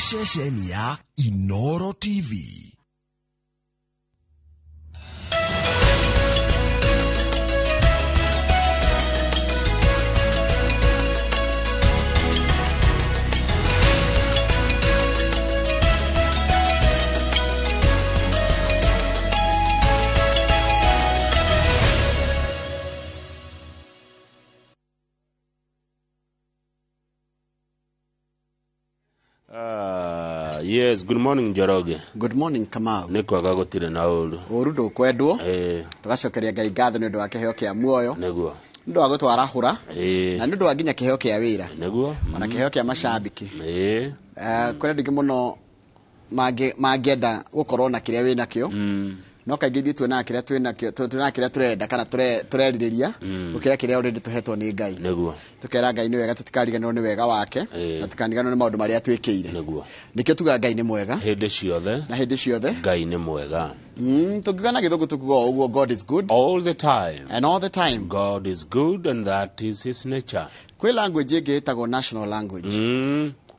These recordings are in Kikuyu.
Ceceni ya Inoro TV. Yes, good morning Njoroge. Good morning Kamau. Nĩ kwega gũtirĩ na ũru. Ũru ndũkwendwo. Eh, Tũgacokeria Ngai ngatho nĩ ũndũ wa kĩheo kĩa muoyo, nĩguo. nĩ ũndũ wa gũtwarahũra, Eh, na nĩ ũndũ wa nginya kĩheo kĩa wĩra, nĩguo. ona kĩheo kĩa macambĩki. Eh, Kũrĩ andũ aingĩ mũno mangĩenda gũkorwo na kĩrĩa wĩnakĩo, no kaingĩ ithuĩ tuonaga kĩrĩa twĩnakĩo, tuonaga kĩrĩa tũrenda kana tũrerirĩria gũkĩra kĩrĩa already tũhetwo nĩ Ngai. Nĩguo. Tũkera Ngai nĩ wega, tũtikariganĩrwo nĩ wega wake, na tũtikariganĩrwo nĩ maũndũ marĩa atwĩkĩire. Nĩguo. Nĩkĩo tugaga Ngai nĩ mwega Hĩndĩ ciothe na hĩndĩ ciothe. Ngai nĩ mwega. Tũngiuga na Gĩthũngũ tũkuga o ũguo, God is good All the time. and all the time. God is good and that is his nature. Kwĩ language ĩngĩ ĩtagwo national language.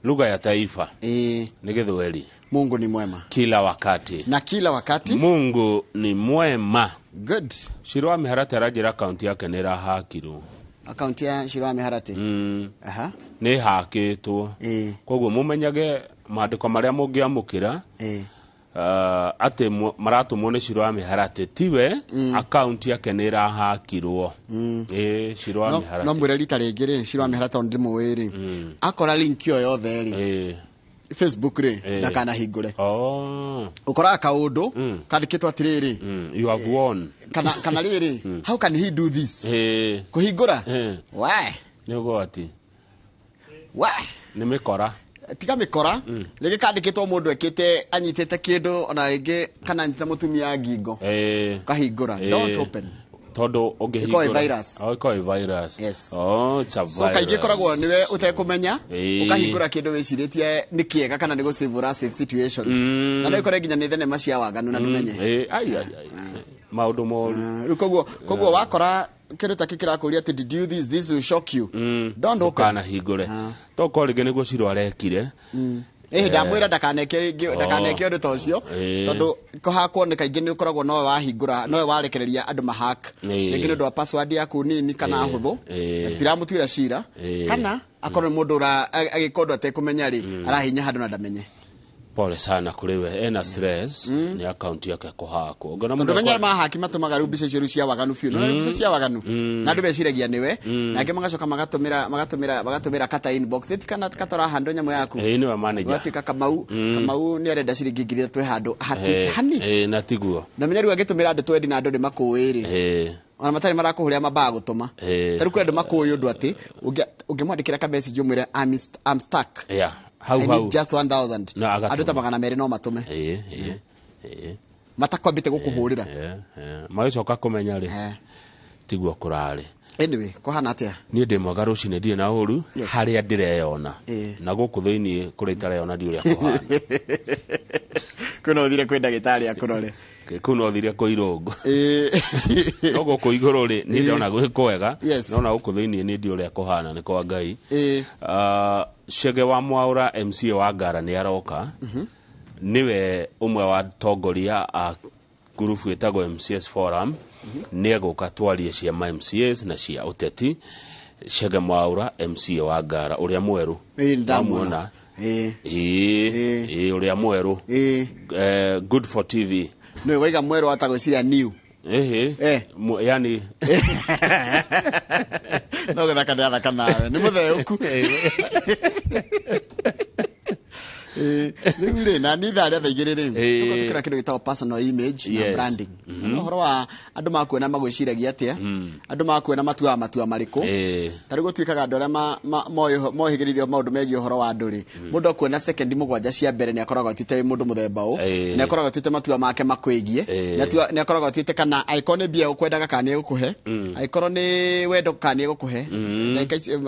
Lugha ya taifa Ĩĩ, nĩ Gĩthweri. Mungu ni mwema Kila wakati. na kila wakati. Mungu ni mwema. Good. Shiro wa Mĩharatĩ aranjĩra akaunti yake nĩ ĩrahakirwo. Akaunti ya Shiro wa Mĩharatĩ. Aha. Nĩ ĩhakĩtwo. Ĩĩ. Koguo mũmenyage maandĩko marĩa mũngĩamũkĩra Ĩĩ. atĩ maratũmwo nĩ Shiro wa Mĩharatĩ tiwe, akaunti yake nĩ ĩrahakirwo. Ĩĩ, Shiro wa No, Mĩharatĩ. no mwĩre rita rĩngĩ rĩ, Shiro wa Mĩharatĩ tondũ ndĩmũĩ rĩ, akora link ĩyo yothe rĩ, Ĩĩ. Facebook rĩ, Ĩĩ. ndakanahingũre. Oh. Ũkoraga kaũndũ kandĩkĩtwo atĩrĩrĩ, You have won. kana rĩrĩ, how can he do this? Ĩĩ. Kũhingũra? Ĩĩ. Why? Nĩ ũgwati. Why? Nĩ mĩkora. Tiga mĩkora, rĩngĩ kandĩkĩtwo mũndũ ekĩte anyitĩte kĩndũ ona rĩngĩ kana anyitĩte mũtumia ngingo. Ĩĩ. Ũkahingũra. Ĩĩ. Don't open. Tondũ ũngĩhingũra. Ĩkoragwo ĩ virus. Oh, ĩkoragwo ĩ virus. Yes. Oh, it's a So virus. kaingĩ ĩkoragwo nĩwe ũtekũmenya, Ĩĩ. ũkahingũra kĩndũ wĩcirĩtie nĩ kĩega kana nĩ gũ-save ũra save situation. Na no ĩkore nginya nĩ thenema cia waganu na ndũmenye. Ĩĩ, ai, ai, ai. Maũndũ moru. Rĩu koguo wakora kĩndũ ta kĩu kĩrakũria atĩ did you this, this will shock you. Don't open. Ndũkanahingũre. Tokorwo rĩngĩ nĩguo Shiro arekire. Ĩhĩ, ndamwĩra ndakaneke rĩngĩ, ndakaneke ũndũ ta ũcio, tondũ kũhakwo nĩ kaingĩ nĩ ũkoragwo nowe wahingũra, nowe warekereria andũ mahack. Rĩngĩ nĩ ũndũ wa password yaku nini kana hũthũ. Na tũtiramũtuĩra cira. Kana akorwo nĩ mũndũ agĩka ũndũ atekũmenya rĩ, arahinya handũ na ndamenye. Pole sana kũrĩ we, ena stress nĩ akaunti yake kũhakwo. Ũngĩona Tondũ mũndũ menya mahaki matũmaga rĩu mbica icio rĩu cia waganu biũ. No mbica cia waganu na andũ meciragia nĩwe, na angĩ magacoka magatũmĩra kata inbox. Ĩti kana kata ũrahandwo nyamũ yaku. Ĩĩ, nĩwe manager. Gwatuĩka Kamau nĩ arenda ciringi 3,000 handũ hatĩte hani. Ĩĩ, na tiguo. Na menya rĩu angĩtũmĩra andũ twendi na andũ nĩ makũĩ rĩ. Ona matarĩ marakũhũrĩra mambaga gũtũma. Ta rĩu kwĩ andũ makũĩ ũndũ atĩ ũngĩmwandĩkĩra ka message ũmwĩre I'm stuck. Yeah. Hau I hau. need just 1000. No, agatũma. Andũ ta 200 no matũme. Ĩĩ, ĩĩ, ĩĩ. Matakwambĩte gũkũhũrĩra. Ĩĩ, ĩĩ. Magĩcoka kũmenya rĩ, tiguo kũrarĩ. Anyway, kũhana atĩa? Niĩ ndĩ mwega rũcinĩ, ndirĩ na ũru Yes. harĩa ndĩreyona. Na gũkũ thĩinĩ kũrĩa itareyona ndi ũrĩa kũhana. Kwĩna ũthire kwĩ ndagĩtarĩ akũrore. Kũu no thire kwĩ irũngũ. No gũkũ igũrũ rĩ, niĩ ndĩrona gwĩ kwega. Yes. No na gũkũ thĩinĩ niĩ ndi ũrĩa kũhana nĩ kwa Ngai. Chege wa Mwaũra MCA wa Ngara nĩ aroka. Nĩwe ũmwe wa atongoria a ngurubu ĩtagwo MCS Forum. Nĩ egũka twarie cia ma MCAs na cia ũteti. Chege Mwaũra MCA wa Ngara ũrĩa mwerũ. Ĩĩ, nĩndamwona. Wamwona? Ĩĩ. Ĩĩ, ĩĩ, ũrĩa mwerũ. Ĩĩ. Good for TV. Nĩwe waiga mwerũ atagwĩciria new. Ehe. Yani No gũthaka ndĩrathaka nawe. Nĩ mũtheũku. Rĩu rĩ, na niĩ thaa rĩa thaa igĩrĩ rĩ, tũkorwo tũkĩra kĩndũ gĩtagwo personal image na Yes. branding. Nĩ ũhoro wa andũ makuona magwĩciragia atĩa, andũ makuona matuaga matua marĩkũ. Ta rĩu gũtuĩkaga andũ arĩa mohĩgĩrĩire maũndũ megiĩ ũhoro wa andũ rĩ, mũndũ akuona sekendi 7 cia mbere nĩ akoragwo atuĩte wĩ mũndũ mũthemba ũũ, nĩ akoragwo atuĩte matua make makwĩgiĩ, nĩ akoragwo atuĩte kana angĩkorwo nĩ mbia ũkwendaga kana nĩ egũkũhe, angĩkorwo nĩ wendo kana nĩ egũkũhe. Ndagĩka icio,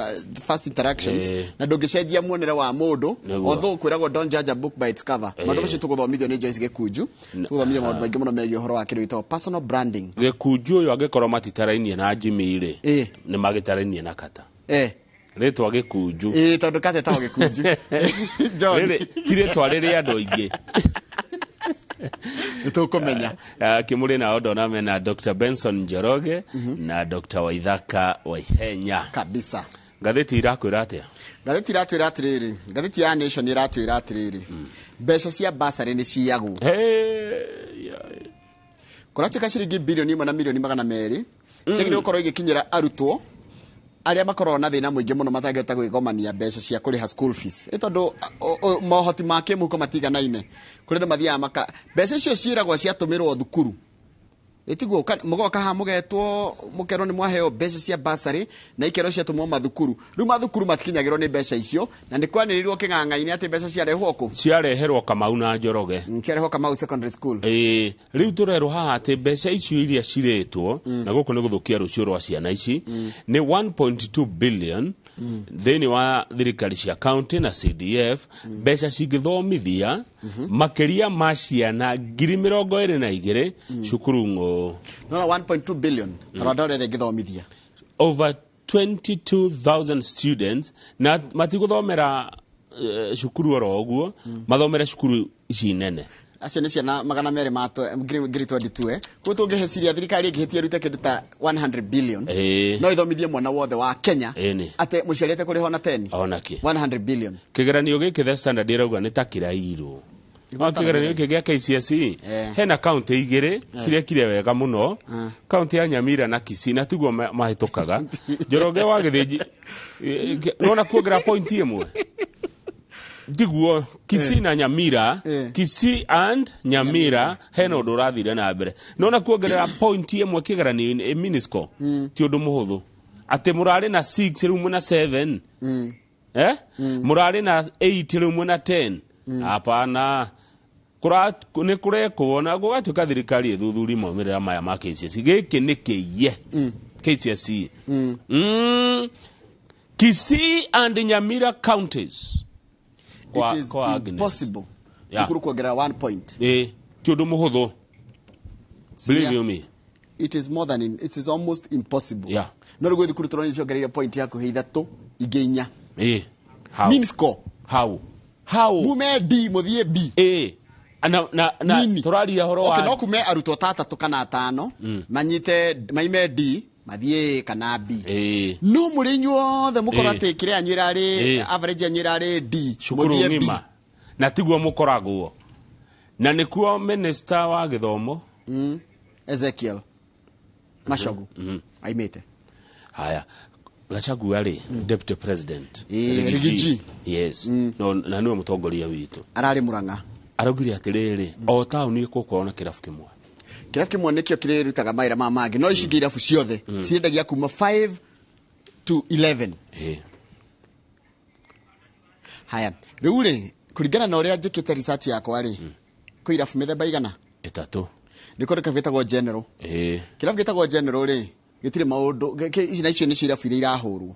first interactions, na ndũngĩcenjia muonere wa mũndũ, Nĩguo. although kwĩragwo don't judge a book by its cover. Maũndũ macio tũgũthomithio nĩ Joyce Gĩkunju, tũgũthomithio maũndũ maingĩ mũno megiĩ ũhoro wa kĩndũ gĩtagwo personal branding. Gĩkunju ũyũ angĩkorwo matitarainie na Jimmy rĩ, nĩ magĩtarainie na Kata. Rĩtwa Gĩkunju. Ĩĩ, tondũ katetagwo Gĩkunju John. Rĩrĩ ti rĩtwa rĩrĩ andũ aingĩ. Nĩ tũkũmenya. Kimuri nao ndona mena Dr. Benson Njoroge na Dr. Waithaka Waihenya. Kabisa. Ngathĩti irakwĩra atĩa? Ngathĩti iratwĩra atĩrĩrĩ, ngathĩti ya Nation iratwĩra atĩrĩrĩ, mbeca cia basarĩ nĩ ciyagwo. Hey, Kũratuĩka ciringi bilioni 1 na milioni 200 ciagĩrĩirwo gũkorwo igĩkinyĩra arutwo arĩa makoragwo na thĩna mũingĩ mũno matangĩhota gwĩgomania mbeca cia kũrĩha school fees. Ĩ tondũ mohoti ma kĩmũhuko matiganaine, kũrĩ andũ mathiaga maka mbeca icio ciĩragwo ciatũmĩrwo thukuru. Ĩtiguo mũgoka haha mũgetwo mũkerwo nĩ mwaheo mbeca cia basarĩ na ikerwo ciatũmwo mathukuru. Rĩu mathukuru matikinyagĩrwo nĩ mbeca icio na nĩ kwanĩrĩirwo kĩng'ang'a-inĩ atĩ mbeca ciarehwo kũ? Ciareherwo Kamau na Njoroge. Ciarehwo Kamau Secondary School. Ĩĩ, rĩu tũrerwo haha atĩ mbeca icio iria cirĩtwo na gũkũ nĩ gũthũkia rũciũ rwa ciana ici nĩ 1.2 billion thĩinĩ wa thirikari cia county na CDF, mbeca cingĩthomithia makĩria ma ciana 22,000 cukuru ng'ũ. No, 1.2 billion Rwanda rĩothe ĩngĩthomithia over 22,000 students na matigũthomera cukuru oro ũguo, mathomere cukuru ici nene. Acio nĩ ciana 200 ma 22,000. Koguo tũngĩheciria thirikari ĩngĩhĩtia ĩrute kĩndũ ta 100 billion no ithomithie mwana wothe wa Kenya atĩ mũciari atekũrĩha ona 10. Ona kĩ. 100 billion. Kĩgeranio gĩkĩ The Standard ĩrauga nĩ ta kĩrairwo. Nĩguo No Standard kĩgeranio gĩkĩ gĩa KCSE hena kaunti igĩrĩ cirekire wega mũno, kaunti ya Nyamira na Kisii, na tiguo mahĩtũkaga. Njoroge wa Gĩthĩnji nona kuongerera point ĩmwe tiguo Kisii na Nyamira. Kisii and Nyamira hena ũndũ ũrathire na mbere, nona kuongerera point ĩmwe kĩgeranio-inĩ minisco ti ũndũ mũhũthũ, atĩ mũrarĩ na 6 rĩu mwĩna 7, mũrarĩ na 8 rĩu mwĩna 10. Hapana, nĩ kũrekwo na gũgatuĩka thirikari ĩthuthurie maumĩrĩra maya ma KCSE. Gĩkĩ nĩ kĩiye KCSE. Kisii and Nyamira counties. It is Kwa Agnes. impossible Yeah. thukuru kuongerera 1 point. Ti ũndũ mũhũthũ. Believe you me. It is more than it is almost impossible. Yeah. No rĩu thukuru tũronire ciongereire point hakuhĩ 3 ingĩ 4. How? Mean score. How? How? Mume D mũthiĩ B. Na Nini? tũraria horo Okay, wa no kume arutwo ta 3 kana 5 manyite maime D mathiĩ kana B. No mũrĩ inyuothe mũkorwo atĩ kĩrĩa yanyu ĩrarĩ average yanyu ĩrarĩ D cukuru mũthiĩ B. ng'ima na tiguo mũkoragwo na nĩkuo minister wa gĩthomo Ezekiel Machogu aimĩte. Haya, Gachagua rĩ, deputy president Riggy G. Yes. No, na nĩwe mũtongoria witũ. Ararĩ Murang'a. Araugire atĩrĩrĩ, o taũni ĩgũkorwo na kĩrabu kĩmwe. Kĩrabu kĩmwe nĩkĩo kĩrĩrutaga mawĩra ma mangĩ, no ici ingĩ irabu ciothe ciendagia kuma 5 to 11. Haya, rĩu rĩ, kũringana na ũrĩa njĩkĩte research yakwa rĩ, kwĩ irabu mĩthemba igana? 3. Nĩ kũrĩ kĩrabu gĩtagwo General. Kĩrabu gĩtagwo General rĩ, gĩtirĩ maũndũ, ici na icio nĩcio irabu iria irahũrwo.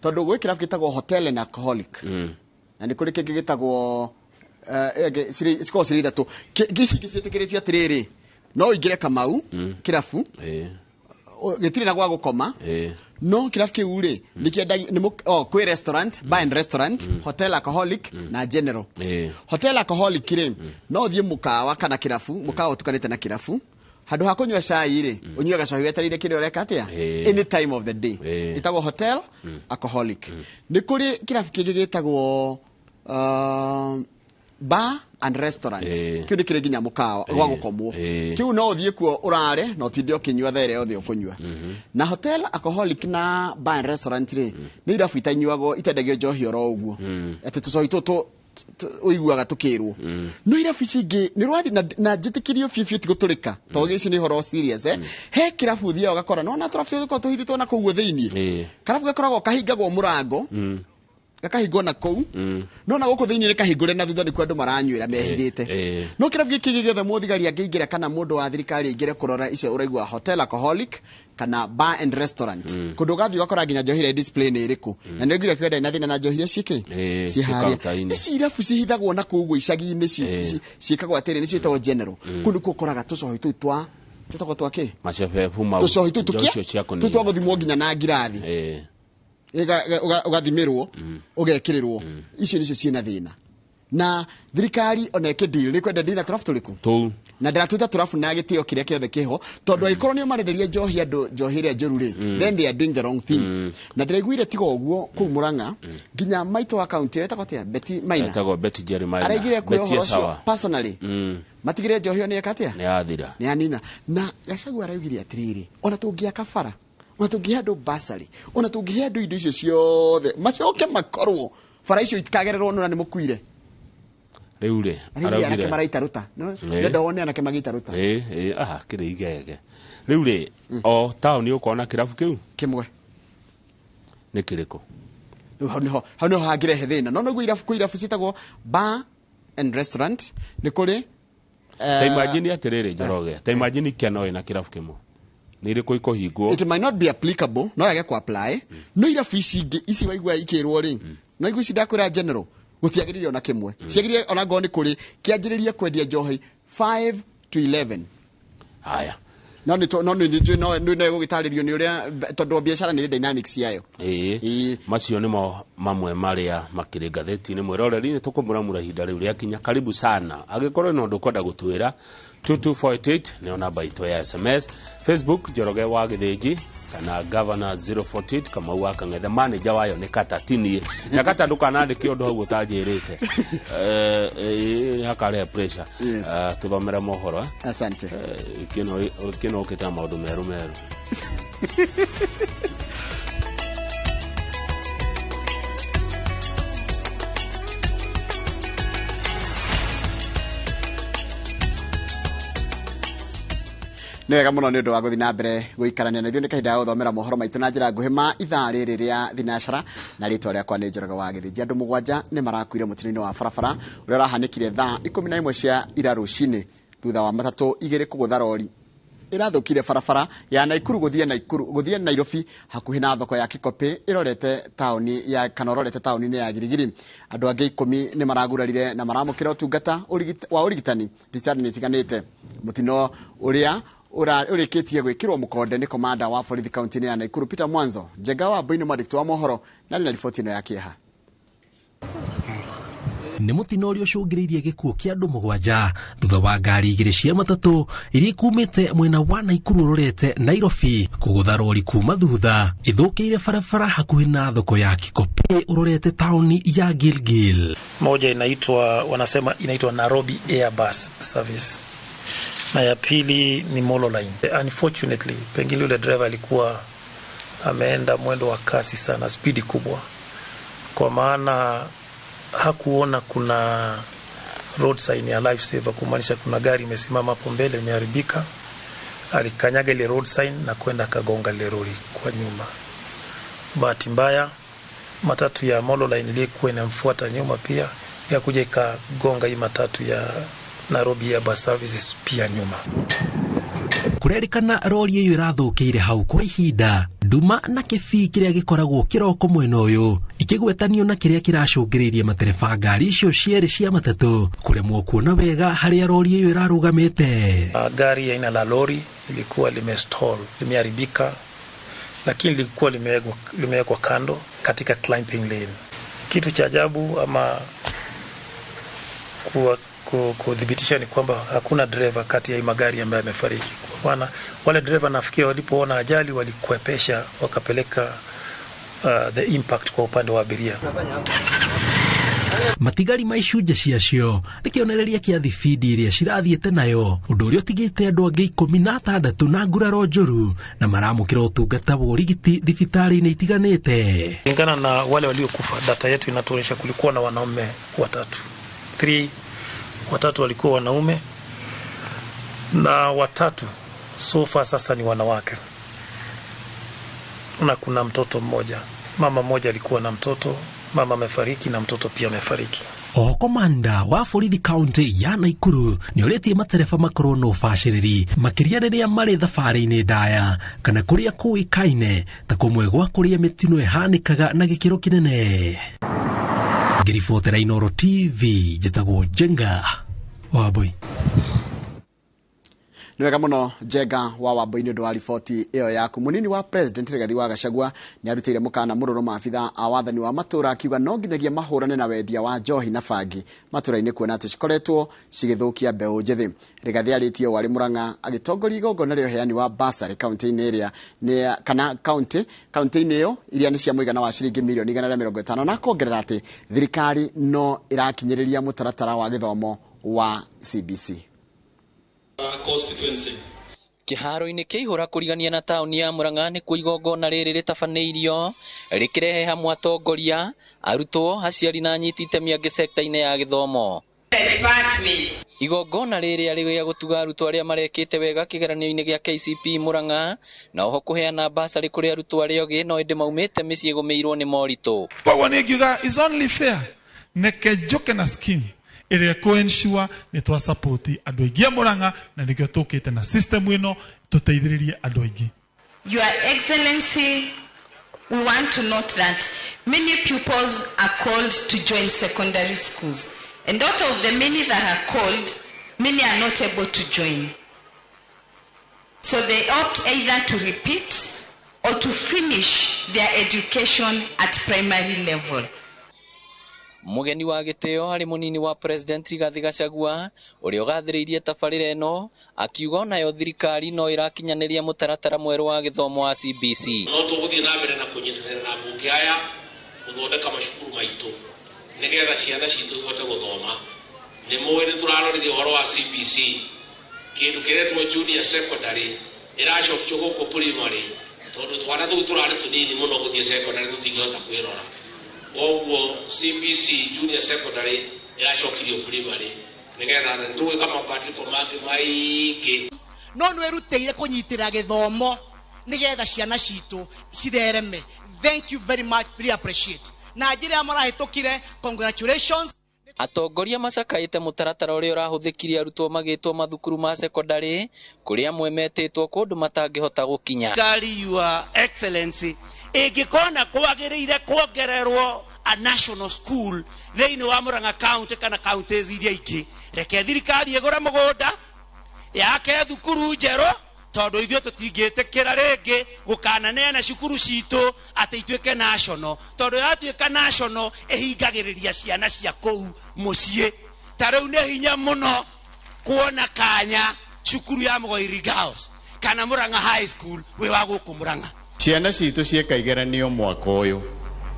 Tondũ gwĩ kĩrabu gĩtagwo Hotel and Alcoholic. Na nĩ kũrĩ kĩngĩ gĩtagwo, cikoragwo cirĩ 3. Ici ingĩ ciĩtĩkĩrĩtio atĩrĩrĩ, no ũingĩre Kamau, kĩrabu, gĩtirĩ na gwa gũkoma. No kĩrabu kĩu rĩ, nĩkĩendagia, nĩ mũ-, oh, kwĩ restaurant, bar and restaurant, hotel alcoholic na general. Hotel alcoholic rĩ, no ũthiĩ mũkawa kana kĩrabu, mũkawa ũtukanĩte na kĩrabu. Handũ ha kũnyua cai rĩ, ũnyue gacohi wetereire kĩrĩa ũreka atĩa? Any time of the day. Ĩtagwo hotel alcoholic. Nĩ kũrĩ kĩrabu kĩngĩ gĩtagwo, bar and restaurant. Kĩu nĩ kĩrĩ nginya mũkawa gwa gũkomwo. Kĩu no ũthiĩ kuo ũrare na ũtinde ũkĩnyua thaa ĩrĩa yothe ũkũnyua. Na hotel alcoholic na bar and restaurant rĩ, nĩ irabu itanyuagwo, itendagio njohi oro ũguo. Atĩ tũcohi tũtũ ũiguaga tũkĩrwo. No irabu ici ingĩ nĩ rwathi na njĩtĩkĩrio biũ biũ ti gũtũrĩka. Tondũ ici nĩ ũhoro serious, He kĩrabu ũthiaga ũgakora, nĩwona tũrabu tũtũ tũkoragwo tũhithĩtwo na kũu thĩiniĩ. Karabu gakoragwo kahingagwo mũrango. Gakahingwo na kũu. No na gũkũ thĩiniĩ nĩ kahingũre na thutha nĩkuo andũ maranyuĩra mehithĩte. No kĩrabu gĩkĩ gĩothe mũthigari angĩingĩra kana mũndũ wa thirikari aingĩre kũrora icio ũraigua hotel alcoholic kana bar and restaurant. Kũndũ ũgathiĩ ũgakora nginya njohi ĩrĩa display nĩ ĩrĩkũ. Na nĩ ũngĩũria kĩrĩa na thĩna na njohi iria ciĩkĩ? Ciĩ harĩa. Ciĩ counter-inĩ. Ici irabu cihithagwo na kũu ũguo icagi-inĩ ciĩkagwo atĩrĩ, nĩcio ciĩtagwo general. Kũu nĩkuo ũkoraga tũcohi tũu twa tũtagwo twa kĩ? Macebebu mau. Tũcohi tũu Njohi tũkĩa? icio cia Tũu twa kũnina. gũthimwo nginya na ngirathi. Ũgathimĩrwo, ũgekĩrĩrwo. Icio nĩcio ciĩna thĩna. Na thirikari ona ĩke deal, nĩ kwenda deal na tũrabu tũrĩkũ? Tũu. Na ndĩratwĩta tũrabu na gĩtĩo kĩrĩa kĩothe kĩho, tondũ angĩkorwo nĩo marenderia njohi andũ, njohi ĩrĩa njũru rĩ, then they are doing the wrong thing. Na ndĩraiguire tiga ũguo kũu Murang'a, nginya maitũ wa kaunti ĩtagwo atĩa, Betty Maina, Etagwo Betty Jerry Maina. Araigire kwĩ Betty ũhoro ũcio Sawa. personally, matigire njohi ĩyo nĩ eka atĩa? Nĩ yathira. Nĩ yanina. Na Gachagua araugire atĩrĩrĩ, ona tũngĩaka bara, ona tũngĩhe andũ basarĩ, ona tũngĩhe andũ indo icio ciothe, macoke makorwo bara icio itikagererwo nĩ mũkuire. Rĩu rĩ, Araugire anake maraitaruta. Nĩ wone anake magĩitaruta. Ĩ aha, kĩrĩ igege. Rĩu rĩ, o taũni ũkona kĩrabu kĩu? Kĩmwe. Nĩ kĩrĩkũ? Rĩu hau nĩho, hau nĩho hangĩrehe thĩna. No nĩguo irabu, kwĩ irabu ciĩtagwo bar and restaurant, nĩ kũrĩ Ta imagine atĩrĩrĩ, Njoroge, ta imagine Keno ĩna kĩrabu kĩmwe. Nĩ irĩkũ ikũhingwo? It might not be applicable, no yage ku apply. No irabu ici ingĩ, ici waigua ikĩrwo rĩ, no igua ici ndakwĩra general, gũtiagĩrĩire ona kĩmwe. Ciagĩrĩire ona ngorwo nĩ kũrĩ, kĩanjĩrĩrie kwendia njohi 5 to 11. Haya. No nĩ no nĩ njũĩ no nĩ no ĩgũgĩtarĩrio nĩ ũrĩa, tondũ biacara nĩ ĩrĩ dynamics yayo. Ĩĩ. Macio nĩmo mamwe marĩa makĩrĩ ngathĩti-inĩ. Mwĩroreri, nĩ tũkũmũramũra ihinda rĩu rĩakinya. Karibu sana. Angĩkorwo ĩno ũndũ ũkwenda gũtwĩra, 22488 nĩyo namba itũ ya SMS. Facebook Njoroge wa Gĩthĩnji kana Governor 048 Kamau wa Kang'ethe, manager wayo nĩ Kata tinie. Na Kata ndũkanandĩke ũndũ hau ũtanjĩrĩte. Hakarehe pressure. Yes. Tũthomere mohoro. Asante. Wiki ĩno ũkĩte na maũndũ merũ merũ. Nĩ wega mũno nĩ ũndũ wa gũthiĩ na mbere gũikarania na ithuĩ. Nĩ kahinda ga gũthomera mohoro maitũ na njĩra nguhĩ ma ithaa rĩrĩ rĩa thinacara, na rĩtwa rĩakwa nĩ Njoroge wa Gĩthĩnji. Andũ 7 nĩ marakuire mũtino-inĩ wa barabara ũrĩa ũrahanĩkire thaa 11 cia ira rũcinĩ, thutha wa matatũ 2 kũgũtha rori ĩrathũkire barabara ya Naikuru gũthiĩ Naikuru gũthiĩ Nairobi, hakuhĩ na thoko ya Kikopĩ ĩrorete taũni ya kana ũrorete taũni-inĩ ya Girigiri. Andũ angĩ 10 nĩ maragurarire na maramũkĩra ũtungata wa ũrigitani thibitarĩ-inĩ itiganĩte. Mũtino ũrĩa ũrĩkĩtie gwĩkĩrwo mũkonde nĩ komanda wa borithi kaunti-inĩ ya Naikuru Peter Mwanzo. Njenga wa Mbui nĩ mwandĩki wa mohoro na arĩ na riboti ĩno ya kĩeha. Nĩ mũtino ũrĩa ũcũngĩrĩirie gĩkuũ kĩa andũ 7 thutha wa ngari 2 cia matatũ iria ikumĩte mwena wa Naikuru ũrorete Nairobi kũgũtha rori kuma thutha ithũkĩire barabara hakuhĩ na thoko ya Kikopĩ ũrorete taũni ya Gilgil. Moja inaitwa, wanasema inaitwa Nairobi Airbus Service, na ya pili ni Molo Line. Unfortunately, pengine yule driver alikuwa ameenda mwendo wa kasi sana, spidi kubwa, kwa maana hakuona kuna road sign ya life saver, kumaanisha kuna gari imesimama hapo mbele imeharibika. Alikanyaga ile road sign na kwenda akagonga ile lori kwa nyuma. Bahati mbaya matatu ya Molo Line iliyokuwa inamfuata nyuma pia yakuja ikagonga hii matatu ya Nairobi Airbus Services pia nyuma. Kurerikana rori ĩyo ĩrathũkĩire hau kwa ihinda, nduma na kĩbii kĩrĩa gĩkoragwo kĩroko mwena ũyũ ikĩgwetanio na kĩrĩa kĩracũngĩrĩirie matereba ngari icio cierĩ cia matatũ kũremwo kuona wega harĩa rori ĩyo ĩrarũgamĩte. Gari aina la lori lilikuwa limestall, limeharibika, lakini lilikuwa limewekwa kando katika climbing lane. Kitu cha ajabu ama kudhibitisha ni kwamba hakuna dereva kati ya hii magari ambaye amefariki. Kwa maana wale dereva nafikiri walipoona ajali walikwepesha, wakapeleka the impact kwa upande wa abiria. Matigari ma icunjĩ ciacio nĩ kĩonereria kĩa thibindi iria cirathiĩte nayo, ũndũ ũrĩa ũtigĩte andũ angĩ 16 na nguraro njũru na maramũkĩra ũtungata wa ũrigiti thibitarĩ-inĩ itiganĩte. Kulingana na wale waliokufa, data yetu inatuonyesha kulikuwa na wanaume 3. 3 watatu walikuwa wanaume na 3 so far sasa ni wanawake, na kuna mtoto mmoja. Mama mmoja alikuwa na mtoto, mama amefariki na mtoto pia amefariki. Oho komanda wa borithi kaunti ya Naikuru nĩ ũrĩtie matereba makorwo na ũbacĩrĩri makĩria rĩrĩa marĩ thabarĩ-inĩ ndaya kana kũrĩa kũĩkaine ta kũmwe gwa kũrĩa mĩtino ĩhanĩkaga na gĩkĩro kĩnene. Ngĩribotera Inooro TV, njĩtagwo Njenga wa Mbui. Nĩ wega mũno Njenga wa Wambui nĩ ũndũ wa riboti ĩyo yaku. Mũnini wa President Rigathi wa Gachagua nĩ arutĩire mũkana mũrũrũ maabitha a wathani wa matũũra, akiuga no nginyagia mahũrane na wendia wa njohi na bangi matũũra-inĩ, kuona atĩ cikoretwo cigĩthũkia mbeũ njĩthĩ. Rigathi arĩtie ũũ arĩ Murang'a agĩtongoria igongona rĩa ũheani wa basarĩ kaunti-inĩ ĩrĩa nĩ kana kaunti-inĩ ĩyo, iria nĩ cia mũigana wa ciringi mirioni 150, na akongerera atĩ thirikari no ĩrakinyĩrĩria mũtaratara wa gĩthomo wa CBC. Constituency. Kĩharo-inĩ kĩa ihũra kũrigania na taũni ya Murang'a nĩkuo igongona rĩrĩ rĩtabanĩirio, rĩkĩrehe hamwe atongoria, arutwo, aciari na anyiti itemi angĩ sekta-inĩ ya gĩthomo. Igongona rĩrĩ arĩ rĩa gũtuga arutwo arĩa marekĩte wega kĩgeranio-inĩ gĩa KCPE Murang'a, na oho kũheana basarĩ kũrĩ arutwo arĩa ogĩ no ĩndĩ maumĩte mĩciĩ ĩgũmĩirwo nĩ moritũ. Koguo nĩ ngiuga is only fair neke njoke na scheme ĩrĩa ĩkũ-ensure nĩ twa support andũ aingĩ a Murang'a, na nĩkĩo tũkĩte na system ĩno tũteithĩrĩrie andũ aingĩ. Your Excellency, we want to note that many pupils are called to join secondary schools. And out of the many that are called, many are not able to join. So they opt either to repeat or to finish their education at primary level. Mũgeni wa gĩtĩo harĩ mũnini wa President Rigathi Gachagua, ũrĩa ũgathĩrĩirie tabarĩra ĩno, akiuga onayo thirikari no ĩrakinyanĩria mũtaratara mwerũ wa gĩthomo wa CBC. No tũgũthiĩ na mbere na kũnyitanĩra na mbunge aya gũthondeka macukuru maitũ nĩgetha ciana citũ ihote gũthoma. Nĩ mũĩ nĩ tũrarorire ũhoro wa CBC, kĩndũ kĩretwo junior secondary ĩracokio gũkũ primary, tondũ twana tũu tũrarĩ tũnini mũno gũthiĩ secondary, tũtingĩhota kwĩrora. Koguo CBC junior secondary ĩracokirio primary nĩgetha nĩ tũgwĩka mabadiliko mangĩ maingĩ. No nĩ wĩrutĩire kũnyitĩra gĩthomo nĩgetha ciana citũ cithereme. Thank you very much, really appreciate. Na njĩra ya marahĩtũkire, congratulations. Atongoria macakaĩte mũtaratara ũrĩa ũrahũthĩkire arutwo magĩtwo mathukuru ma sekondarĩ, kũrĩa amwe metĩtwo kũndũ matangĩhota gũkinya. Thirikari, Your Excellency, ĩngĩkona kwagĩrĩire kuongererwo a national school thĩinĩ wa Murang'a County kana counties iria ingĩ, reke thirikari ĩgũre mũgũnda yake thukuru njerũ, tondũ ithuĩ tũtingĩtĩkĩra rĩngĩ gũkananeana cukuru citũ atĩ ituĩke national, tondũ yatuĩka national ĩhingagĩrĩria ciana cia kũu mũciĩ. Ta rĩu nĩ hinya mũno kuona kanya cukuru ya Mugoiri Girls kana Murang'a High School wĩ wa gũkũ Murang'a. Ciana citũ cieka igeranio mwaka ũyũ,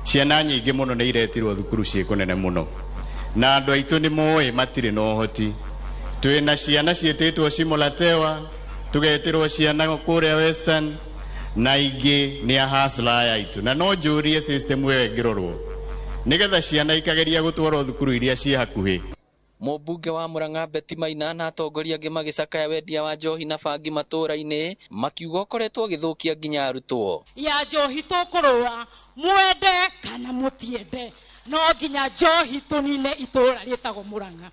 ciana nyingĩ mũno nĩ iretirwo thukuru ciĩ kũnene mũno, na andũ aitũ nĩ moĩ matirĩ na ũhoti. Twĩna ciana ciĩtĩtwo Shimolatewa, tũgetĩrwo ciana kũrĩa Western, na ingĩ nĩ a hustler aya aitũ. Na no njũrie system ĩyo ĩngĩrorwo nĩgetha ciana ikageria gũtwarwo thukuru iria ciĩ hakuhĩ. Mũmbunge wa Murang'a Betty Maina na atongoria angĩ magĩcakaya wendia wa njohi na bangi matũũra-inĩ, makiuga ũkoretwo ũgĩthũkia nginya arutwo. Ya njohi tũkũrũa, mwende kana mũtiende, no nginya njohi tũnine itũũra rĩtagwo Murang'a.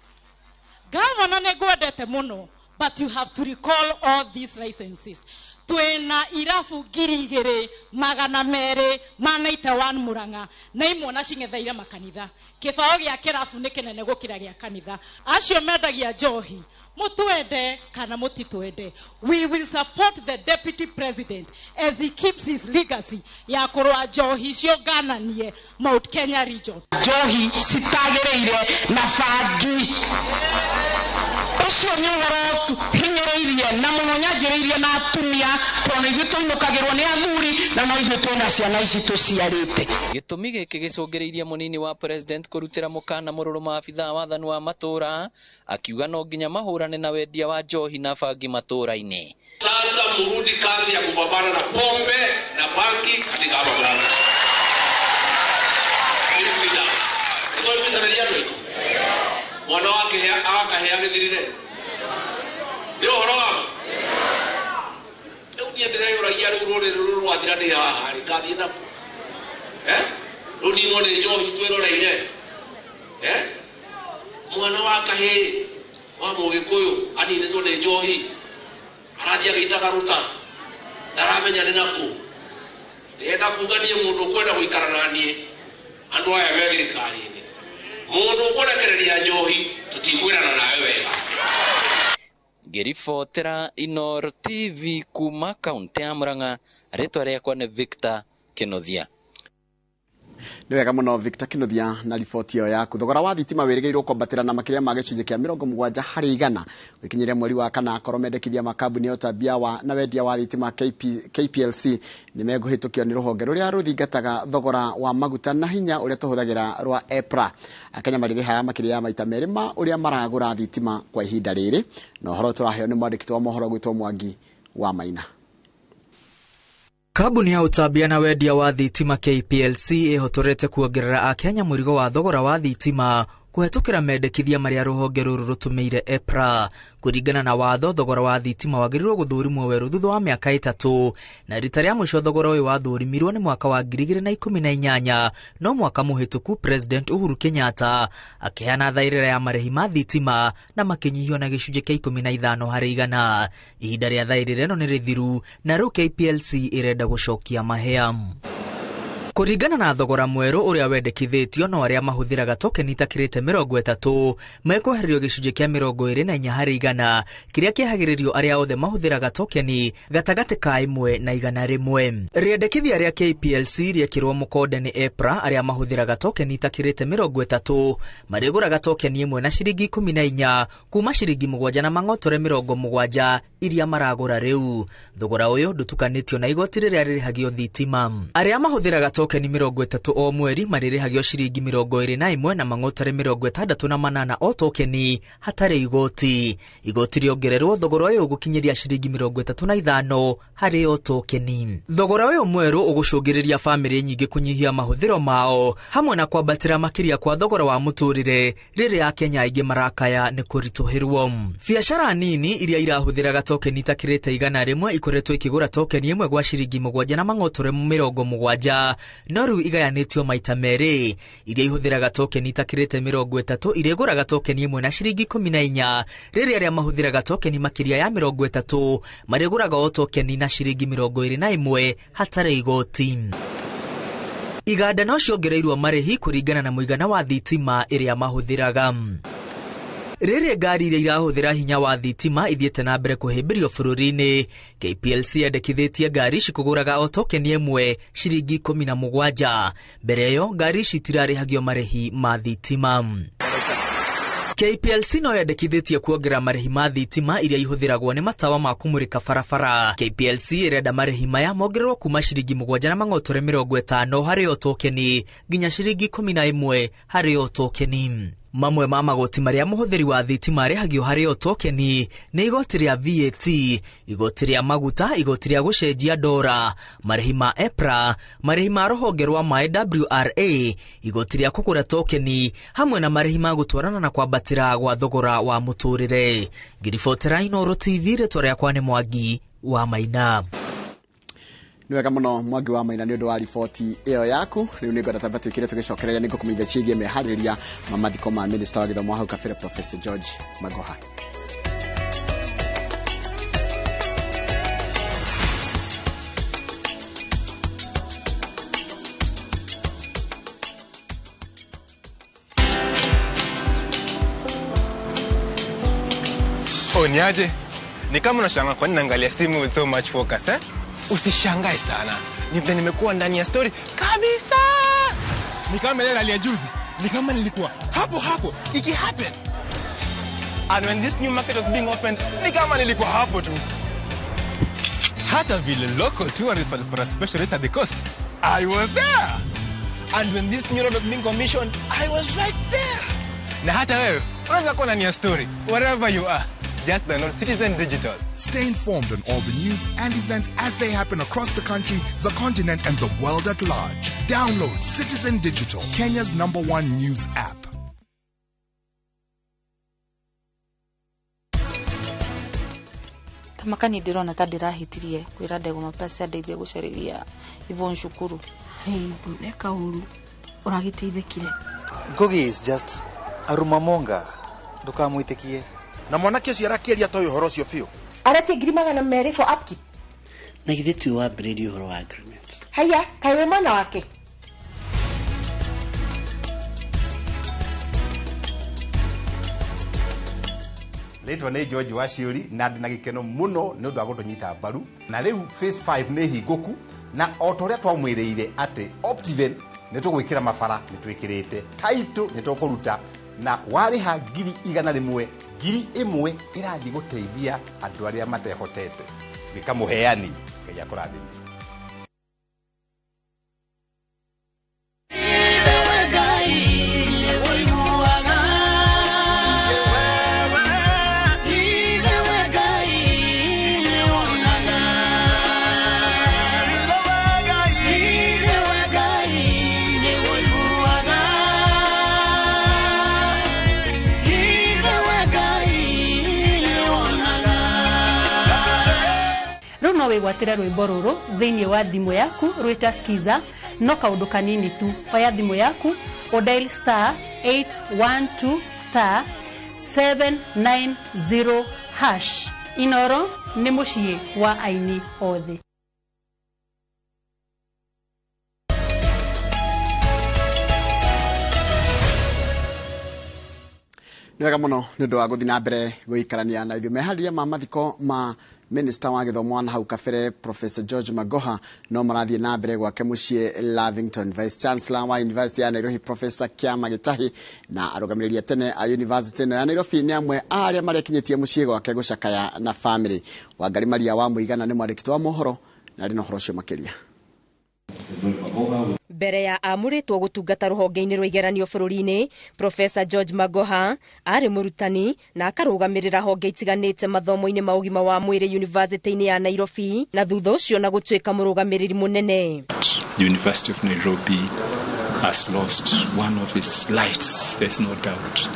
Gavana, nĩ ngwendete mũno, but you have to recall all these licenses. Twĩna irabu 2291 Murang'a, na imwe na cing'etheire makanitha. Kĩbaũ gĩa kĩrabu nĩ kĩnene gũkĩra gĩa kanitha. Acio mendagia njohi, mũtwende kana mũtitwende, we will support the deputy president as he keeps his legacy ya kũrũa njohi ciũngananie Mount Kenya region. Njohi citagĩrĩire na bangi, ũcio nĩ ũhoro hinyĩrĩirie na mũno nyanjĩrĩirie na atumia, tondũ ithuĩ tũinũkagĩrwo nĩ athuri na no ithuĩ twĩna ciana ici tũciarĩte. Gĩtũmi gĩkĩ gĩcũngĩrĩirie mũnini wa president kũrutĩra mũkana mũrũrũ maabitha a wathani wa matũũra, akiuga no nginya mahũrane na wendia wa njohi na bangi matũũra-inĩ. Sasa murudi kazi ya kupambana na pombe na bangi katika hapa Murang'a. Mimi sina. Ndio andũ aitũ. Mwana wake akahea gĩthirire. Nĩ ũhoro wa ma. Rĩu niĩ ndĩreyũragia, rĩu rũrĩrĩ rũrũ rwathira ndĩ haha rĩ, ngathiĩ nakũ? Eh? Rũninwo nĩ njohi twĩroreire. Eh? Mwana wa kahĩĩ wa mũgĩkũyũ aninĩtwo nĩ njohi, arathiĩ agĩitaga rũta, ndaramenya nĩ nakũ. Ndĩrenda kuga niĩ mũndũ ũkwenda gũikara na niĩ, andũ aya me thirikari-inĩ, mũndũ ũkũrekereria njohi tũtikwĩrana nawe wega. Ngĩribotera Inooro TV kuma kaunti ya Murang'a, rĩtwa rĩakwa nĩ Victor Kinuthia. Nĩ wega mũno Victor Kinuthia na riboti ĩyo yaku. Thogora wa thitima wĩrĩgĩrĩirwo kwambatĩra na makĩria ma gĩcunjĩ kĩa 70% gũkinyĩria mweri wa kana akorwo mendekithia ma kambuni ya ũtambia wa na wendia wa thitima KPLC nĩ megũhĩtũkio nĩ rũhonge rũrĩa rũthingataga thogora wa maguta na hinya ũrĩa tũhũthagĩra rwa EPRA. Akenya marĩrĩhaga makĩria ya maita merĩ ma ũrĩa maragũra thitima kwa ihinda rĩrĩ, na ũhoro tũraheo nĩ mwandĩki wa mohoro gwĩtwo Mwangi wa Maina. Kambuni ya ũtambia na wendia wa thitima KPLC ĩhotorete kuongerera akenya mũrigo wa thogora wa thitima kũhetũkĩra mendekithia marĩa rũhonge rũrũ rũtũmĩire EPRA. Kũringana na watho, thogora wa thitima wagĩrĩirwo gũthũrimwo werũ thutha wa mĩaka 3, na rita rĩa mũico thogora ũyũ wathũrimirwo nĩ mwaka wa 2018. No mwaka mũhĩtũku President Uhuru Kenyatta akĩheana thaĩrĩra ya marĩhi ma thitima na makĩnyihio na gĩcunjĩ kĩa 15%. Ihinda rĩa thaĩrĩra ĩno nĩ rĩthiru na rĩu KPLC ĩrenda gũcokia mahea. Kũringana na thogora mwerũ ũrĩa wendekithĩtio, no arĩa mahũthĩraga tokeni itakĩrĩte 30 mekwehererio gĩcunjĩ kĩa 24% kĩrĩa kĩehagĩrĩrio arĩa othe mahũthĩraga tokeni gatagatĩ ka 1 na 101. Rĩendekithia rĩa KPLC rĩekĩrwo mũkonde nĩ EPRA, arĩa mahũthĩraga tokeni itakĩrĩte 30 marĩgũraga tokeni ĩmwe na ciringi 14 kuma ciringi 7 na mang'otore 70 iria maragũra rĩu. Thogora ũyũ ndũtukanĩtio na igoti rĩrĩa rĩrĩhagio thitima. Arĩa mahũthĩraga tokeni 30 o mweri marĩrĩhagio ciringi 21 na mang'otore 68 o tokeni hatarĩ igoti. Igoti rĩongererwo thogora ũyũ ũgũkinyĩria ciringi 35 harĩ o tokeni. Thogora ũyũ mwerũ ũgũcũngĩrĩria bamĩrĩ nyingĩ kũnyihia mahũthĩro mao hamwe na kwambatĩra makĩria kwa thogora wa mũtũrĩre rĩrĩa Akenya aingĩ marakaya nĩ kũritũhĩrwo. Biacara nini iria irahũthĩraga tokeni itakĩrĩte 100 ikoretwo ikĩgũra tokeni ĩmwe gwa ciringi 7 na mang'otore 70, no rĩu igayanĩtio maita merĩ. Iria ihũthĩraga tokeni itakĩrĩte 30 irĩgũraga tokeni ĩmwe na ciringi 14, rĩrĩa arĩa mahũthĩraga tokeni makĩria ya 30 marĩgũraga o tokeni na ciringi 21 hatarĩ igoti. Iganda no ciongereirwo marĩhi kũringana na mũigana wa thitima ĩrĩa mahũthĩraga. Rĩrĩ ngari iria irahũthĩra hinya wa thitima ithiĩte na mbere kũhĩmbĩrio bũrũri-inĩ, KPLC yendekithĩtie ngari ici kũgũraga o tokeni ĩmwe ciringi 17. Mbere ĩyo ngari ici itirarĩhagio marĩhi ma thitima. KPLC no yendekithĩtie kuongerera marĩhi ma thitima iria ihũthĩragwo nĩ matawa ma kũmũrĩka barabara. KPLC ĩrenda marĩhi maya mongererwo kuma ciringi 7 na mang'otore 50 harĩ o tokeni nginya ciringi 11 harĩ o tokeni. Mamwe ma magoti marĩa mũhũthĩri wa thitima arĩhagio harĩ o tokeni nĩ igoti rĩa VAT, igoti rĩa maguta, igoti rĩa gũcenjia ndora, marĩhi ma EPRA, marĩhi ma rũhonge rwa maĩ WRA, igoti rĩa kũgũra tokeni hamwe na marĩhi ma gũtwarana na kwambatĩra gwa thogora wa mũtũrĩre. Ngĩribotera Inooro TV, rĩtwa rĩakwa nĩ Mwangi wa Maina. Nĩ wega mũno Mwangi wa Maina nĩ ũndũ wa riboti ĩyo yaku. Rĩu nĩ ngwenda tamba twĩkĩre tũgĩcokereria nĩ ngũkũmenyithia ciĩgiĩ meharĩrĩria ma mathiko ma Minister wa gĩthomo hau kabere Professor George Magoha. Oh, niaje? Ni kama unashangaa kwa nini naangalia simu with so much focus, eh? Usishangae sana. Ni vile nimekuwa ndani ya story kabisa. Ni kama ile hali ya juzi. Ni kama nilikuwa hapo hapo iki happen. And when this new market was being opened, ni kama nilikuwa hapo tu. Hata vile local tourists walipata special rate at the coast, I was there. And when this new road was being commissioned, I was right there. Na hata wewe unaweza kuwa ndani ya story wherever you are. Just download Citizen Digital. Stay informed on all the news and events as they happen across the country, the continent, and the world at large. Download Citizen Digital, Kenya's #1 news app. Tamakani ndirona ta ndirahitirie kwira ndego mapesa ndeithie gucariria Yvonne cukuru. Hey, nduneka uru uragiteithikire. Ngugi is just a rumamonga ndukamwitikie. Na mwanake ũcio arakĩaria ta ũyũ ũhoro ũcio biũ. Aretie 200,000 for upkeep. Na githĩ ti wambĩrĩirie ũhoro wa agreement. Haya, kaĩ wĩ mwana wake? Rĩtwa nĩ George Waciũri na ndĩ na gĩkeno mũno nĩ ũndũ wa gũtũnyita mbaru. Na rĩu phase 5 nĩ hingũku na o ta ũrĩa twamwĩrĩire atĩ Optiven nĩ tũgwĩkĩra mabara nĩ twĩkĩrĩte, title nĩ tũkũruta na warĩha 100,000 1,000 ĩrathiĩ gũteithia andũ arĩa matehotete. Gĩka mũheani, Ngai akũrathime. Rĩu no wĩgwatĩre rwĩmbo rũrũ thĩinĩ wa thimũ yaku rwĩta Skiza, no kaũndũ kanini tu. Oya thimũ yaku ũdial star 812 star 790 hash. Inoro nĩ mũciĩ wa aini othe. Nĩ wega mũno nĩ ũndũ wa gũthiĩ na mbere gũikarania na ithuĩ. Meharĩria ma mathiko ma Minister wa gĩthomo wa nahau kabere Professor George Magoha no marathiĩ na mbere gwake mũciĩ Lavington. Vice Chancellor wa University ya Nairobi Professor Kiama Gĩtahi na arũgamĩrĩri a tene a University ĩno ya Nairobi nĩ amwe a arĩa marekinyĩtie mũciĩ gwake gũcakaya na family. Wangari Maria wa Mũigana nĩ mwandĩki wa mohoro na arĩ na ũhoro ũcio makĩria. Mbere ya amũrĩtwo gũtungata rũhonge-inĩ rwa igeranio bũrũri-inĩ, Professor George Magoha arĩ mũrutani na akarũgamĩrĩra honge itiganĩte mathomo-inĩ ma ũgima wa mwĩrĩ University-inĩ ya Nairobi, na thutha ũcio na gũtuĩka mũrũgamĩrĩri mũnene. The University of Nairobi has lost one of its lights, there's no doubt.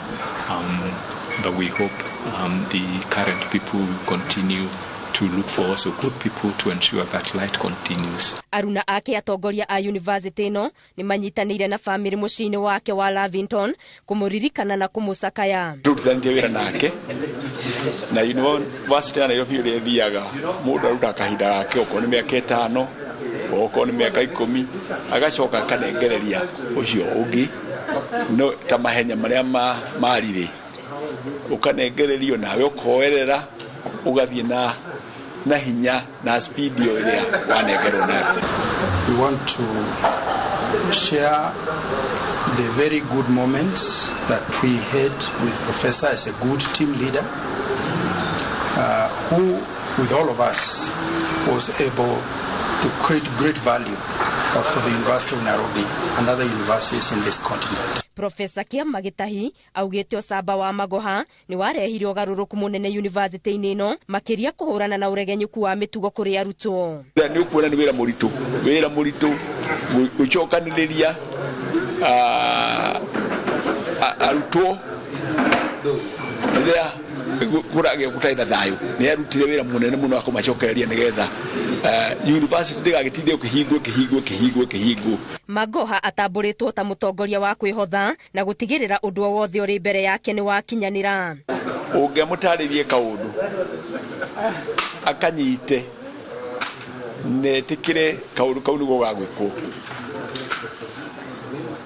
But we hope the current people will continue to look for also good people to ensure that light continues. Aruna ake atongoria a university ĩno nĩ manyitanĩire na family mũciĩ-inĩ wake wa Lavington kũmũririkana na kũmũcakaya. Tũrutithanĩtie wĩra nake na university ya Nairobi ĩrĩa ĩthiaga mũndũ arutaga kahinda gake okorwo nĩ mĩaka 5 okorwo nĩ mĩaka 10 agacoka akanengereria ũcio ũngĩ no ta mahenya marĩa marirĩ ũkanengererio nawe ũkoerera ũgathiĩ na hinya na speed ĩrĩa wanengerwo nayo. We want to share the very good moments that we had with Professor as a good team leader, who, with all of us, was able to create great value for the University of Nairobi and other universities in this continent. Professor Kiama Gĩtahi augĩte ũcamba wa Magoha nĩ warehire ũgarũrũku mũnene university-inĩ ĩno makĩria kũhũrana na ũregenyũku wa mĩtugo kũrĩ arutwo. Nĩ ũkuona nĩ wĩra mũritũ gũcokanĩrĩria arutwo rĩrĩa kũragĩa gũtarĩ na thayũ. Nĩ arutire wĩra mũnene mũno wa kũmacokereria nĩgetha university ndĩgagĩtinde ũkĩhingwo. Magoha atambũrĩtwo ta mũtongoria wa kwĩhotha na gũtigĩrĩra ũndũ o wothe ũrĩ mbere yake nĩ wakinyanĩra. Ũngĩamũtarĩrie kaũndũ akanyite na etĩkĩre kaũndũ kau nĩguo gagwĩkwo,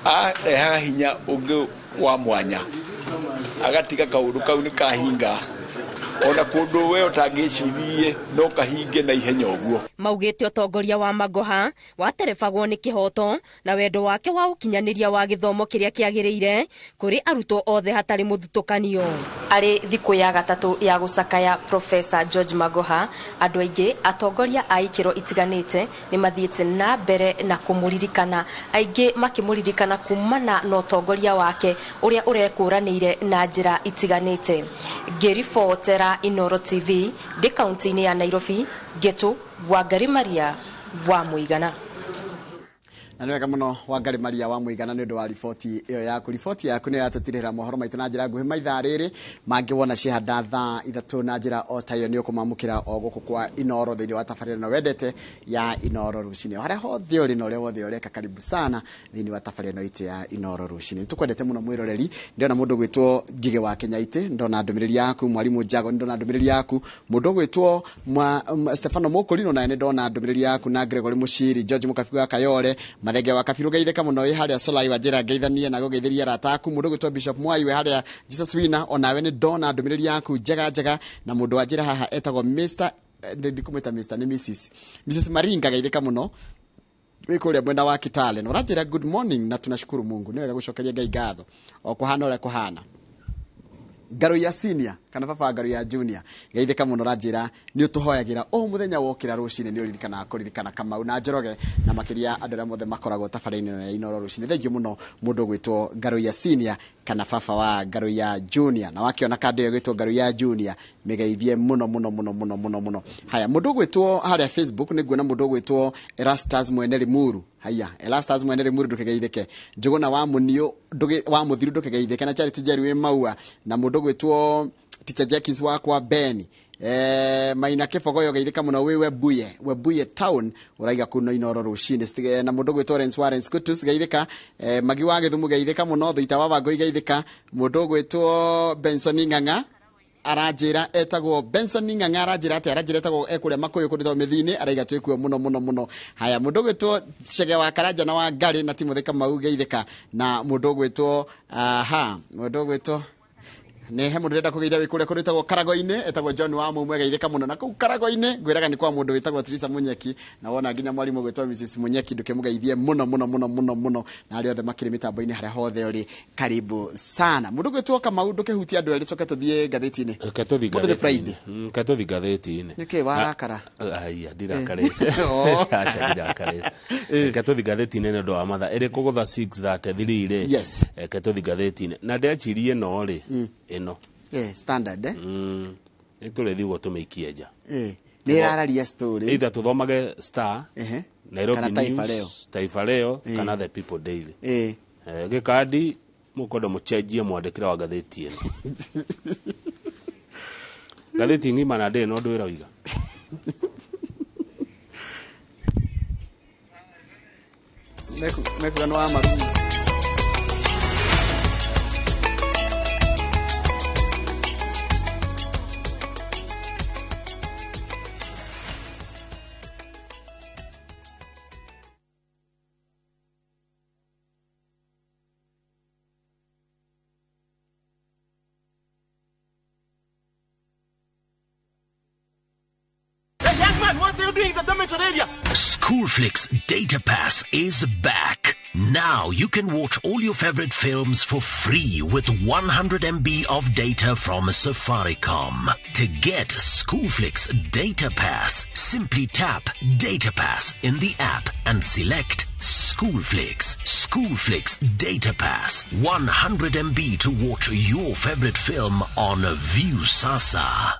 arehaga hinya ũngĩ wa mwanya agatiga kaũndũ kau nĩ kahinga ona kũndũ we ũtangĩcirie no kahinge na ihenya ũguo. Maugĩte ũtongoria wa Magoha waterebagwo nĩ kĩhoto na wendo wake wa ũkinyanĩria wa gĩthomo kĩrĩa kĩagĩrĩire kũrĩ arutwo othe hatarĩ mũthutũkanio. Arĩ thikũ ya gatatũ ya gũcakaya Professor George Magoha, andũ aingĩ atongoria a ikĩro itiganĩte nĩ mathiĩte na mbere na kũmũririkana, aingĩ makĩmũririkana kumana na ũtongoria wake ũrĩa ũrekũranĩire na njĩra itiganĩte. Ngĩribotera Inoro TV ndĩ kaunti-inĩ ya Nairobi, Ngetu Wangari Maria wa Mũigana. Na nĩ wega mũno Wangari Maria wa Mũigana nĩ ũndũ wa riboti ĩyo yaku. Riboti yaku nĩyo yatũtirĩra mohoro maitũ na njĩra nguhĩ maithaa rĩrĩ mangĩ wona cihanda thaa 3 na njĩra o ta ĩyo nĩ ũkũmamũkĩra o gũkũ kwa Inoro thĩinĩ wa tabarĩra ĩno wendete ya Inoro Rũcinĩ. Harĩa hothe ũrĩ na ũrĩa wothe ũreka, karibu sana thĩinĩ wa tabarĩra ĩno itũ ya Inoro Rũcinĩ. Nĩtũkwendete mũno mwĩroreri. Ndĩrona mũndũ ũgwĩtwo Ngigĩ wa Kenyaitĩ, ndona ndũmĩrĩri yaku. Mwarimũ Njago, ndona ndũmĩrĩri yaku. Mũndũ ũgwĩtwo Stefano Mũkũrinũ naye nĩndona ndũmĩrĩri yaku, na Gregory Mũciri, George Mũkabi wa Kayore, Mathenge wa Kabiru geithĩka mũno wĩ harĩa Solai wa njĩra ngeithanie na gũgeithĩria arata aku. Mũndũ ũgwĩtwo Bishop Mwai wĩ harĩa Jesus Wina, onawe nĩ ndona ndũmĩrĩri yaku njega njega. Na mũndũ wa njĩra haha etagwo Mr ndikumwĩta Mr nĩ Mrs Mrs Maringa, geithĩka mũno wĩ kũrĩa mwena wa Kitale na ũranjĩra good morning na tunashukuru Mungu. Nĩ wega gũcokeria Ngai ngatho o kũhana ũrĩa kũhana. Ngaro ya senior kana baba ngaro ya junior, geithĩka mũno, ũranjĩra nĩ ũtũhoyagĩra o mũthenya wokĩra rũcinĩ, nĩ ũririkanaga kũririkana Kamau na Njoroge na makĩria andũ arĩa mothe makoragwo tabarĩra-inĩ ĩno ya Inooro rũcinĩ. Thengiũ mũno mũndũ ũgwĩtwo ngaro ya senior kana baba wa ngaro ya junior, na wakĩona kandĩ ĩyo ĩgwĩtwo ngaro ya junior mĩgeithie mũno mũno mũno mũno mũno mũno. Haya, mũndũ ũgwĩtwo harĩa Facebook nĩ nguona mũndũ ũgwĩtwo Erastus Mwene Limuru. Haya, Erastus Mwene Limuru ndũkĩgeithĩke. Njũgũna wa Mũniũ wa Mũthiru ndũkĩgeithĩke, na Charity Njeri wĩ Maua, na mũndũ ũgwĩtwo Teacher Jenkins wakwa Ben. Maina Kĩbogoyo geithĩka mũno wĩ Webuye, Webuye town ũraiga kuno Inooro rũcinĩ. Na mũndũ ũgwĩtwo Lawrence Warren Kutus geithĩka. Magi wa Gĩthumu geithĩka mũno. Thuita wa Wangũi geithĩka. Mũndũ ũgwĩtwo Benson Ng'ang'a aranjĩra etagwo Benson Ng'ang'a, aranjĩra atĩ aranjĩra etagwo ekũrĩa Makũyũ kũndũ etagwo Mĩthiinĩ, araiga twĩkuo mũno mũno mũno. Haya, mũndũ ũgwĩtwo Chege wa Karanja na wa Ngarĩ na Timothy Kamau geithĩka. Na mũndũ ũgwĩtwo aha, mũndũ ũgwĩtwo nĩ he mũndũ ũrenda kũgeithia wĩ kũrĩa kũndũ ĩtagwo Karago-inĩ, etagwo John wa Mũmwe, geithĩka mũno. Na kũu Karago-inĩ ngwĩraga nĩ kwa mũndũ wĩtagwo Teresa Munyeki, na wona nginya mwarimũ ũgwĩtwo Mrs Munyeki ndũkĩmũgeithie mũno mũno mũno mũno mũno, na arĩa othe makĩrĩ mĩtambo-inĩ harĩa hothe ũrĩ, karibu sana. Mũndũ ũgwĩtwo Kamau ndũkĩhutie andũ erĩ, coke tũthiĩ ngathĩti-inĩ. Reke tũthiĩ Ũmũthĩ nĩ Friday. Reke tũthiĩ ngathĩti-inĩ. Nĩkĩ warakara? Aya, ndirakarĩte. Oh. Aca, ndirakarĩte. Reke tũthiĩ ngathĩti-inĩ nĩ ũndũ wa mathaa ĩrĩ kũgũtha 6:33 rĩ. Yes. Reke tũthiĩ ngathĩti-inĩ na ndecirie ĩno rĩ, ĩno Standard eh? Nĩ tũrĩthiĩ ũguo tũmĩikie nja. Nĩ ĩrararia story. Either tũthomage Star, Nairobi Kana Taifa News, Leo. Taifa Leo kana The People Daily. Gĩkandi mũkwenda mũcenjie mwandĩkĩre wa ngathĩti ĩno. Ngathĩti ng'ima na ndĩrĩ na ũndũ ĩroiga. Mekuga nĩ wa marumi. Hey, young man, what are you doing in the dormitory area? Schoolflix Data Pass is back. Now you can watch all your favorite films for free with 100 MB of data from Safaricom. To get Schoolflix Data Pass, simply tap Data Pass in the app and select Schoolflix. Schoolflix Data Pass. 100 MB to watch your favorite film on Viusasa.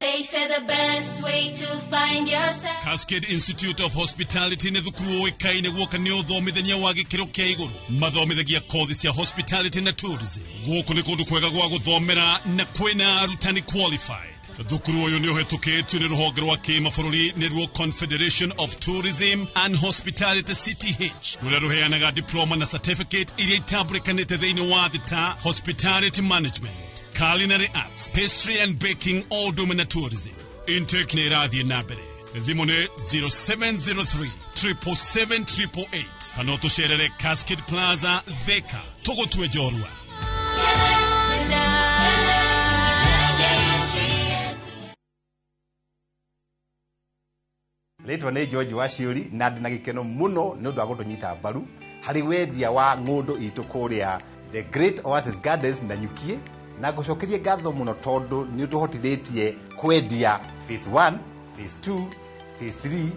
They say the best way to find yourself. Cascade Institute of Hospitality nĩ thukuru ũĩkaine guoka nĩ ũthomithania wa gĩkĩro kĩa igũrũ. Mathomithagia kothi cia hospitality na tourism. Gũkũ nĩ kũndũ kwega gwa gũthomera na kwĩna arutani qualified. Thukuru ũyũ nĩ ũhetũkĩtio nĩ rũhonge rwa kĩmabũrũri nĩruo Confederation of Tourism and Hospitality CTH, rũrĩa rũheanaga diploma na certificate iria itambũrĩkanĩte thĩinĩ wa thĩ ta hospitality management, culinary arts, pastry and baking, o ũndũ ũmwe na tourism. Intake nĩ ĩrathiĩ na mbere. Thimũ nĩ 0703 777 888 kana ũtũcerere Cascade Plaza, Thika. Tũgũtue njorua. Rĩtwa nĩ George Waciũri na ndĩ na gĩkeno mũno nĩ ũndũ wa gũtũnyita mbaru harĩ wendia wa ng'ũndũ itũ kũrĩa The Great Oasis Gardens na Nyukie, na ngũcokerie ngatho mũno tondũ nĩ ũtũhotithĩtie kwendia phase 1, phase 2, phase 3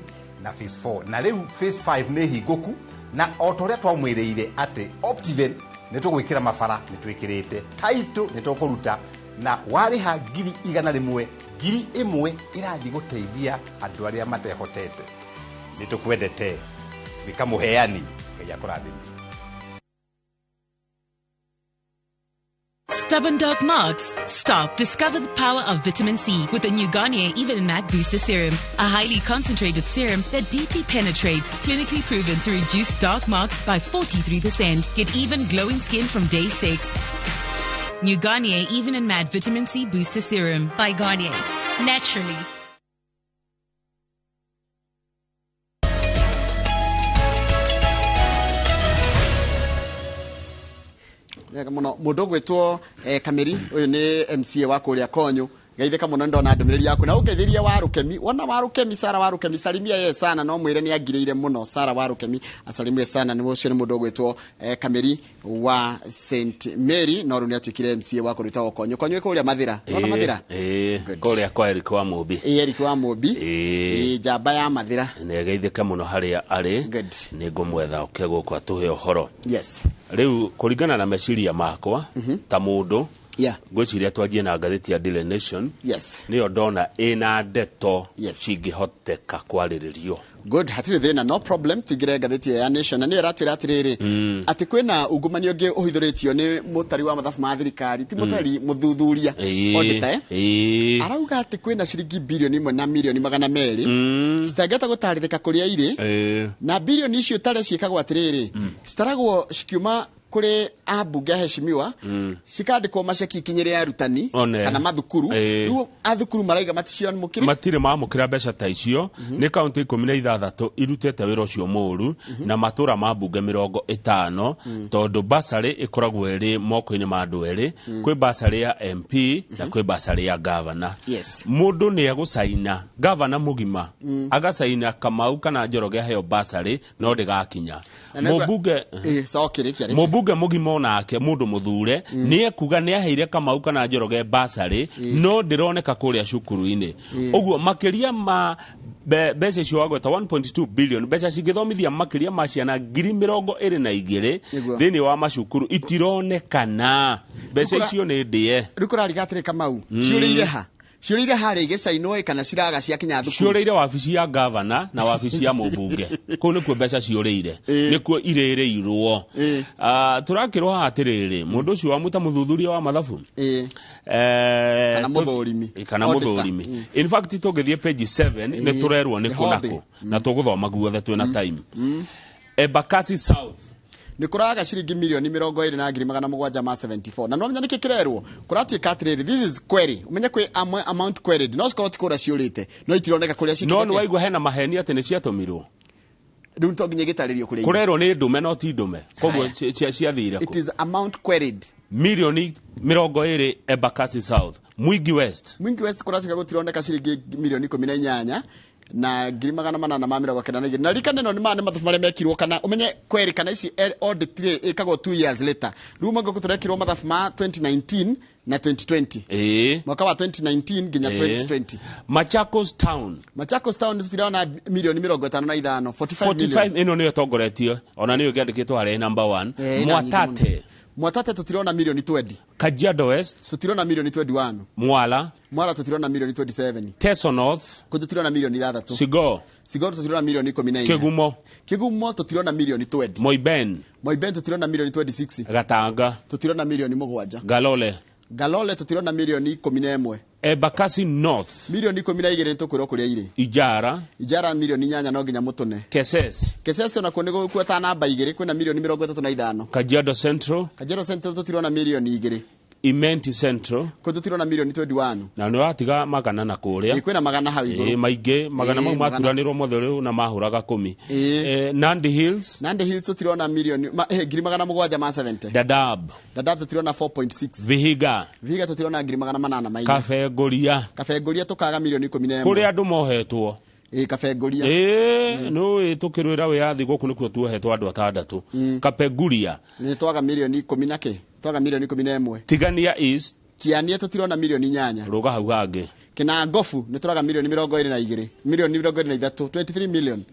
na phase 4, na rĩu phase 5 nĩ hingũku, na o ta ũrĩa twamwĩrĩire atĩ Optiven nĩ tũgwĩkĩra mabara nĩ twĩkĩrĩte title nĩ tũkũruta, na warĩha 100,000, 1,000 ĩrathiĩ gũteithia andũ arĩa matehotete. Nĩ tũkwendete wĩka mũheani, Ngai akũrathime. Stubborn dark marks? Stop. Discover the power of vitamin C with the new Garnier Even and Matte Booster Serum. A highly concentrated serum that deeply penetrates, clinically proven to reduce dark marks by 43%. Get even glowing skin from day 6. New Garnier Even and Matte Vitamin C Booster Serum. By Garnier. Naturally. Wega mũno. Mũndũ ũgwĩtwo Kamĩri, ũyũ nĩ MCA wa kũrĩa Konyo, geithĩka mũno, ndona ndũmĩrĩri yaku na ũngeithĩrie wa Rũkemi, wona wa Rũkemi, Sara wa Rũkemi, salimia ye sana, no mwĩre nĩ angirĩire mũno. Sara wa Rũkemi asalimie sana. Nĩ ũcio nĩ mũndũ ũgwĩtwo Kamĩri wa St Mary, no rĩu nĩ atuĩkire MCA wa kũrĩtagwo Konyo. Konyo ĩ kũrĩa Mathĩra, wona Mathĩra? Ĩĩ, kũrĩa kwa Eric wa Mũmbi. Ĩ, Eric wa Mũmbi. Ĩ, njamba ya Mathĩra. Nĩ ageithĩke mũno harĩa arĩ. Nĩ ngũmwetha oke gũkũ atũhe ũhoro. Rĩu kũringana na meciria makwa ta mũndũ, ngwĩciria twanjie na ngathĩti ya Daily Nation. Nĩyo ndona ĩna ndeto cingĩhoteka kwarĩrĩrio. Good, hatirĩ thĩna, no problem. Tuingĩre ngathĩti ĩyo ya Nation, na nĩyo ĩratwĩra atĩrĩrĩ, atĩ kwĩna ungumania ũngĩ ũhithũrĩtio nĩ mũtari wa mathabu ma thirikari, ti mũtari, mũthuthuria, auditor, eh? Arauga atĩ kwĩna ciringi 1 na 200 million citangĩhota gũtarĩrĩka kũrĩa irĩ, na birioni icio tare ciĩkagwo atĩrĩrĩ, citaragwo cikiuma kũrĩ ambunge, aheshimiwa, cikandĩkwo maceki ikinyĩre arutani One. kana mathukuru. Rĩu athukuru maraiga maticiamũkĩre. Matirĩ mamũkĩra mbeca ta icio. Nĩ kaunti 16 irutĩte wĩra ũcio mũũru na matũra ma mbunge 50, tondũ basarĩ ĩkoragwo ĩrĩ moko-inĩ ma andũ erĩ. Kwĩ basarĩ ya MP na kwĩ basarĩ ya gavana. Mũndũ nĩ egũcaina, gavana mũgima agacaina Kamau kana Njoroge aheo basarĩ, no ndĩgakinya. Na nĩgua- Mũmbunge Ĩ, cokerĩ kĩarĩ. Mũmbunge mũgima onake, mũndũ mũthure, nĩ ekuga nĩ aheire Kamau kana Njoroge basarĩ, no ndĩroneka kũrĩa cukuru-inĩ. Ũguo makĩria ma mbeca icio wagweta, 1.2 billion, mbeca cingĩthomithia makĩria ma ciana 22,000 thĩinĩ wa macukuru, itironekana. Mbeca icio nĩ ndĩe. Rĩu kũrariga atĩrĩ, Kamau, ciũrĩire ha? Ciũrĩire harĩa igĩcainwo ĩ, kana ciraga ciakinya thukuru? Ciũrĩire wabici ya gavana na wabici ya mũmbunge. Kũu nĩkuo mbeca ciũrĩire, nĩkuo irĩrĩirwo. Tũrakĩrwo haha atĩrĩrĩ, mũndũ ũcio wamuta mũthuthuria wa mathabu, Kana mũthũrimi. Kana Auditor. mũthũrimi. In fact, tũngĩthiĩ page 7 nĩ tũrerwo nĩ kũ na kũ, na tũgũthoma guothe twĩna time. Embakasi South. Nĩ kũraga ciringi 27,774,000, na no menya nĩkĩ kĩrerwo. Kũratuĩka atĩrĩrĩ, this is query, ũmenye kwĩ amount queried, no cikorwo ti kũrĩa ciũrĩte, no itironeka kũrĩa No nĩ cikĩte. waigua hena maheni atĩ nĩ ciatũmirwo. Rĩu to nginya gĩtarĩrio kũrĩa irĩ. Kũrerwo nĩ ndume no ti ndume, koguo ciathire It kũ? is amount queried. 20 million Embakasi South. Mwingi West. Mwingi West kũratuĩka gũtironeka ciringi 18,892,000, na ririkana ĩno nĩ maya nĩ mathabu marĩa mekirwo, kana ũmenye query kana ici audit rĩ ĩkagwo 2 years later. Rĩu mwaka tũrekirwo mathabu ma 2019 na 2020, mwaka wa 2019 nginya 2020. Machakos Town. Machakos Town tũtirona 55 million, 45 million. 45, ĩno nĩyo ĩtongoretio, ona nĩyo ĩkĩandĩkĩtwo harĩa number 1. Ĩna nyingĩ mũno. Mwatate. Mwatate tũtirona 20 million. Kajiado West. Tũtirona 21 million. Mwala. Mwala tũtirona 27 million. Teso North. Kũ tũtirona 6 million. Sigo. Sigo tũtirona 14 million. Kigumo. Kigumo tũtirona 20 million. Moiben. Moiben tũtirona 26 million. Gatanga. Tũtirona 7 million. Galole. Galole tũtirona 11 million. Embakasi North. 12 million tũkwĩrwo kũrĩa irĩ. Ijara. Ijara 8 million, no nginya mũtũne. Keses. Kesese onakuo nĩ gũkuota namba igĩrĩ, kwĩna 35 million. Kajiado Central. Kajiado Central tũtirona 2 million. Imenti Central. Kũ tũtirona 21 million. Na nĩ watiga magana na kũrĩa. Ĩ, kwĩna magana hau igũrũ. Ĩ, maingĩ magana Ĩ, mau magana. maturanĩrwo mothe rĩu na mahũraga kũmi. Nandi Hills. Nandi Hills tũtirona milioni 770,000. Dadaab. Dadaab tũtirona 4.6. Vihiga. Vihiga tũtirona 804,000. Kabengoria. Kabengoria tũkaga 11 million. Kũrĩa andũ mohetwo. Ĩ, Kabengoria. Ĩ, nĩũĩ tũkĩrwĩra wĩyathi gũkũ nĩkuo tuohetwo andũ atandatũ. Kapenguria. Nĩ twaga milioni ikũmi na kĩ, twaga 11 million. Tigania East. Tiania tũtirona 8 million. Rũga hau hangĩ. Kinangobu nĩ tũraga 22 million, 23 million, 23 million.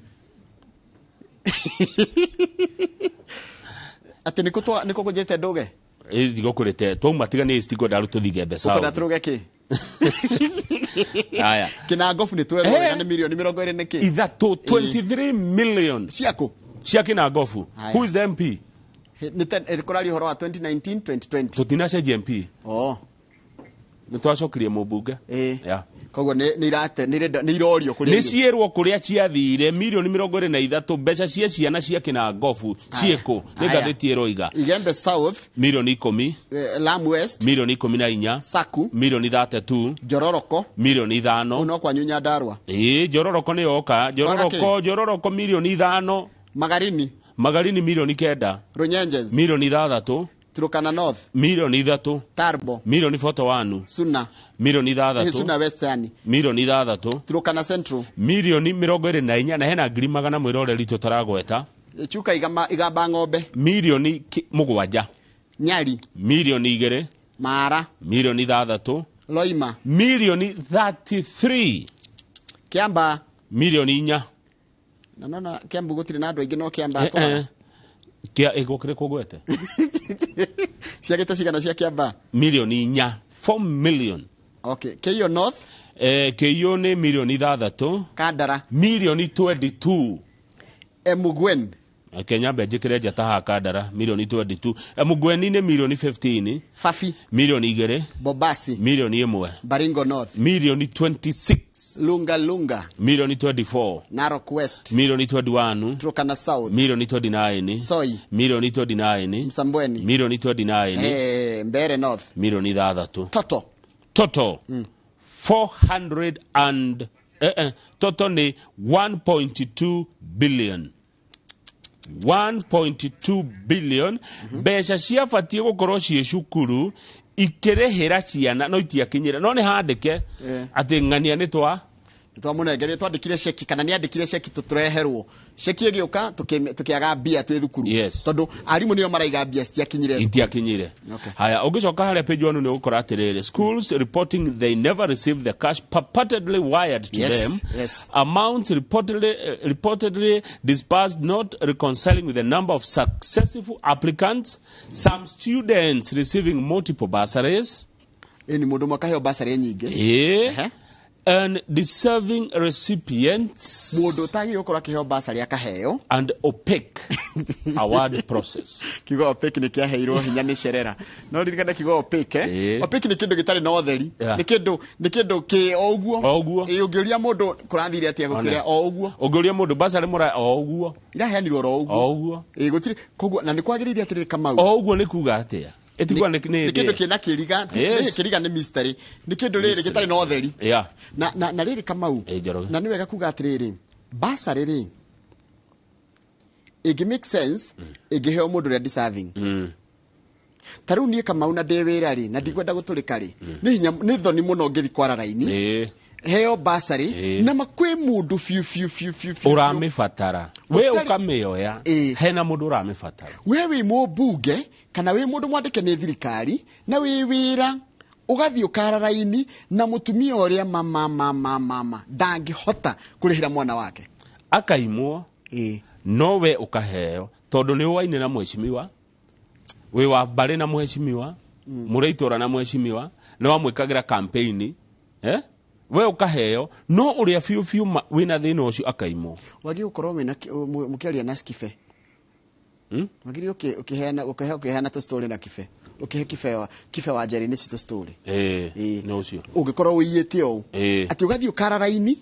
Atĩ nĩkũ nĩkũ kũnjĩte ndũge? Ĩ, ndigũkũrĩte twauma Tigania East, ngwenda rĩu tũthiĩ Gembe Ũkwenda South. tũrũge kĩ? Aya. Kinangobu nĩ twerwo wega nĩ 20 nĩkĩ? Ithatũ, 23 million. Ciakũ? Cia Kinangobu. Haya. Who is the MP? Nĩ kũraria ũhoro wa 2019 2020. Tũtinacenjia MP. Oh. Nĩ twacokirie mũmbunge. Yeah. Koguo nĩ irate nĩ irorio kũrĩa Nĩ irĩ. ciĩrwo kũrĩa ciathire 23 million, mbeca cia ciana cia Kinangobu ciĩkũ? Nĩ Haya. ngathĩti ĩroiga. Igembe South. 10 million. Lamu West. 14 million. Saku. 32 million. Njororoko. 5 million. No kwanyu Nyandarua. Ĩĩ, Njororoko nĩ yoka. Njororoko, Njororoko 5 million. Magarini. Magarini 9 million. Runyenjes. 6 million. Turkana North. Milioni 3. Tarbo. Milioni 41. Suna. Milioni 6. Suna West yani. Milioni 6. Turkana Central. Milioni 24 na hena ngiri magana mwiroreri tutaragweta. Chuka igamba ng'ombe. Milioni 7. Nyali. Milioni 2. Mara. Milioni 6. Loima. Milioni 33. Kiamba. Milioni 4. Na nona Kiambu gutire na andu aingi no Kiamba atwara. Kia igokire kugwete. Ciagite cigana cia Kiamba? Milioni 4. 4 million. Okay. Keio North. Keio ni milioni 6. Kandara. Milioni 22. Emugwen. Kenya mbe njikire njata ha Kandara milioni 22. Emugweni ni milioni 15. Fafi. Milioni 2. Bobasi. Milioni 1. Baringo North. Milioni 26. Lunga Lunga. Milioni 24. Narok West. Milioni 21. Turkana South. Milioni 29. Soi. Milioni 29. Msambweni. Milioni 29. Mbere North. Milioni 6. Toto. Toto. 400 and toto ni 1.2 billion. 1.2 billion. Mbeca ciabatiĩ gũkorwo ciĩ cukuru ikĩrĩhĩra ciana no itiakinyĩra no nĩ handĩke atĩ ng'ania nĩ twa twamũnengerie twandĩkire ceki kana nĩ andĩkire ceki tũtũreherwo ceki ĩgĩũka tũkĩaga mbia twĩ thukuru. Yes. Tondũ arimũ nĩo maraiga mbia citiakinyire. Itiakinyire. Okay. Haya, ũngĩcoka harĩa page 1 nĩ ũgũkora atĩrĩrĩ, schools reporting they never received the cash purportedly wired to them. Yes. Amounts reportedly disbursed not reconciling with the number of successful applicants, some students receiving multiple bursaries. Ĩni mũndũ ũmwe akaheo bursary nyingĩ. And deserving recipients. Mũndũ ũtagĩrĩirwo gũkorwo akĩheo bursary akaheo. And opaque award process. Kiugo opaque nĩ kĩaheirwo hinya nĩ Sherera. No ririkane kiugo opaque, Opaque nĩ kĩndũ gĩtarĩ na ũtheri. Nĩ kĩndũ kĩ o ũguo. O ũguo. Ũngĩũria mũndũ kũrathire atĩa gũkĩra o ũguo. Ũngĩũria mũndũ bursary mũra o ũguo. Iraheanirwo oro ũguo. O ũguo. Gũtirĩ koguo na nĩ kwagĩrĩire atĩrĩrĩ Kamau. O ũguo nĩ kuga atĩa? Ĩtigua nĩ kĩndũ kĩna kĩriga, nĩ kĩriga nĩ mystery. Nĩ kĩndũ rĩrĩ gĩtarĩ na ũtheri. Na rĩrĩ Kamau. Na nĩ wega kuga atĩrĩrĩ, bursary rĩ ĩngĩ make sense ĩngĩheo mũndũ ũrĩa deserving. Ta rĩu niĩ Kamau na ndĩ wĩra rĩ na ndikwenda gũtũrĩka rĩ nĩ hinya nĩ thoni mũno ngĩthiĩ kwara raini heo bursary na makwĩ mũndũ biũ biũ biũ biũ biũ ũramĩbatara we ũkamĩoya hena mũndũ ũramĩbatara. We wĩ mũmbunge kana wĩ mũndũ mwandĩke nĩ thirikari na wĩ wĩra ũgathiĩ ũkara raini na mũtumia ũrĩa mama ndangĩhota kũrĩhĩra mwana wake akaimwo no we ũkaheo tondũ nĩ ũwaine na mheshimiwa wĩ wa mbarĩ na mheshimiwa mũrĩ itũra na mheshimiwa nĩ wamwĩkagĩra campaign we ukaheo no uria biũ biũ wina thĩna ũcio akaimwo. Wagĩrĩirwo gũkorwo wĩna mũkĩaria na Kibe. Wagĩrĩirwo ũkĩheana ũkĩheana tũ story na Kibe. Ũkĩhe Kibe wa Njeri nĩ citũ story. Nĩ ũcio. Ũngĩkorwo ũiyĩte ũũ atĩ ũgathiĩ ũkara raini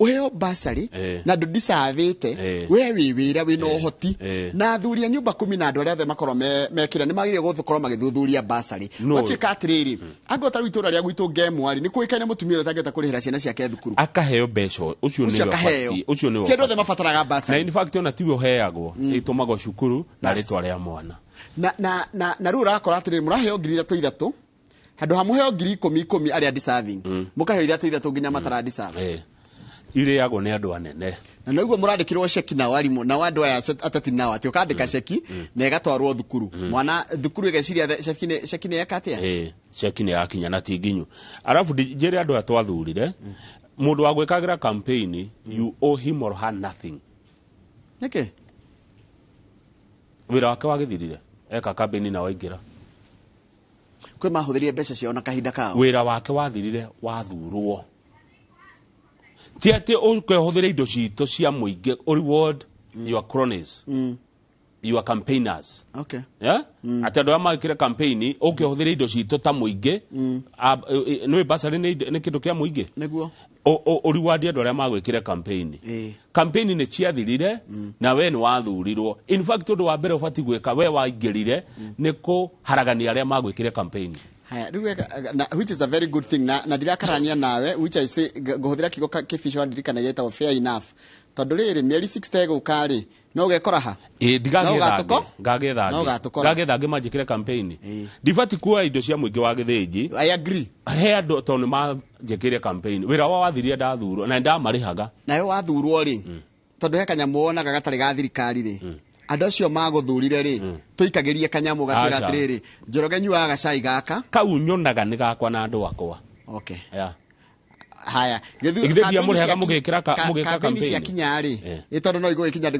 ũheo bursary na ndũ deservĩte we wĩ wĩra wĩna ũhoti na athuri a nyũmba 10 na andũ arĩa othe makorwo mekĩra nĩ magĩrĩirwo gũkorwo magĩthuthuria bursary. Gwatuĩka atĩrĩrĩ angĩkorwo ta rĩu itũra rĩa gwitũ Ngemwa rĩ nĩ kũĩkaine mũtumia ũrĩa ũtangĩhota kũrĩhĩra ciana ciake thukuru akaheo mbeca ũcio nĩwe ũbatiĩ ũcio nĩwe ti andũ othe mabataraga bursary na in fact ona tiwe ũheagwo ĩtũmagwo cukuru na rĩtwa rĩa mwana na rĩu ũrakora atĩrĩrĩ mũraheo ngiri 3 handũ ha mũheo ngiri 10 10 arĩa deserving mũkaheo 3 3 nginya matara deserve irĩagwo nĩ andũ anene na noguo mũrandĩkĩrwo ceki na arimũ na andũ aya ateti nao atĩ ũkandĩka ceki na ĩgatwarwo thukuru mwana thukuru ĩgeciria ceki nĩ yeka atĩa ceki nĩ yakinya na ti nginyu arabu njĩre andũ aya twathurire mũndũ wa gwĩkagĩra campaign you owe him or her nothing. Nĩkĩ wĩra wake wagĩthirire eka campaign na waingĩra kwĩ mahũthĩrire mbeca ciao na kahinda kao wĩra wake wathirire wathurwo ti atĩ ũkehũthĩra indo citũ cia mũingĩ reward your cronies your campaigners. Okay. Yeah? Atĩ andũ arĩa magĩkĩre campaign ũkĩhũthĩra indo citũ ta mũingĩ nĩ bursary nĩ kĩndũ kĩa mũingĩ nĩguo ũriwandi andũ arĩa magwĩkĩre campaign. Campaign nĩ ciathirire na we nĩ wathurirwo. In fact ũndũ wa mbere ũbatiĩ gwĩka we waingĩrire nĩ kũharagania arĩa magwĩkĩre campaign. Haya, which is a very good thing na ndirakarania nawe which I say ngũhũthĩra kiugo kĩbico ndirikana gĩtagwo fair enough tondũ rĩrĩ mĩeri 6 ĩgũka rĩ No ũgekora ha? Ĩ, No ndigagetha ũgatũko? angĩ ngagetha No angĩ ũgatũkora. ngagetha angĩ manjĩkĩre campaign. Ndibati kuoya indo cia mũingĩ wa gĩthĩnji. I agree. He andũ tondũ nĩ manjĩkĩire campaign, wĩra wao wathirire ndathurwo na nĩndamarĩhaga. Nawe wathurwo rĩ, tondũ he kanyamũ wonaga gatarĩ ga thirikari rĩ, andũ acio magũthurire rĩ, tũikagĩrie kanyamũ gatwĩra Aca. atĩrĩrĩ, Njoroge nyuaga gacai gaka. Kau nyonaga nĩ gakwa na andũ akwa. Okay. Yeah. Haya. Githĩ ndiamũrĩhaga mũgĩkĩra mũgĩka campaign campaign? ciakinya rĩ, ĩ tondũ no igũgĩkinya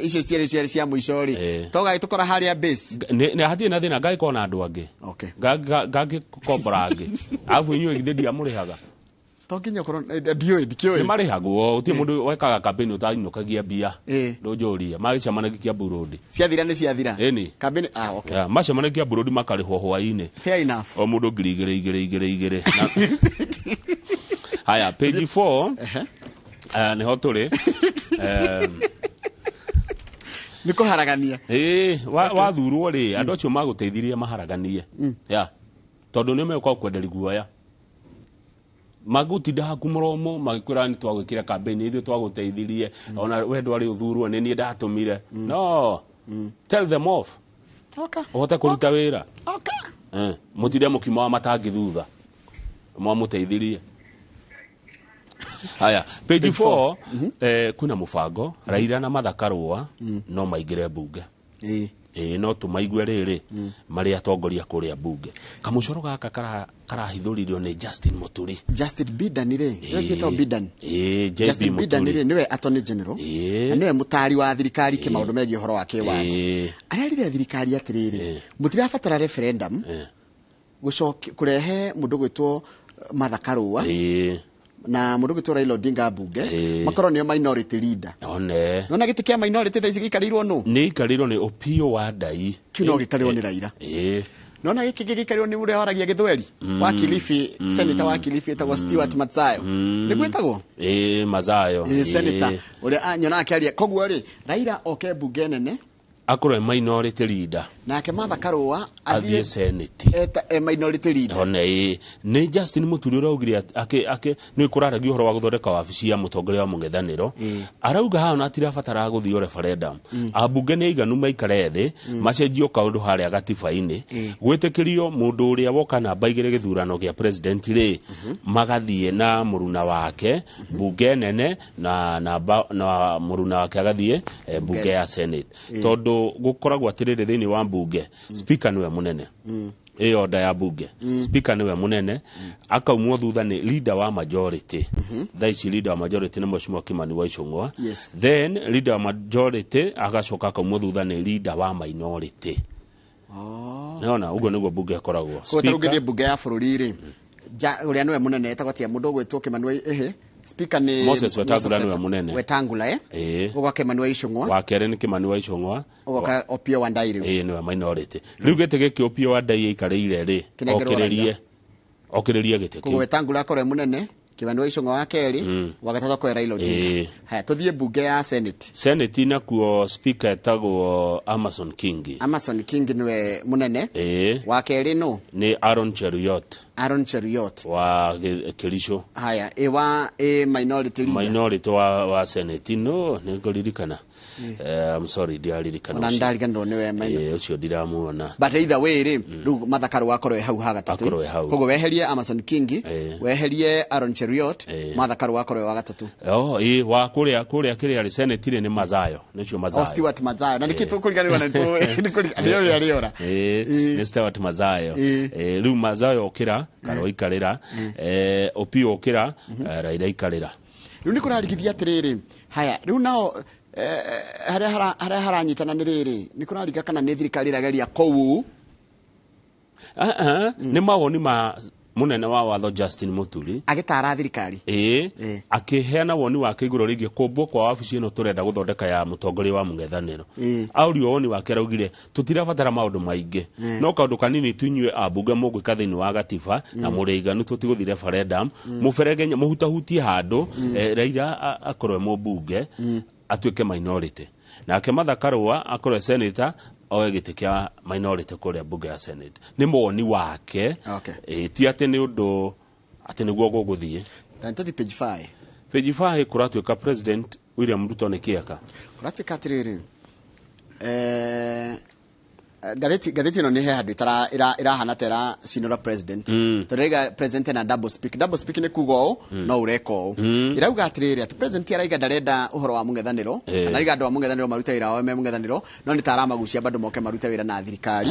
icio cierĩ ciarĩ cia mũico rĩ, to gagĩtũkora harĩa base. Nĩ hatirĩ na thĩna, ngagĩkorwo na andũ angĩ. Okay. Ngagĩkombora angĩ, arabu inyuĩ githĩ ndiamũrĩhaga? To nginya ũkorwo ndiũĩ, ndikĩũĩ. Nĩ marĩhagwo, gũtirĩ mũndũ wekaga campaign ũtainũkagia mbia. Ndũnjũrie magĩcemanagia Kiambu Road. Ciathira nĩ ciathira. Ĩni. Campaign, ah, okay. Yeah, macemanagia Kiambu Road makarĩhwo hwaĩ-inĩ. Fair enough. O mũndũ 2,000 2,000 2,000 2. Haya, page 4 nĩho tũrĩ. Nĩ kũharagania. Ĩĩ, wathurwo rĩ, andũ acio magũteithirie maharaganie. Ya, tondũ nĩ megũka kwenderia guoya, magũtinda haku mũromo magĩkwĩra nĩ twagwĩkĩra campaign, ithuĩ twagũteithirie, ona we ndwarĩ ũthurwo, nĩ niĩ ndatũmire. No tell them off. Okay. Ũhote kũruta wĩra. Okay. Mũtinde mũkiuma wa matangi thutha mwamũteithirie. Haya, page 4, kwĩna mũbango Raila na Martha Karũa no maingĩre mbunge. Ĩĩ, no tũmaigue rĩrĩ marĩ atongoria kũrĩa mbunge. Kamũcoro gaka karahithũririo nĩ Justin Mũturi. Justin Bidan rĩ, nĩwe Bidan? Ĩĩ, JB. Justin Bidan Mũturi. rĩ, nĩwe attorney general na nĩwe mũtaari wa thirikari kĩmaũndũ megiĩ ũhoro wa kĩwatho. Arerire thirikari atĩrĩrĩ, mũtirabatara referendum gũcoki kũrehe mũndũ gwĩtwo Martha Karũa na mũndũ gwĩtwo Raila Odinga mbunge, makorwo nĩo minority leader. One. Nona gĩtĩ kĩa minority thaa ici gĩikarĩirwo nũ? Nĩ ikarĩirwo nĩ Opiyo wa Ndai. Kĩu no gĩikarĩrwo nĩ Raila. Nona gĩkĩ gĩgĩikarĩrwo nĩ ũrĩa waragia gĩthweri wa Kilifi, senator wa Kilifi etagwo Stewart Matsayo, nĩguo etagwo? Ĩĩ, Mazayo. Ĩĩ, senator ũrĩa nyonaga akĩaria. Koguo rĩ, Raila oke mbunge nene, akorwo e minority leader, nake Martha Karũa athiĩ senate eta e minority leader. One, ĩĩ, nĩ Justin Mũturi ũraugire akĩ nĩ kũraragio ũhoro wa gũthondeka wabici ya mũtongoria wa mũng'ethanĩro. Arauga haha ona atirabatara gũthio referendum, ambunge nĩ aiganu maikare thĩ, macenjio kaũndũ harĩa gatiba-inĩ, gwĩtĩkĩrio mũndũ ũrĩa woka namba 2 gĩthurano gĩa president rĩ, magathiĩ na mũruna wake mbunge nene na namba na mũruna wake agathiĩ mbunge ya senate. Tondũ gũkoragwo atĩrĩrĩ, thĩinĩ wa mbunge speaker nĩwe mũnene, ĩyo nda ya mbunge, speaker nĩwe mũnene, akaumwo thutha nĩ leader wa majority. Thaa ici leader wa majority nĩ Mheshimiwa Kimani wa Ichung'wa. Then leader wa majority agacoka akaumwo thutha nĩ leader wa minority. Nĩwona ũguo nĩguo mbunge ĩkoragwo. Koguo ta rĩu ngĩthiĩ mbunge ya bũrũri rĩ, ũrĩa nĩwe mũnene etagwo atĩa, mũndũ ũgwĩtwo Kimani wa ĩhĩ, speaker nĩ Moses Wetangula nĩwe mũnene. Wetangula, eh. Ũgoka Kimani wa Ichung'wa. Wa kerĩ nĩ Kimani wa Ichung'wa. Ũgoka Opiyo Wandayi rĩu. Ĩĩ, nĩwe minority. Rĩu gĩtĩ gĩkĩ Opiyo Wandayi aikarĩire rĩ, Kĩnengerwo okĩrĩrie Raila. okĩrĩrie gĩtĩ Koguo kĩu. Wetangula akorwo e mũnene, Kimani wa Ichung'wa wa kerĩ, wa gatatũ akorwo e Raila Odinga. Haya, tũthiĩ mbunge ya senate. Senate nakuo speaker etagwo Amason Kingi. Amason Kingi nĩwe mũnene. Wa kerĩ nũ? Nĩ Aaron Cheruiyot. Aaron Cheruiyot. Wa Kericho. Haya, ĩ wa ĩ minority leader? Minority wa senate no nĩ ngũririkana. I'm sorry, ndiaririkana Ona ũcio. ndariganĩrwo nĩwe minor. Ĩĩ, ũcio ndiramuona. But either way rĩ, rĩu Martha Karua akorwo e hau ha gatatũ. Akorwo e hau. Koguo weherie Amason Kingi, weherie Aaron Cheruiyot, Martha Karua akorwo e wa gatatũ. Oh, ĩĩ, wa kũrĩa kĩrĩa rĩ senate rĩ nĩ Mazayo, nĩcio O Mazayo. Stewart Mazayo, na nĩkĩ tũkũriganĩrwo na nĩ ũrĩa rĩora. Ĩĩ, nĩ Stewart Mazayo. Ĩĩ, rĩu Mazayo okĩra, Karua ikarĩra, Opiyo okĩra, Raila ikarĩra. Rĩu nĩ kũrarigithia atĩrĩrĩ, haya rĩu nao harĩa haranyitana nĩ rĩrĩ, nĩ kũrariga kana nĩ thirikari ĩrageria kũu. Ah, ah, nĩ mawoni ma mũnene wa watho Justin Muturi agĩtara thirikari. Ĩĩ, akĩheana woni wake igũrũ rĩgiĩ kũmbwo kwa wabici ĩno tũrenda gũthondeka ya mũtongoria wa mũng'ethanĩro. Aurio woni wake, araugire tũtirabatara maũndũ maingĩ, no kaũndũ kanini tu inyuĩ ambunge mũgwĩka thĩinĩ wa gatiba na mũrĩ aiganu, tũtigũthiĩ referendum, mũberegenye mũhutahutie handũ, Raila akorwo e mũmbunge, atuĩke minority, nake Martha Karua akorwo e senator, oe gĩtĩ kĩa minority kũrĩa mbunge ya senate. Nĩ mawoni wake. Ti atĩ nĩ ũndũ atĩ nĩguo gũgũthiĩ. Tũthiĩ page 5. Page 5, kũratuĩka President William Ruto nĩ kĩeka. Kũratuĩka atĩrĩrĩ, ngathĩti ĩno nĩ he handũ ĩrahana ta ĩracinũra president, tondũ ĩraiga president ena double speak. Double speak nĩ kuga ũũ no ũreka ũũ. Ĩrauga atĩrĩrĩ, atĩ president araiga ndarenda ũhoro wa mũng'ethanĩro, kana araiga andũ a mũng'ethanĩro marute wĩra wao me mũng'ethanĩro, no nĩ ta aramagucia bado moke marute wĩra na thirikari.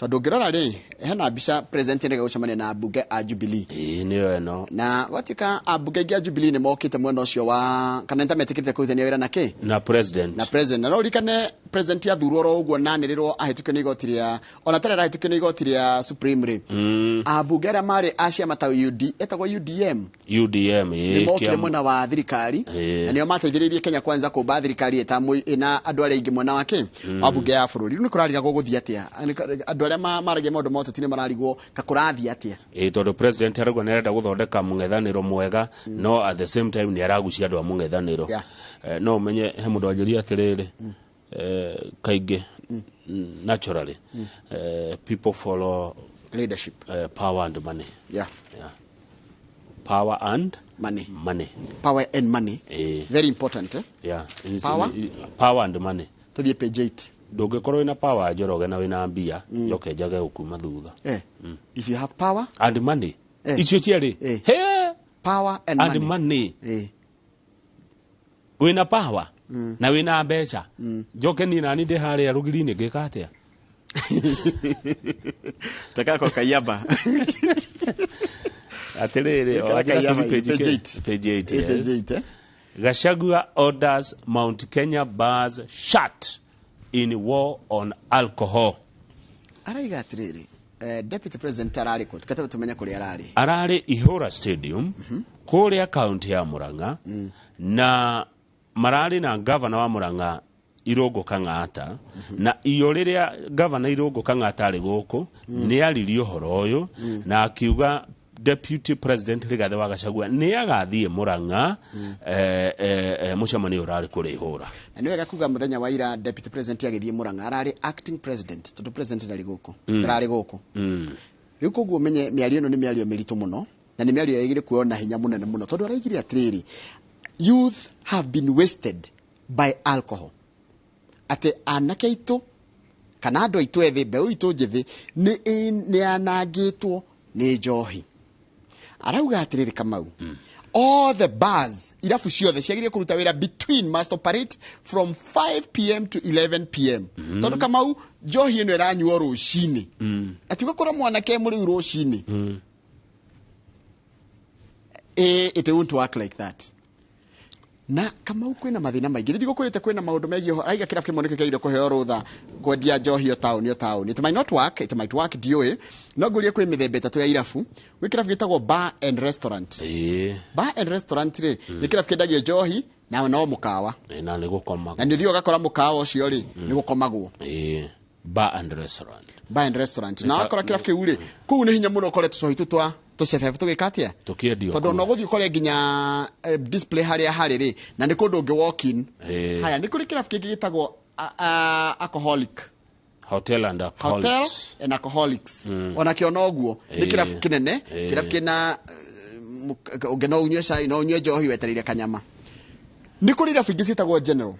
Tondũ ũngĩrora rĩ, hena mbica president nĩrega gũcemania na ambunge a Jubilee. Ĩĩ, nĩyo ĩno. Na gwatuĩka ambunge aingĩ a Jubilee nĩ mokĩte mwena ũcio wa kana nĩ ta metĩkĩrĩte kũrutithania wĩra na kĩ na president. Na president. Na no ũririkane president athurwo oro ũguo na anĩrĩrwo ahĩtũkio nĩ igoti rĩa, ona tene arahĩtũkio nĩ igoti rĩa Supreme rĩ, ambunge arĩa marĩ a ciama ta UD, etagwo UDM. UDM, nĩ mokire mwena wa thirikari, na nĩo mateithĩrĩirie Kenya Kwanza kũmba thirikari ĩna andũ arĩa aingĩ mwena wake wa mbunge ya bũrũri. Rĩu nĩ kũrarigagwo gũthiĩ atĩa, andũ arĩa maragia maũndũ ma ũteti nĩ mararigwo ka kũrathiĩ atĩa. Ĩĩ, tondũ president arauga nĩ arenda gũthondeka mũng'ethanĩro mwega, no at the same time nĩ aragucia andũ a mũng'ethanĩro. No ũmenye he mũndũ wanjĩria atĩrĩrĩ, kaingĩ naturally people follow leadership, power and money. Yeah. Power and money. Money. Power and money. Very important, eh? Yeah. Power? Power and money. Tuthiĩ page 8. Ndũngĩkorwo wĩna power Njoroge na wĩna mbia, njoke njage gũkuma thutha. If you have power and money. Icio cierĩ. He! Power and and money. Money. Wĩna power na wĩna mbeca. Njoke niĩ nani ndĩ harĩa rũgiri-inĩ ngĩka atĩa? Takako kayaba. Atĩrĩrĩ, Gĩkara wanjĩra kayaba, tũthiĩ page page kĩ? 8. Page 8, Page yes. 8, eh? Gachagua orders Mount Kenya bars shut in war on alcohol. Araiga atĩrĩrĩ, deputy president ararĩ kũ? Tukataba tumenye kũrĩa ararĩ. Ararĩ Ihũra Stadium kũrĩa kaunti ya Murang'a, na mararĩ na gavana wa Murang'a Irũngũ Kang'ata, na iyo rĩrĩa gavana Irũngũ Kang'ata arĩ gũkũ nĩ aririe ũhoro ũyũ na akiuga Deputy President Rigathĩ wa Gachagua nĩ agathiĩ Murang'a, mũcemanio ũrarĩ kũrĩa Ihũra. Na nĩ wega kuga mũthenya wa ira deputy president agĩthiĩ Murang'a ararĩ acting president, tondũ president ndarĩ gũkũ. Ndararĩ gũkũ. Rĩu koguo ũmenye mĩario ĩno nĩ mĩario mĩritũ mũno, na nĩ mĩario yagĩrĩire kuoywo na hinya mũnene mũno, tondũ araigire atĩrĩrĩ, youth have been wasted by alcohol. Atĩ anake aitũ kana andũ aitũ ethĩ, mbeũ itũ njĩthĩ nĩ yanangĩtwo nĩ njohi. Arauga atĩrĩrĩ Kamau, all the bars, irabu ciothe ciagĩrĩire kũruta wĩra between, must operate from 5 p.m. to 11 p.m., tondũ Kamau njohi ĩno ĩranyuo rũcinĩ, ati ũgakora mwanake mũrĩu rũcinĩ. It won't work like that. Na Kamau kwĩna mathĩna maingĩ, ndigũkwĩrĩte kwĩna maũndũ megiĩ ũhoro araiga kĩrabu kĩmwe nĩkĩo kĩagĩrĩire kũheo rũtha kwendia njohi o taũni o taũni. It might not work, it might work, ndiũĩ. No ngũrie, kwĩ mĩthemba ĩtatũ ya irabu. Gwĩ kĩrabu gĩtagwo bar and restaurant. Bar and restaurant rĩ, nĩ kĩrabu kĩendagio njohi na no mũkawa. Na nĩ gũkomagwo. Na nĩ ũthiaga ũgakora mũkawa ũcio rĩ, nĩ gũkomagwo. Bar and restaurant. Bar and restaurant. Na wakora kĩrabu kĩu rĩ, kũu nĩ hinya mũno ũkore tũcohi tũ twa tũcebebe tũgĩka atĩa, tũkĩendio tondũ kuo. ona ũgũthiĩ ũkore nginya display harĩa harĩ rĩ, na nĩ kũndũ ũngĩ walk in. Haya, nĩ kũrĩ kĩrabu kĩngĩ gĩtagwo alcoholic Hotel and hotel alcoholics. And alcoholics. Onakĩo noguo nĩ kĩrabu kĩnene, kĩrabu kĩna ũngĩ no ũnyue cai, no ũnyue njohi wetereire kanyama. Nĩ kũrĩ irabu ingĩ ciĩtagwo general.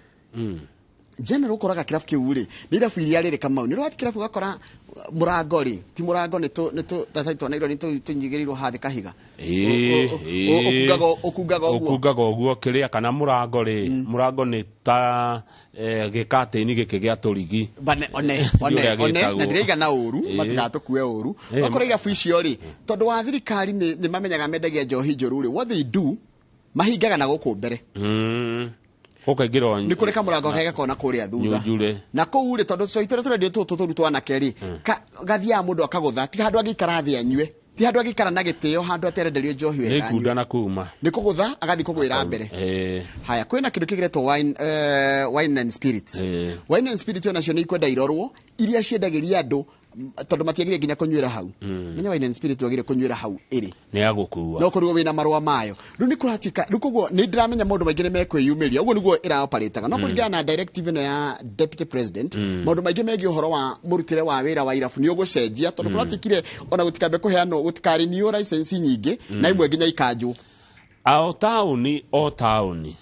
General, ũkoraga kĩrabu kĩu rĩ, nĩ irabu iria rĩrĩ Kamau nĩ ũrathiĩ kĩrabu ũgakora mũrango rĩ, ti mũrango, nĩ tũ nĩ tũ tata twa nĩ tũnyigĩrĩirwo hathĩ kahiga. Ũkungaga ũguo. Ũkungaga ũguo kĩrĩa kana mũrango rĩ, mũrango nĩ ta gĩkatĩini gĩkĩ gĩa tũrigi. Bane, one, one, Ũrĩa one, gĩtagwo. Na ndĩraiga na ũru, matigatũkue ũru. Wakora irabu icio rĩ, tondũ wa thirikari nĩ mamenyaga mendagia njohi njũru rĩ, what they do, mahingaga na gũkũ mbere. Ũkaingĩra Nĩ kũrĩ kamũrango kega kona kũrĩa thutha. Nyunjure. Na kũu rĩ, tondũ tũcohi tũrĩa tũrendio tũtũ tũru twanake rĩ, gathiaga mũndũ akagũtha, ti handũ angĩikara thĩ anyue, ti handũ angĩikara na gĩtĩo, handũ aterenderio njohi nĩ wega ikunda anyue. Na kuma Nĩ kũgũtha agathiĩ kũgwĩra mbere. Haya, kwĩna kĩndũ kĩgĩretwo wine and spirits. Wine and spirits onacio nĩ ikwenda irorwo, iria ciendagĩria andũ, tondũ matiagĩrĩire nginya kũnyuĩra hau. Menya wine and spirit wagĩrĩire kũnyuĩra hau ĩrĩ nĩ ya gũkua. No kũrigwo wĩna marũa mayo. Rĩu nĩ kũratuĩka rĩu koguo nĩ ndĩramenya maũndũ maingĩ nĩ mekwĩyumĩria, ũguo nĩguo ĩraoparĩtaga, no kũringana na directive ĩno ya deputy president, maũndũ maingĩ megiĩ ũhoro wa mũrutĩre wa wĩra wa irabu nĩ ũgũcenjia, tondũ kũratuĩkire ona gũtikambe kũheanwo, gũtikarenew license nyingĩ, na imwe nginya ikanjwo. O taũni o taũni.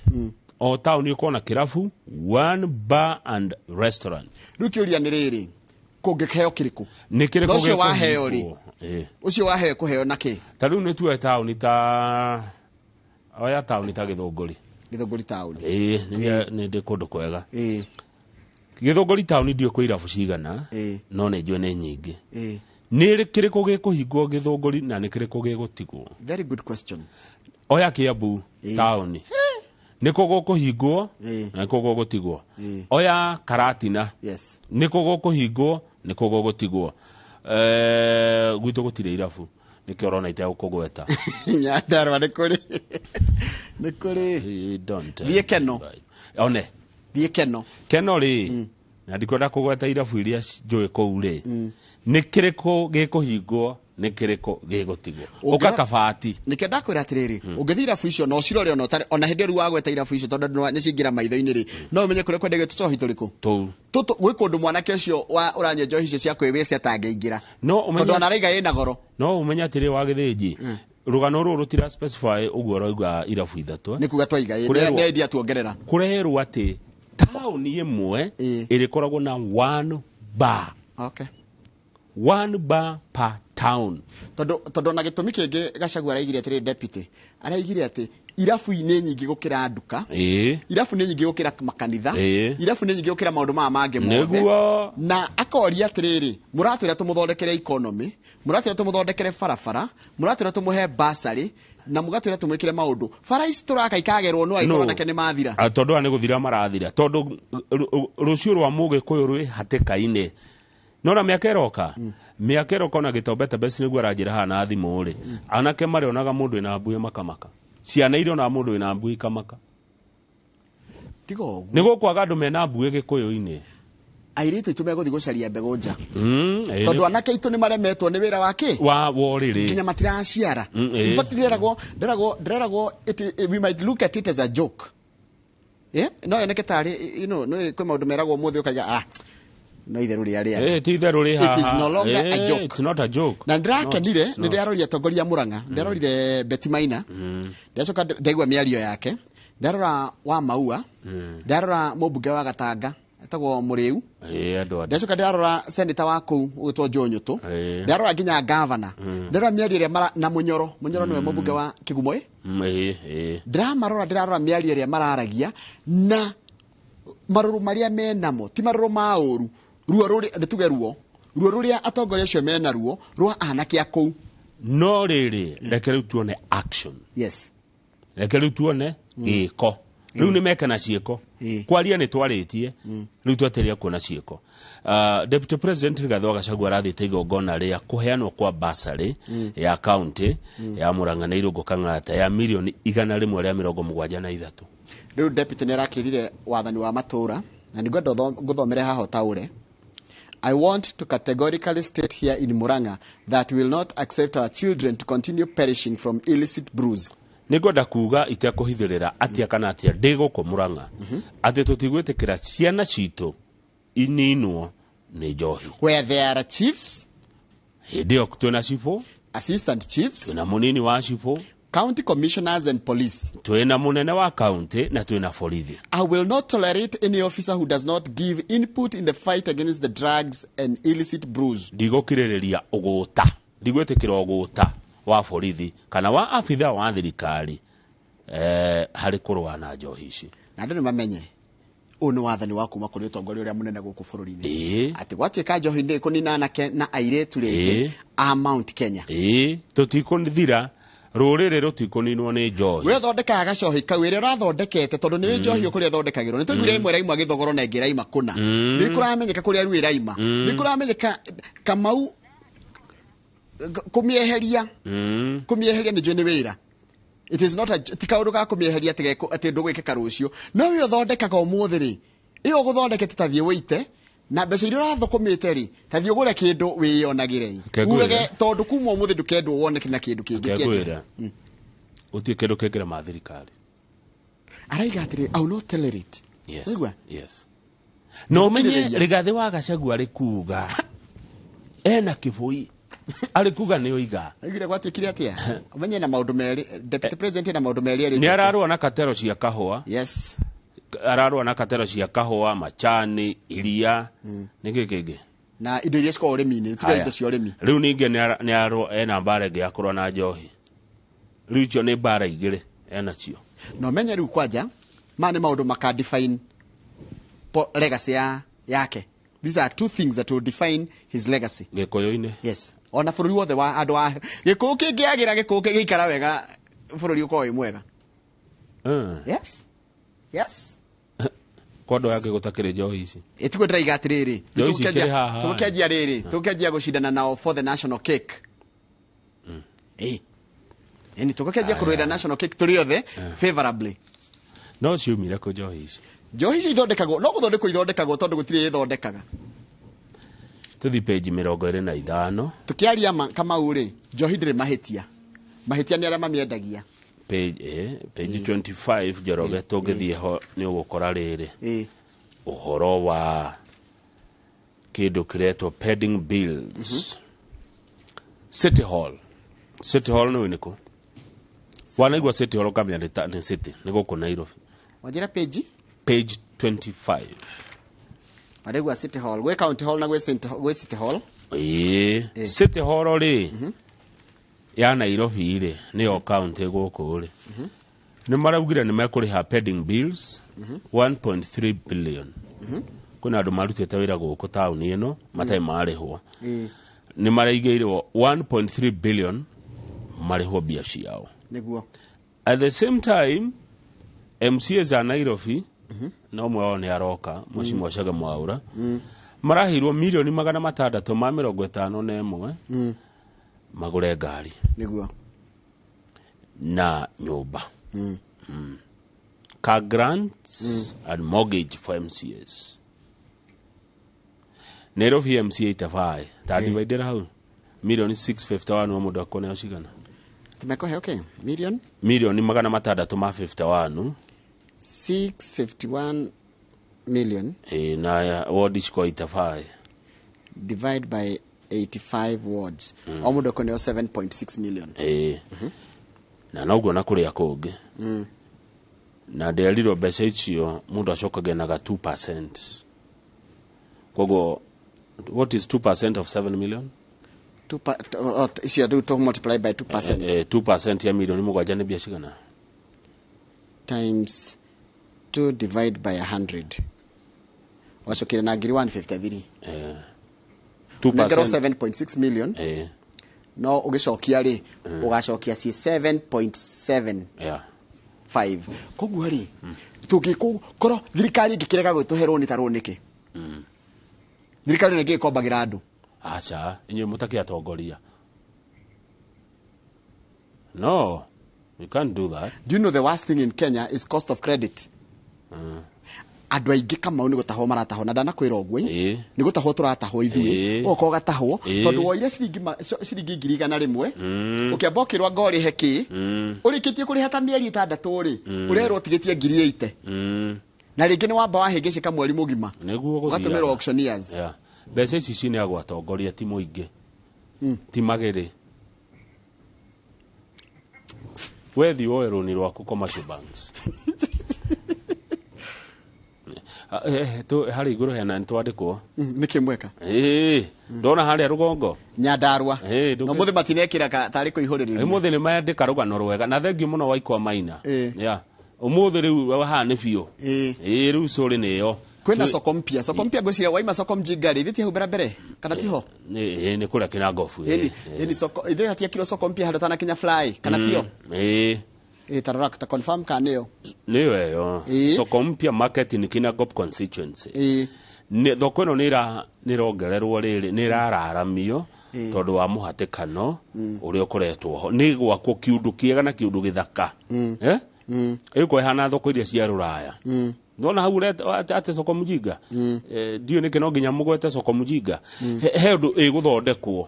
O taũni ũkorwo na kĩrabu, one bar and restaurant. Rĩu kĩũria nĩ rĩrĩ, kũngĩkĩheo kĩrĩkũ? Nĩ kĩrĩkũ Na ũcio waheo rĩ? gĩkũhingwo? Ĩĩ. Ũcio waheo kũheo na kĩ? Ta rĩu nĩ tuoe taũni ta, oya taũni ta Gĩthũngũri. Gĩthũngũri taũni. Ĩĩ, nĩ ndĩ kũndũ kwega. Gĩthũngũri taũni ndiũĩ kwĩ irabu cigana, no nĩ njũĩ nĩ nyingĩ. Nĩ kĩrĩkũ gĩkũhingwo Gĩthũngũri na nĩ kĩrĩkũ gĩgũtigwo? Very good question. Oya Kiambu taũni, nĩ kũ gũkũhingwo na nĩ kũ gũgũtigwo? Oya Karatina, nĩ kũ gũkũhingwo, nĩ kũ gũgũtigwo? Gwitũ gũtirĩ irabu, nĩkĩo ũrona itegũkũgweta. Nyandarua nĩ kũrĩ, nĩ kũrĩ. We don't, Thiĩ Keno. One. Thiĩ Keno. Keno rĩ, na ndikwenda kũgweta irabu iria njũĩ kũu rĩ, nĩ kĩrĩkũ gĩkũhingwo, nĩ kĩrĩkũ gĩgũtigwo? Ũka Kabati. Nĩkĩo ndakwĩra atĩrĩrĩ, ũngĩthiĩ irabu icio na ũcirore, ona ũtarĩ ona hĩndĩ ĩyo rĩu wagweta irabu icio, tondũ nĩ ciingĩra maitho-inĩ rĩ, no ũmenye kũrĩa kwendagio tũcohi tũrĩkũ. Tũu. Tũtũ gwĩ kũndũ mwanake ũcio wa ũranyua njohi icio cia kwĩwĩcia atangĩingĩra. No ũmenye, Tondũ ona araiga ĩna goro. No ũmenye atĩrĩ wa Gĩthĩnji, rũgano rũrũ rũtira specify ũguo rauga irabu ithatũ. Nĩ kuga twaiga, ĩ, nĩ idea tuongerera. Kũrerwo atĩ taũni ĩmwe ĩrĩkoragwo na one bar. Okay. One bar per town. Tondũ ona gĩtũmi kĩngĩ Gachagua araigire atĩrĩ, deputy araigire atĩ irabu nĩ nyingĩ gũkĩra nduka, irabu nĩ nyingĩ gũkĩra makanitha, irabu nĩ nyingĩ gũkĩra maũndũ maya mangĩ mothe. Nĩguo. Na akoria atĩrĩrĩ, mũratwĩra tũmũthondekere economy, mũratwĩra tũmũthondekere barabara, mũratwĩra tũmũhe bursary, na mũgatwĩra tũmwĩkĩre maũndũ. Bara ici tũraka ikagerwo no angĩkorwo No. anake nĩ mathira. Tondũ aya nĩ gũthira marathira, tondũ rũciũ rwa mũgĩkũyũ rwĩ hatĩka-inĩ. No na mĩaka ĩroka, mĩaka ĩroka ona Gĩtombe Best nĩguo aranjĩra haha na thimũ rĩ, anake marĩonaga mũndũ wĩna mbuĩ makamaka, ciana irionaga mũndũ wĩna mbuĩ ikamaka. Tiga ũguo. Nĩ gũkwaga andũ mena mbuĩ gĩkũyũ-inĩ. Airĩtu aitũ megũthiĩ gũcaria mbegũ nja. Tondũ anake aitũ nĩ maremetwo nĩ wĩra wa kĩ? Wa worĩrĩ. Nginya matiraciara. In fact, ndĩreragwo we might look at it as a joke. Yeah? No yoneke tarĩ, you know, no kwĩ maũndũ meragwo ũmũthĩ ũkaiga, no itherũ rĩa rĩa. Ti itherũ rĩ It is haha. no longer a joke. It's not a joke. Na ndĩrakenire, Not, nĩ ndĩraroria atongoria a Murang'a, ndĩrarorire Betty Maina, ndĩracoka ndaigua mĩario yake, ndarora wa Maua, ndarora mũmbunge wa Gatanga, etagwo Mũrĩu. Andũ andũ. Ndacoka ndarora senator wa kũu ũgĩtwo Joe Nyũtũ. Ndarora nginya governor. Ndarora mĩario ĩrĩa mara, na Mũnyoro, Mũnyoro nĩwe mũmbunge wa Kĩgumo, ĩ? Ndĩramarora, ndĩrarora mĩario ĩrĩa mararagia na marũrũ marĩa menamo, ti marũrũ ma ũru, ruo rũrĩa, nĩ tuge ruo, ruo rũrĩa atongoria acio mena ruo rwa anake a kũu. No rĩrĩ, reke rĩu tuone action. Yes. Reke rĩu tuone gĩko. Rĩu nĩ meke na ciĩko. Kwaria nĩ twarĩtie, rĩu twetereire kuona ciĩko. Deputy President Rigathi wa Gachagua arathiĩte igongona rĩa kũheanwo kwa bursary ya county ya Murang'a na Irũngũ Kang'ata ya mirioni igana rĩmwe rĩa mĩrongo mũgwanja na ithatũ. Rĩu deputy nĩ arakĩrire wathani wa matũra, na nĩngwenda ngũthomere haha ũtaũre. I want to categorically state here in Murang'a that we will not accept our children to continue perishing from illicit brews. Nĩngwenda kuga itekũhithĩrĩra atia kana atia ndĩ gũkũ Murang'a atĩ tũtigwĩtĩkĩra ciana citũ ininwo nĩ njohi. Where there are chiefs, hĩndĩ ĩyo twĩna cibũ, assistant chiefs, twĩna mũnini wa cibũ, county commissioners and police, twĩna mũnene wa county na twĩna borithi. I will not tolerate any officer who does not give input in the fight against the drugs and illicit brews. Ndigũkirĩrĩria ũgũta, ndigwĩtĩkĩra ũgũta wa borithi kana wa abitha wa thirikari harĩ kũrũa na njohi ici. Na andũ nĩ mamenye ũyũ nĩ wathani wa kuma kũrĩ ũtongoria ũrĩa mũnene gũkũ bũrũri-inĩ. Atĩ gwatuĩka njohi nĩ ĩkũnina anake na airĩtu rĩngĩ a Mount Kenya. Tũtikũthira, rũrĩrĩ rũtikũninwo nĩ njohi. We ũthondekaga gacohi kau ĩrĩa ũrathondekete, tondũ nĩ njohi kũrĩa ĩthondekagĩrwo. Nĩ twaiguire ĩmwe ĩraima gĩthogoro na ĩngĩ ĩraima kũna. Nĩ kũramenyeka kũrĩa rĩu ĩraima. Nĩ kũramenyeka Kamau kũmĩeheria. Kũmĩeheria nĩ njũĩ nĩ wĩra. It is not a, ti kaũndũ ga kũmĩeheria atĩ geko, atĩ ndũgwĩkĩka rũciũ. No we ũthondekaga ũmũthĩ rĩ, ĩyo ũgũthondekete ta thiĩ wĩite, na mbeca iria ũrathũkũmĩte rĩ, ta thiĩ ũgũre kĩndũ wĩyonagĩre. Reke ngwĩre. Ugage tondũ kuma ũmũthĩ ndũkendwo woneke na kĩndũ kĩngĩ Reke kĩa ngwĩre. nja. Gũtirĩ kĩndũ kĩngĩrema thirikari. Araiga atĩrĩ, I will not tolerate. Yes. Waigua? Yes. Na ũmenye Gũkirĩrĩria. Rigathĩ wa Gachagua arĩ kuga ena kĩbũi, arĩ kuga nĩ oiga. Aigire gwatuĩkire atĩa? Ũmenye na maũndũ merĩ, Deputy President ena maũndũ merĩ arĩ Nĩ njoke. ararũa na katero cia kahũa. Yes. Ararũa na katero cia kahũa, macani, iria, nĩkĩ kĩngĩ na indo iria cikoragwo ũrĩmi-inĩ, tuge indo cia ũrĩmi. Rĩu ningĩ nĩ ena mbara ĩngĩ ya kũrũa na njohi. Rĩu icio nĩ mbara igĩrĩ enacio. Na ũmenye rĩu kwanja maya nĩ maũndũ maka define legacy yake. These are two things that will define his legacy. Gĩkũyũ-inĩ. Yes. Ona bũrũri wothe wa andũ a Gĩkũyũ kĩngĩagĩra, Gĩkũyũ kĩngĩikara wega, bũrũri ũkorwo wĩ mwega. Yes. Yes. Kwa andũ aya angĩ gũtakĩrĩ njohi ici. Ĩtiguo ndĩraiga atĩrĩrĩ, Njohi ici ikĩrĩ haha. tũgũkĩanjia rĩrĩ, tũgũkĩanjia gũcindana nao for the national cake. Ĩni tũgũkĩanjia kũrũĩra national cake tũrĩ othe favorably. No ciumire kũ njohi ici? Njohi ici ithondekagwo, no gũthondekwo ithondekagwo tondũ gũtirĩ ĩthondekaga. Tũthiĩ page 25. Tũkĩaria Kamau rĩ, njohi ndĩrĩ mahĩtia. Mahĩtia nĩ arĩa mamĩendagia. Page 25 Njoroge, tũngĩthiĩ ho nĩ ũgũkora rĩrĩ. Ũhoro wa kĩndũ kĩretwo pending bills. City Hall. City Hall nĩ nĩkũ? Wanaigua City Hall ũkamenya nĩ city, nĩ gũkũ Nairobi. Wanjĩra page? Page 25. Wanaigua City Hall, gwĩ County Hall na gwĩ City Hall. City Hall rĩ, ya Nairobi rĩ, nĩyo county gũkũ rĩ. Nĩ maraugire nĩ mekũrĩha pending bills 1.3 billion. Kwĩna andũ marutĩte wĩra gũkũ taũni ĩno matarĩ marĩhwo. Nĩ maraigĩirwo 1.3 billion marĩhwo mbia ciao. Nĩguo. At the same time, MCAs a Nairobi, na ũmwe wao nĩ aroka, Mheshimiwa Chege Mwaura, maraheirwo milioni 651 magũre ngari. Nĩguo. Na nyũmba. Car grants and mortgage for MCAs. Nairobi MCA itafai. Ta divided hau. Milioni 651 wa mũndũ akone cigana. Tumekũhe okay. Million? Milioni 651. 651 million. Na ward ciko itafai. Divide by 85 wards. O mũndũ akoneo 7.6 million. Na noguo na kũrĩa kũngĩ. Na nderirwo mbeca icio mũndũ acokagia na ga 2%. Koguo what is 2% of 7 million? Icio rĩu tũ multiply by 2%. 2% ya milioni 7 nĩ mbia cigana? Times 2 divide by 100. Wacokire na ngiri 153. 2% 7.6 million. No ũgĩcokia rĩ, ũgacokia ci 7.7. 5. Koguo rĩ, tũngĩkorwo thirikari ĩngĩkĩrega gwĩtũhe rũni ta rũũ nĩkĩ? Thirikari nĩ ĩngĩkombagĩra andũ. Aca, inyuĩ mũtakĩatongoria. No, you can't do that. Do you know the worst thing in Kenya is cost of credit? Andũ aingĩ Kamau nĩ gũtahwo maratahwo, na ndanakwĩra ũguo, nĩ gũtahwo tũratahwo ithuĩ, ũgoka ũgatahwo, tondũ woire ciringi 100,000, ũkĩamba ũkĩrwo anga ũrĩhe kĩ, ũrĩkĩtie kũrĩha ta mĩeri 6 rĩ, ũrerwo ũtigĩtie 80,000. Na rĩngĩ nĩ wamba wahĩngĩcĩka mweri mũgima. Nĩguo gũthiaga. Ũgatũmĩrwo auctioneers. Mbeca ici cineagwo atongoria ti mũingĩ. Ti magĩrĩ. Wethi woe rũni rwaku commercial banks. Harĩ igũrũ hena nĩ twandĩkwo. Nĩkĩ mweka? Ndona harĩa rũgongo. Nyandarua. Na ũmũthĩ matinekĩra tarĩ kũihũrĩrĩria. Ũmũthĩ nĩ mandĩka rũgano rwega na thengiũ mũno Waikwa Maina. Ũmũthĩ rĩu haha nĩ biũ. Rĩu cũrĩ nĩyo. Kwĩna soko mpya. Soko mpya ngwĩciria waima soko mjinga rĩ, ithĩ ti hau mbere mbere kana tiho? Nĩ kũrĩa Kĩnangobu. Ĩni soko, ithĩ hatiakirwo soko mpya handũ tanakinya fly kana tio? Tarora ta confirm kana nĩyo. Nĩyo ĩyo. Soko mpya market in Kinangop constituency. Thoko ĩno nĩ ĩrongererwo rĩrĩ, nĩ ĩrararamio tondũ wa mũhatĩkano ũrĩa ũkoretwo ho. Nĩ gwakwo kĩũndũ kĩega na kĩũndũ gĩthaka. Ĩgũkorwo ĩhana thoko iria cia rũraya. Ndona hau atĩ soko mjinga. Ndiũĩ nĩkĩ no nginya mũgwete soko mjinga. He ũndũ ĩgũthondekwo.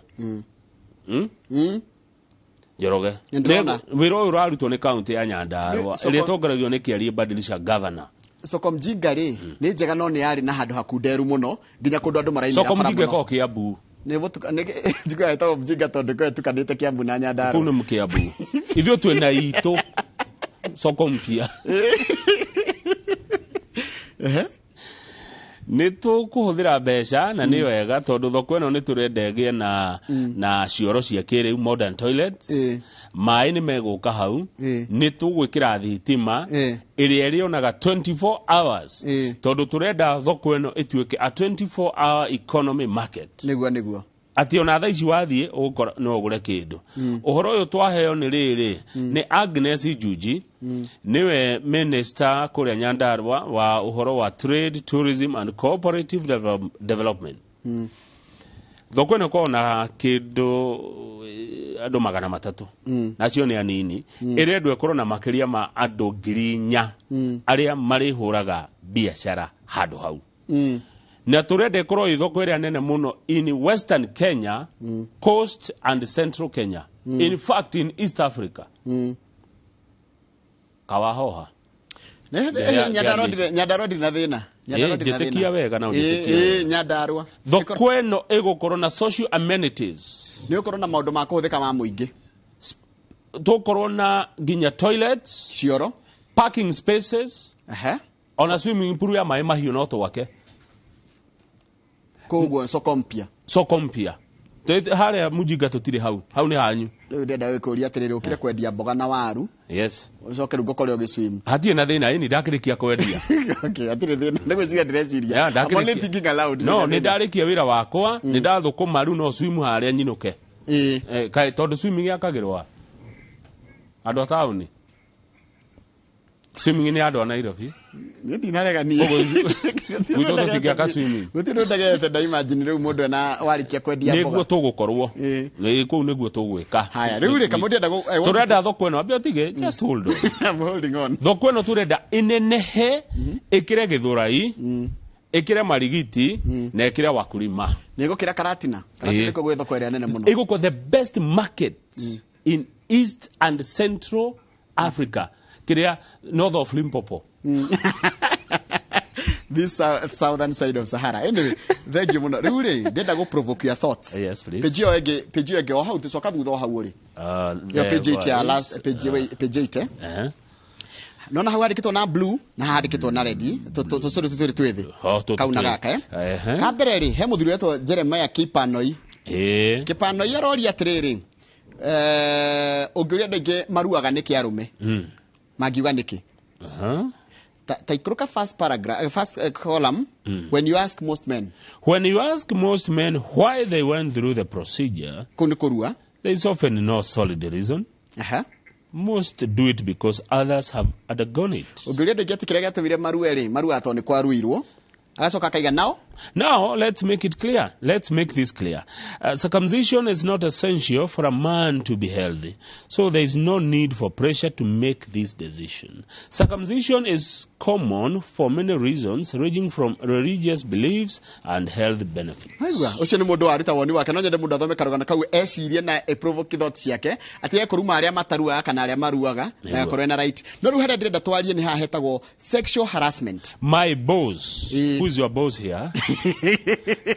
Njoroge. Nĩndĩrona. Wĩra ũyũ ũrarutwo nĩ kaunti ya Nyandarua ĩrĩa ĩtongoragio nĩ Kĩarie Badilisha governor. Soko mjinga rĩ, nĩ njega no nĩ yarĩ na handũ hakunderu mũno nginya kũndũ andũ maraimĩra Soko bara mjinga mũno. ĩkoragwo Kĩambu. Nĩ njiguaga ĩtagwo mjinga tondũ ĩkoragwo ĩtukanĩte Kĩambu na Nyandarua. Kũu nĩ Kĩambu. Ithuĩ twĩna itũ soko mpya. Nĩ tũkũhũthĩra mbeca na nĩ wega tondũ thoko ĩno nĩ tũrenda ĩgĩe na cioro cia kĩrĩu, modern toilets. Maĩ nĩ megũka hau. Nĩ tũgwĩkĩra thitima ĩrĩa ĩrĩonaga 24 hours, tondũ tũrenda thoko ĩno ĩtuĩke a 24 hour economy market. Nĩguo. Atĩ ona thaa ici wathiĩ ũgũkora no ũgũre kĩndũ. Ũhoro ũyũ twaheo nĩ rĩrĩ, nĩ Agnes Njuji, nĩwe minister kũrĩa Nyandarua wa ũhoro wa trade, tourism and cooperative development. Thoko ĩno ĩkoragwo na kĩndũ andũ 300, nacio nĩ anini. Ĩrendwo ĩkorwo na makĩria ma andũ 4,000 arĩa marĩhũraga biacara handũ hau. Na tũrenda ĩkorwo ĩ thoko ĩrĩa nene mũno in Western Kenya, Coast and Central Kenya, in fact in East Africa. Kawahoha. Nyandarua ndĩ na thĩna. Nyandarua ndĩ na Njĩtĩkia thĩna. wega na ũnjĩtĩkie wega. Nyandarua Thoko ĩno ĩgũkorwo na social amenities. Nĩ ũkorwo na maũndũ ma kũhũthĩka ma mũingĩ. Tũkorwo na nginya toilets, cioro, parking spaces, ona swimming pool ya maĩ mahiũ no twake. Koguo soko mpya. Soko mpya. Harĩa Mujinga tũtirĩ hau, hau nĩ hanyu. Rĩu ndĩrenda gũkũria atĩrĩrĩ, ũkire kwendia mboga na waru. Yes. Ũcoke rĩu ngũkore ũgĩswim. Hatirĩ na thĩna, ĩni ndakĩrĩkia kwendia. Okay, hatirĩ thĩna. Nĩ gwĩciria ndĩreciria. Yeah, I'm only ndakĩrĩkia. thinking aloud. No, nĩ ndarĩkia wĩra wakwa, nĩ ndathũkũma rĩu no swim harĩa nyinũke. Kaĩ tondũ swimming yakagĩrwo a? Andũ a taũni. Swimming nĩ andũ a Nairobi. Niĩ ndinarega niĩ. Gwitũ tũtingĩaka swimming. Gũtirĩ ũndũ ndegete nda imagine rĩu mũndũ ena warĩkia kwendia mboga. Nĩguo tũgũkorwo. Ĩ, kũu nĩguo tũgwĩka. Haya, rĩu rĩ, kamũ ndĩrenda I want to Tũrenda thoko ĩno, ambia ũtige, just hold on. I'm holding on. Thoko ĩno tũrenda ĩnenehe, ĩkĩre Gĩthũrai, ĩkĩre Marigiti, na ĩkĩre Wakulima. Nĩ ĩgũkĩra Karatina. Karatina nĩkuo gwĩ thoko ĩrĩa nene mũno. Ĩgũkorwo the best market in East and Central Africa. Kĩrĩa north of Limpopo. This southern side of Sahara. Anyway, thank you mũno. Rĩu rĩ, ndĩrenda gũ provoke your thoughts. Yes, please. Page ĩyo ĩngĩ, page ĩyo ĩngĩ o hau, tũcoka thutha o hau rĩ. Ĩyo page 8 ya last page, page 8, eh? Nona hau handĩkĩtwo na blue na haha handĩkĩtwo na red. Tũcũrĩ tũtwĩrĩ twĩ thĩ. Oh, tũtũ Kau na twĩrĩ. gaka, eh? Ka mbere rĩ, he mũthuri wetwo Jeremiah Kipanoi. Kipanoi aroria atĩrĩrĩ, ũngĩũria andũ aingĩ maruaga nĩkĩ arũme? Mangiuga nĩkĩ? Ta ikũrũka first paragraph, first column, when you ask most men. When you ask most men why they went through the procedure, kũu nĩ kũrua. There is often no solid reason. Most do it because others have undergone it. Ũngĩũria andũ aingĩ atĩ kĩrĩa gĩatũmire marue rĩ, maruaga tondũ nĩ kwaruirwo. Agacoka akaiga nao. Now, let's make it clear. Let's make this clear. Circumcision is not essential for a man to be healthy. So there is no need for pressure to make this decision. Circumcision is common for many reasons, ranging from religious beliefs and health benefits. Aigua, ũcio nĩ mũndũ waruta woni wake. No nyende mũndũ athome karũgano kau ecirie na e provoke thoughts ciake atĩ ekũruma arĩa mataruaga kana arĩa maruaga na Nĩguo. akorwo ena right. No rĩu harĩa ndĩrenda twarie nĩ haha hetagwo sexual harassment. My boss. Who is your boss here?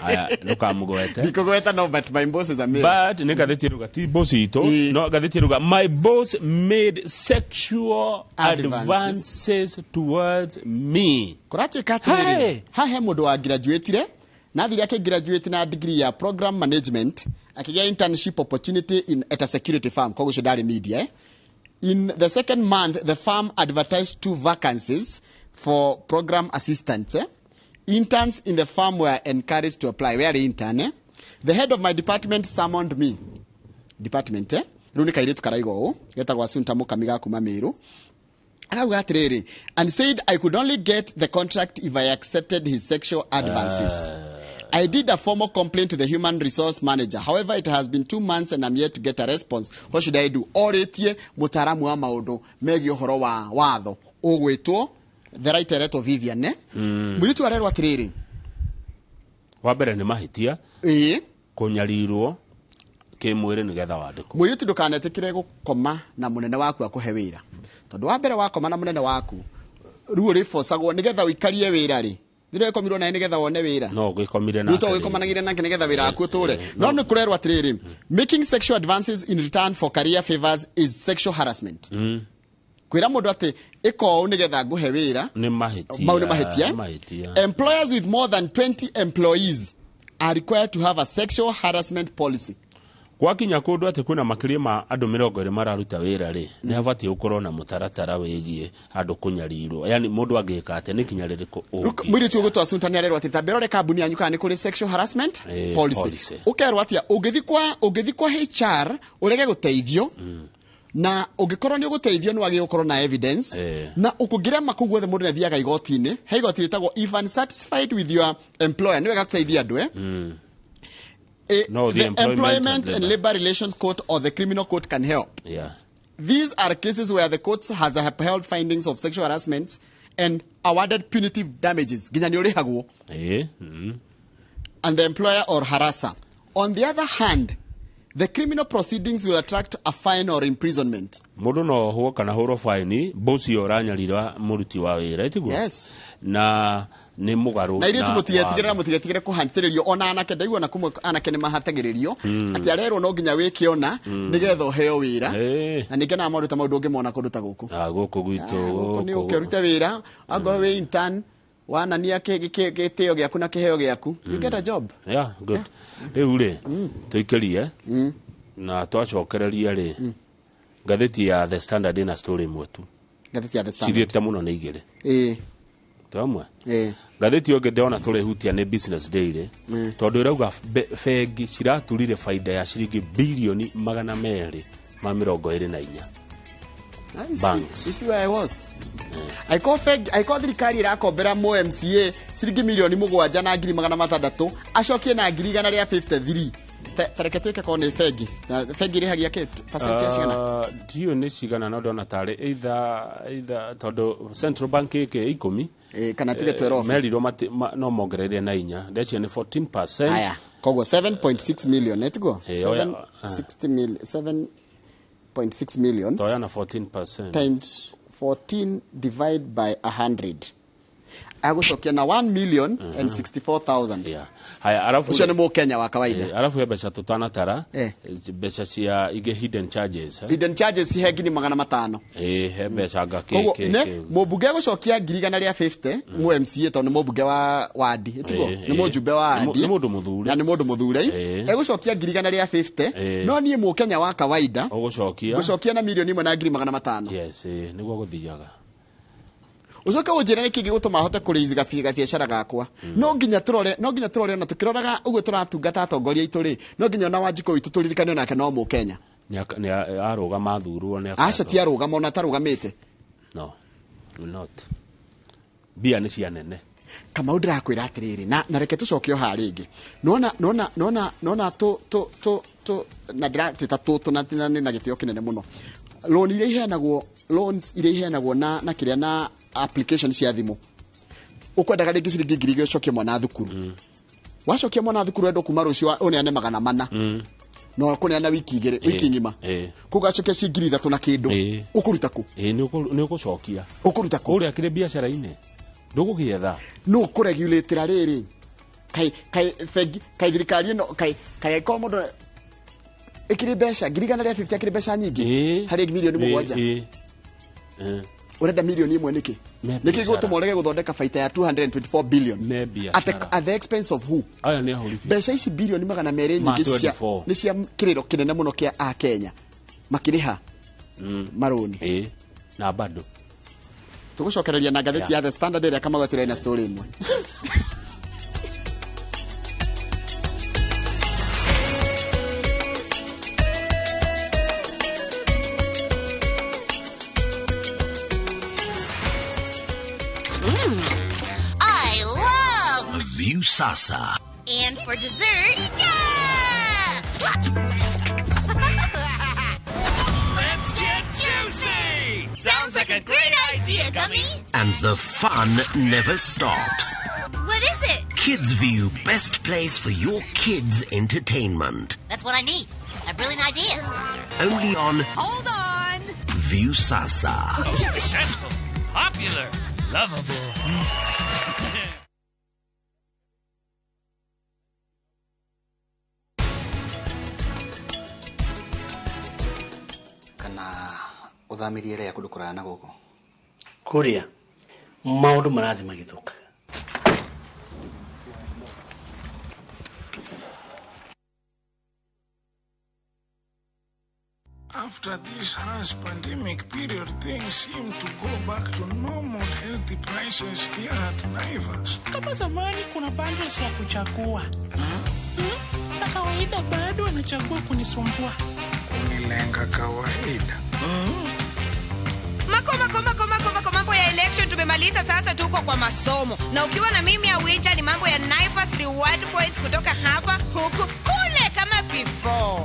Aya, ndũkamũgwete. Ndikũgweta, no, but my boss is a male. But nĩ ngathĩti ĩruga ti boss itũ, no ngathĩti ĩruga my boss made sexual Advances. advances towards me. Kũratuĩka atĩrĩrĩ, haha he mũndũ wa graduatire na athire akĩgraduate na degree ya program management, akĩgĩa internship opportunity in at a security firm. Koguo ũcio ndarĩ media, eh? In the second month, the firm advertised 2 vacancies for program assistants, eh? Interns in the firm were encouraged to apply. Where intern, eh? The head of my department summoned me. Department, eh? Rĩu nĩ kairĩtu karaiga ũũ, getagwo Asunta Mũkami ga kuma Meru. Akauga atĩrĩrĩ, and said I could only get the contract if I accepted his sexual advances. I did a formal complaint to the human resource manager. However, it has been 2 months and I'm yet to get a response. What should I do? Orĩtie mũtaaramu wa maũndũ megiĩ ũhoro wa watho ũgwĩtwo the right eretwo Vivian, eh? Mũirĩtu arerwo atĩrĩrĩ, Wa mbere nĩ mahĩtia. Kũnyarirwo kĩmwĩrĩ nĩgetha wandĩkwo. Mũirĩtu ndũkanetĩkĩre gũkoma na mũnene waku akũhe wĩra. Tondũ wa mbere wakoma na mũnene waku, ruo rĩbocagwo nĩgetha ũikarie wĩra rĩ. Thĩrĩa ũkomirwo naye nĩgetha wone wĩra. No ũgĩkomire Rĩu nake to rĩ. ũgĩkomanagĩre nake nĩgetha wĩra waku ũtũre. No nĩ kũrerwo atĩrĩrĩ, making sexual advances in return for career favors is sexual harassment. Kwĩra mũndũ atĩ ĩka ũũ nĩgetha ngũhe wĩra nĩ mahĩtia. Mau nĩ mahĩtia. Mahĩtia. Employers with more than 20 employees are required to have a sexual harassment policy. Gwakinya kũndũ atĩ kwĩna makĩria ma andũ 20 mararuta wĩra rĩ, nĩ habatiĩ gũkorwo na mũtaratara wĩgiĩ andũ kũnyarirwo, yani mũndũ angĩka atĩa nĩ ikinya rĩrĩkũ ũngĩ. Mũirĩtu ũgwĩtwo Assunta nĩ arerwo atĩ ta mbere kambuni yanyu kana nĩ kũrĩ sexual harassment policy. Ũkerwo atĩa ũngĩthiĩ kwa HR ũrege gũteithio, na ũngĩkorwo nĩ ũgũteithio nĩ wagĩrĩirwo gũkorwo na evidence, na ũkũngĩrema kũu guothe mũndũ nĩ athiaga igoti-inĩ. He igoti rĩtagwo if unsatisfied with your employer, nĩ wega gũteithia andũ. No, the Employment and Labor Relations Court or the Criminal Court can help. Yeah. These are cases where the courts has upheld findings of sexual harassment and awarded punitive damages. Ginya nĩ ũrĩhagwo. And the employer or harasser. On the other hand, the criminal proceedings will attract a fine or imprisonment. Mũndũ no ohwo kana hũrwo faini bosi ũranyarira mũruti wa wĩra, ĩtiguo? Yes. Na nĩ mũgarũ. Na ithuĩ mũtigetigĩre mũtigetigĩre kũhatĩrĩrio ona anake ndaigua na kũmwe anake nĩ mahatagĩrĩrio atĩ arerwo no nginya wĩke ona nĩgetha ũheo wĩra. Na ningĩ na maũndũ ta mau ndũngĩmona kũndũ ta gũkũ. Gũkũ gwitũ gũkũ nĩ ũke ũrute wĩra angorwo wĩ intern wanania gĩtĩo gĩaku na kĩheo gĩaku, you get a job. Yeah, good. Rĩu rĩ tũikĩrie na twacokereria rĩ ngathĩti ya The Standard ĩna story ĩmwe tu. Ngathĩti ya The Standard cithiĩte mũno nĩ igĩrĩ. Twamwe ngathĩti ĩyo ndĩrona tũrĩhutia nĩ Business Daily, tondũ ĩrauga bengi ciraturire baida ya ciringi bilioni 224. Banks. You see where I was. Aiko thirikari irakombera mo MCA ciringi milioni 7 na ngiri 600 acokie na ngiri 153. Tareke tuike ko ni bengi. Bengi irihagia ki percent ya cigana? Ndiũ nĩ cigana no ndona tarĩ either tondũ Central Bank ĩkĩ 10 kana tuge 12 merirwo no mongereire na inya ndecia nĩ 14%. Aya koguo 7.6 million etiguo 760 million 7.6 million toya na 14% times 14 divide by 100 agucokia na 1,064,000. Yeah. Haya arafu ucio ni Mukenya wa kawaida. Arafu mbeca tutanatara mbeca cia ingĩ hidden charges. Hidden charges he ngiri 500. He mbeca nga ke. Mũmbunge gucokia ngiri 150 mu MCA tondu mũmbunge wa wadi etiguo ni mũjumbe wa wadi ni mũndũ mũthure na ni mũndũ mũthure egucokia ngiri 150 no niĩ Mukenya wa kawaida gucokia na milioni 1 na ngiri 500. Yes, niguo guthiaga. Ucoke unjire niki gigutuma hote kuriziga biacara gakwa. No nginya turore na tukiroraga uguo turatungata atongoria itu ri no nginya ona Wanjikũ witu turirikane nake no Mukenya ni arugama athurwo ni aca ti arugama ona tarugamite. No not bia ni cia nene. Kamau ndirakwira atiriri na reke tucoke o ha ringi nona nona nona nona tu tu tu tu na ndiratita tu tu na na gitio kinene muno loan iria iheanagwo loans iria iheanagwo na kiria na application cia thimu ukwendaga ringi ciringi 2,000 ucokie mwana thukuru wacokia mwana thukuru wendo kuma rucio uneane 400 no kuneana wiki igiri wiki ng'ima koguo acokia ciringi 3,000 na kindu ukuruta ku ni ukucokia ukuruta ku uria kire biacara-ini ndugugietha no kuregulatira riri kai kai bengi kai thirikari ino kai kai ko mundu ikiri mbeca 150 akiri mbeca nyingi hari milioni 7 urenda milioni 1 niki niki gutuma urege guthondeka baita ya 224 billion at the expense of who? Aya ni ahuri mbeca ici bilioni 200 nyingi cia ni cia kiriro kinene muno kia a Kenya makiriha maroni na bado tugucokereria na ngathĩti ya The Standard ĩrĩa Kamau atĩrĩ na story ĩmwe. I love Viusasa. And for dessert, yeah! Let's get juicy! Sounds like a great idea, Gummy. And the fun never stops. What is it? Kids View, best place for your kids' entertainment. That's what I need. A brilliant idea. Only on... Hold on! Viusasa. Successful, popular, lovable. Kana Ũthamirie Lea kũndũ kũraya na gũkũ? Kũrĩa maũndũ marathiĩ magĩthũkaga. After this harsh pandemic period, things seem to go back to normal healthy prices here at Naivas. Kama zamani kuna bundles ya kuchagua. Na kawaida bado anachagua kunisumbua. Kunilenga kawaida. Mako mako mako mako mako, mambo ya election tumemaliza, sasa tuko kwa masomo. Na ukiwa na mimi ya winter ni mambo ya Naivas reward points kutoka hapa huku kule kama before.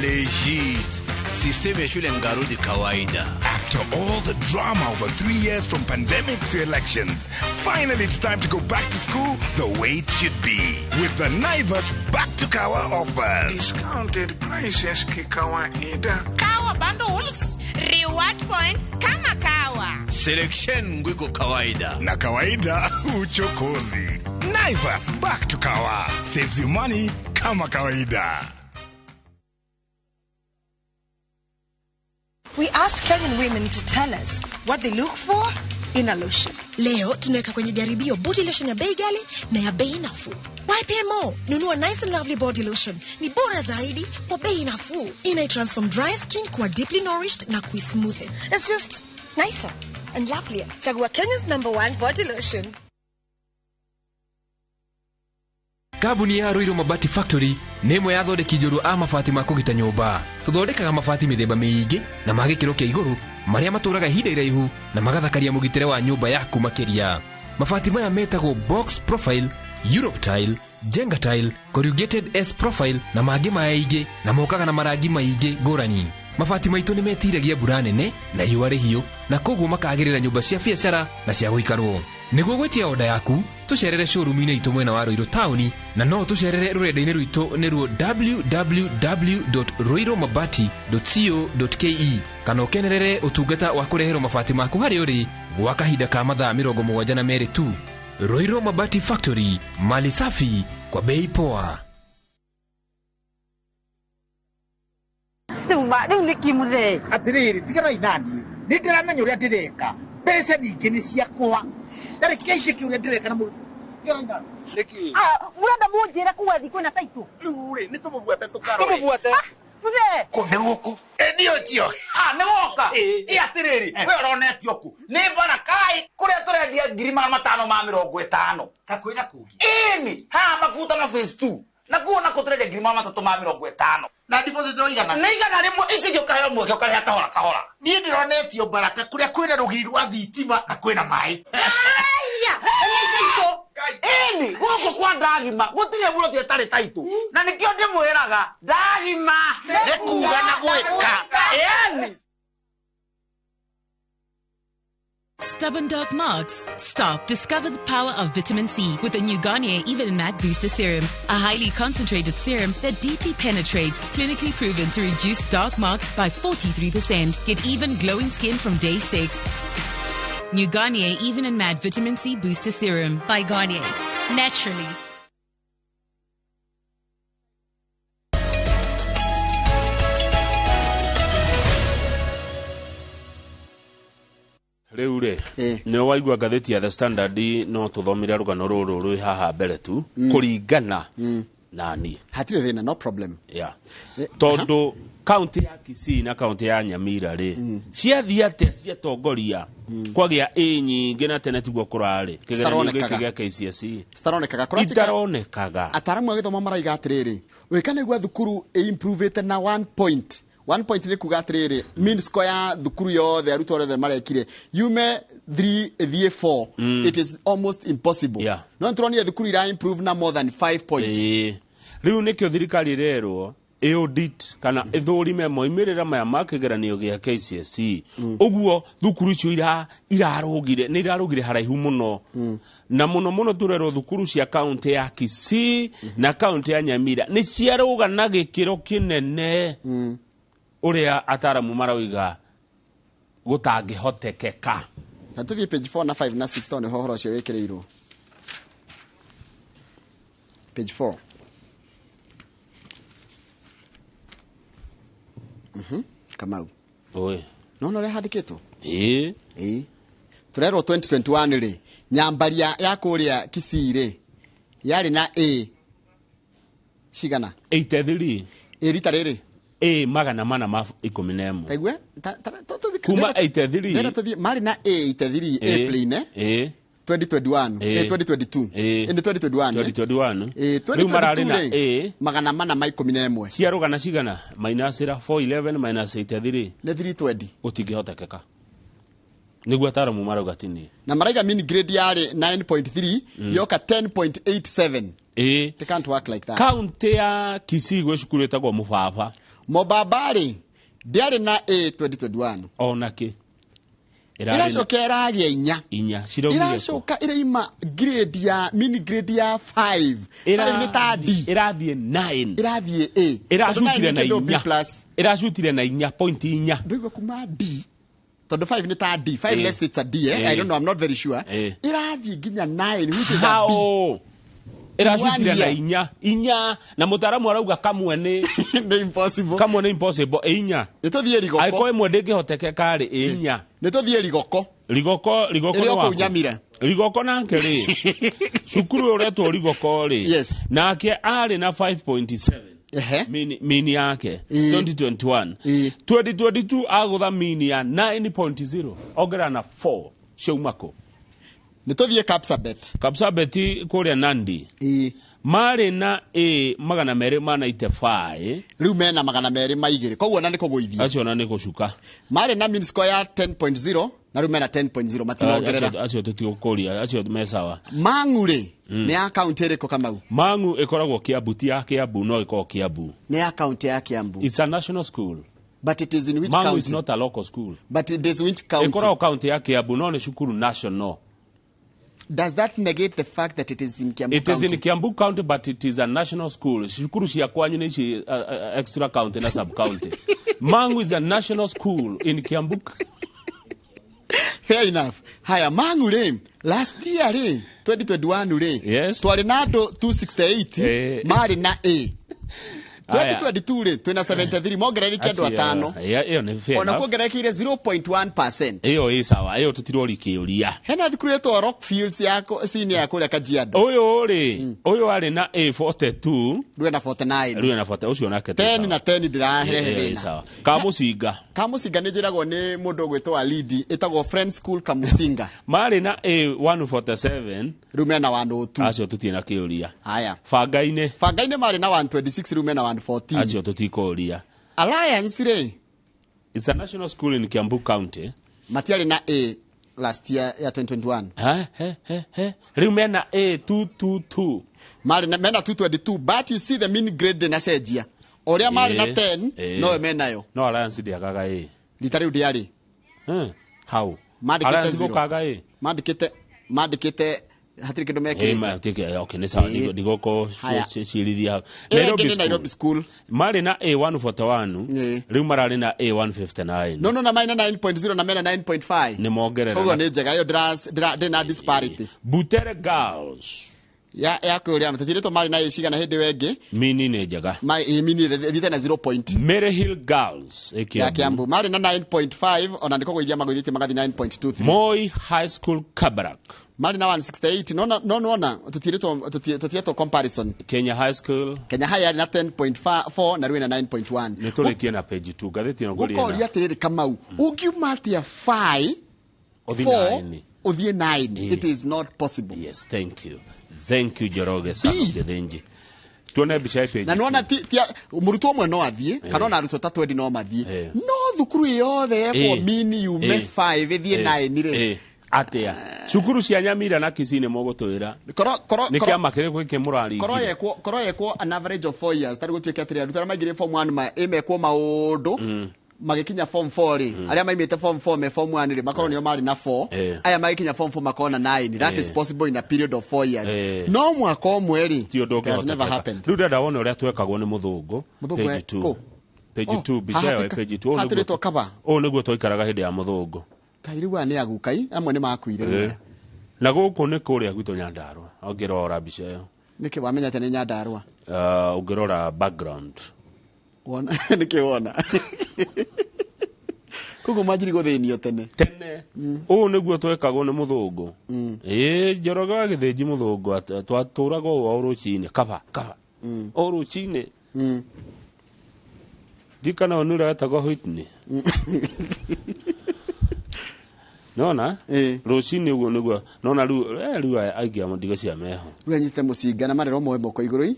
Legit. System ya shule ngarudi kawaida. After all the drama over 3 years from pandemic to elections, finally it's time to go back to school the way it should be. With the Naivas Back to Kawa offers. Discounted prices kikawaida. Kawa bundles. Reward points kama kawa. Selection ngwiko kawaida. Na kawaida uchokozi. Naivas Back to Kawa saves you money kama kawaida. We asked Kenyan women to tell us what they look for in a lotion. Leo tunaweka kwenye jaribio body lotion ya bei ghali na ya bei nafuu. Why pay more? Nunua Nice and Lovely body lotion. Ni bora zaidi kwa bei nafuu. Ina transform dry skin kuwa deeply nourished na kuismoothen. It's just nicer and lovelier. Chagua Kenya's #1 body lotion. Kambuni ya Ruiru Mabati Factory nĩ ĩmwe ya athondeki njorua a mabati ma kũgita nyũmba. Tũthondekaga mabati mĩthemba mĩingĩ na ma gĩkĩro kĩa igũrũ marĩa matũraga ihinda iraihu na magathakaria mũgitĩre wa nyũmba yaku makĩria. Mabati maya metagwo box profile, Europe tile, Jenga tile, corrugated S profile na mangĩ maingĩ na mokaga na marangi maingĩ ngũrani. Mabati maitũ nĩ metiragia mbura nene na riũa rĩhiũ na koguo makagĩrĩra nyũmba cia biacara na cia gũikarwo. Nĩguo gwĩtia oda yaku tũcerere showroom-inĩ itũ mwena wa Ruiru taũni na no tũcerere rũrenda-inĩ rwitũ nĩruo www.ruirumabati.co.ke kana ũkenerere ũtungata wa kũreherwo mabati maku harĩa ũrĩ gwa kahinda ka mathaa 72 tu. Ruiru Mabati Factory, mali safi kwa bei poa. Rĩu nĩkĩ mũthee? Atĩrĩrĩ, tiganai naniĩ. Nĩ ndĩramenya ũrĩa ndĩreka. Mbeca ningĩ nĩ ciakwa. Tarĩ tiga ici ũrĩa ndĩreka na mũndũ. Nĩkĩ? Mũrenda mũnjĩre kuga thiĩ kwĩna taitũ? Rĩu rĩ, nĩ tũmũbuate tũkarore. Tũmũbuate. Mũthee. Kũ nĩ gũkũ? Ĩ nĩ ũcio. Nĩ woka? Ĩ atĩrĩrĩ, we ũronetio kũ? Nĩ Barakai kũrĩa tũrendia 550,000. Ta kwĩna kũngĩ? Ĩni, haha makuta na phase 2. Na kuo nako tũrendia 350,000. Na deposit no igana? Nĩ 100, ici ingĩ ũkaheo mweke ũkarĩha kahora kahora. Niĩ ndĩronetio Baraka kũrĩa kwĩna rũgiri rwa thitima na kwĩna maĩ. Aya, nĩ taitũ. Ĩni, gũkũ kwa ndagima gũtirĩ mũndũ ũtarĩ taitũ. Na nĩkĩo ndĩmwĩraga ndagima nĩ kuga na gwĩka. Ĩni. Stubborn dark marks? Stop. Discover the power of vitamin C with the new Garnier Even Matte Booster Serum, a highly concentrated serum that deeply penetrates, clinically proven to reduce dark marks by 43%. Get even glowing skin from day 6. New Garnier Even and Matte Vitamin C Booster Serum. By Garnier. Naturally. Rĩu rĩ, nĩ waigua ngathĩti ya The Standard no tũthomire rũgano rũrũ rwĩ haha mbere tu kũringana na niĩ. Hatirĩ thĩna, no problem. Yeah. Tondũ kaunti ya Kisii na kaunti ya Nyamira rĩ, ciathiĩ atĩa ciatongoria kwagĩa ĩ nyingĩ na tene tiguo kũrarĩ kĩgeranio gĩkĩ gĩa KCSE citaronekaga. Itaronekaga. Ataaramu a gĩthomo maraiga atĩrĩrĩ, ũgĩkanaigua thukuru ĩ-improvĩte na 1 point. 1 point nĩ kuga atĩrĩrĩ, mean score ya thukuru yothe arutwo othe marekire yume 3 ĩthiĩ 4. It is almost impossible. Yeah. No nĩtũronire thukuru ira improve na more than 5 points. Rĩu nĩkĩo thirikari ĩrerwo ĩaudit kana ĩthũrime moimĩrĩra maya ma kĩgeranio gĩa KCSE. Ũguo thukuru icio irarũgire nĩ irarũgire haraihu mũno. Na mũno mũno tũrerwo thukuru cia kaunti ya Kisii na kaunti ya Nyamira nĩ ciarũga na gĩkĩro kĩnene ũrĩa ataramu marauga gũtangĩhotekeka. Na tũthiĩ page 4 na 5 na 6 tondũ nĩho ũhoro ũcio wĩkĩrĩirwo. Page 4. Kamau. Kamau. Oi. Nona ũrĩa handĩkĩtwo? Ĩĩ. Ĩĩ. Tũrerwo 2021 rĩ, Nyambaria ya kũrĩa Kisii rĩ, yarĩ na A cigana? 83. Ĩ rita rĩrĩ? A 411. Taigue? Kuma 83. Ndĩrenda tũthiĩ marĩ na A 83 A plain eh? Ĩĩ. 2021 Ĩĩ. 2022 Ĩĩ. Ĩ, nĩ 2021 eh? 2021. Ĩĩ, Rĩu mararĩ na 2022 rĩ, A 411 ciarũgana cigana minus ĩra 411 minus 83 nĩ 320. Gũtingĩhotekeka. Nĩguo ataramu marauga tini. Na maraiga mean grade yarĩ 9.3 yoka 10.87. Ĩĩ. It can't work like that. Kaunti ya Kisii gwĩ cukuru ĩtagwo Mũbaba. Mũbaba rĩ ndĩarĩ na A 2021. Ona kĩ. Ĩracoka ĩragĩa inya. Inya. Ciraumire kũ? Ĩracoka ĩraima grade ya mean grade ya 5. Tarĩu nĩ ta D. Ĩrathiĩ 9. Ĩrathiĩ A. Ĩracutire na Tondũ 9 nĩ kĩndũ B inya. plus. Ĩracutire na inya point inya. Ndũigua kuma D. Tondũ 5 nĩ ta D. 5 Ĩĩ. less it's a D eh? Ĩĩ. I don't know, I'm not very sure. Ĩĩ. Ĩrathiĩ nginya 9 which is a B. How? Ĩracutire One na year. inya. Inya. Na mũtaaramu arauga kamwe nĩ nĩ impossible. Kamwe nĩ impossible. Ĩ inya. Nĩ tũthiĩ Rigoko. Angĩkorwo ĩmwe ndĩngĩhotekeka rĩ ĩ inya. Nĩ tũthiĩ Rigoko. Rigoko Rigoko Ĩrĩ nĩ o kũu waku. Nyamira. Rigoko nake rĩ cukuru ũretwo Rigoko rĩ Yes. nake arĩ na 5.7 Ehe. mini yake 2021 2022 agũtha mini ya 9.0 ongera na 4 ciauma kũ? Nĩ tũthiĩ Kapsabet. Kapsabet kũrĩa Nandi marĩ na A 295. Rĩu mena 202 koguo ona nĩ kũgũithia. Acio ona nĩ gũcuka. Marĩ na mean score ya 10.0 na rĩu mena 10.0 matinongerera. Acio tũtigũkũria acio me sawa. Mang'u rĩ nĩ ya kaunti ĩrĩkũ Kamau? Mang'u ĩkoragwo Kiambu, ti ya Kiambu no ĩkoragwo Kiambu. Nĩ ya kaunti ya Kiambu. It's a national school. But it is in which Mang'u county? is not a local school. But it is which county? Ĩkoragwo kaunti ya Kiambu no nĩ cukuru national. Does that negate the fact that it is in Kiambu It is County? in Kiambu County but it is a national school. Cukuru cia kwanyu nĩ ici extra county na sub county. Mang'u is a national school in Kiambu. Fair enough. Haya, Mang'u rĩ last year rĩ 2021 rĩ yes. twarĩ na andũ 268 marĩ na A. Haya. 2022 rĩ twĩna 73 mongerereike andũ Acio, atano. ĩyo nĩ fair Ona enough. kuongererekeire 0.1%. Ĩyo ĩ sawa, ĩyo tũtirori kĩũria. Hena thukuru ĩtwo Rockfields ya senior ya kũrĩa Kajiado. Ũyũ rĩ, ũyũ arĩ na A42. Rĩu ena 49. Rĩu ena 40 ũcio nake ti 10 sawa. na 10 ndĩrarehe Ĩyo ĩ thĩna. sawa. Kamũcinga. Kamucinga nĩ njĩragwo nĩ mũndũ ũgwĩtwo Alidi ĩtagwo Friends School Kamucinga. Marĩ na A147. Rĩu mena 102. Acio tũtirĩ na kĩũria. Haya. Bangainĩ. Bangainĩ marĩ na 126 rĩu mena 114. Acio tũtikũria. Alliance rĩ It's a national school in Kiambu County. matiarĩ na A last year ya 2021. He, he, he, he. Rĩu mena A222. Marĩ na mena 222 but you see the mean grade ndĩnacenjia. O ũrĩa marĩ na 10 noyo menayo. No Alliance ndĩagaga A. Rita rĩu ndĩarĩ. How? Mandĩkĩte Alliance zero. gũkaga A. Mandĩkĩte hatirĩ kĩndũ Ĩ, mekĩrĩte. okay, nĩ sawa, Ĩ. ndigũkũ Haya. cirithia hau. Ĩyo ĩngĩ nĩ Nairobi School. Marĩ na A141 rĩu mararĩ na A159. No na marĩ na 9.0 na mena 9.5. Nĩ mongerera. Koguo nĩ njega ĩyo ndĩna disparity. Butere Girls. Ya kũrĩa tũtirĩtwo marĩ na A cigana hĩndĩ ĩyo ĩngĩ. Mini nĩ njega. Mini ĩthiĩte na 0 point. Maryhill Girls ĩ Ya Kiambu marĩ na 9.5 ona nĩ kũgũithia magũithĩtie magathiĩ 9.23. Moi High School Kabarak. Marĩ na 168 no nona tũtiretwo comparison. Kenya High School. Kenya High yarĩ na 10.4 na rĩu ĩna 9.1. Nĩ tũrĩkie na page 2 ngathĩti ĩno ngũria Gũkoria atĩrĩrĩ Kamau ũngiuma atĩa 5 Ũthiĩ 4 nine. ũthiĩ 9 it is not possible. Yes, thank you. Thank you Njoroge Sano Gĩthĩnji. Tuone mbica ya page. Na nĩwona mũrutwo ũmwe no athiĩ kana ona arutwo ta 20 no mathiĩ no thukuru yothe yekwo mini yume 5 ĩthiĩ 9 rĩ Atĩa cukuru cia Nyamira na Kisii nĩ mũgũtwĩra nĩ kĩama kĩrĩkũ gĩkĩ mũraringire? Korwo yekwo an average of 4 years tarĩ gũtuĩke atĩrĩ arutwo arĩa maingĩrire form 1 ĩmekwo maũndũ magĩkinya form 4 rĩ arĩa maimĩte form 4 me form 1 rĩ makorwo nĩo marĩ na 4 aya magĩkinya form 4 makorwo na 9 that is possible in a period of 4 years no mwaka ũmwe rĩ ti ũndũ it has never ũngĩhotekeka. happened. Rĩu ndĩrenda wone ũrĩa twekagwo nĩ mũthũngũ. Mũthũngũ Page kũ? 2. Page Oh, 2 mbica ĩyo ĩ page 2. haha tũrĩtwo cover. Ũũ nĩguo twaikaraga hĩndĩ ya mũthũngũ. Kai rĩu aya nĩ agukai amwe nĩ makuire. Na gũkũ nĩ kũrĩa gwitũ Nyandarũa ũngĩrora mbica ĩyo. Nĩkĩ wamenya atĩ nĩ Nyandarũa? Ũngĩrora background. Wona nĩkĩ wona? Koguo manjiri gũthĩnio tene. Tene ũũ nĩguo twekagwo nĩ mũthũngũ. Ĩĩ, Njoroge wa Gĩthĩnji mũthũngũ twatũraga ũũ o rũcinĩ, kaba kaba o rũcinĩ. Ndikana ũyũ nĩ ũrĩa wetagwo Whitney. Nona rũcinĩ ũguo nĩguo nona rĩu, rĩu aya aingĩ a ndigo cia meho. Rĩu anyite mũcinga na marerwo moe moko igũrũ i.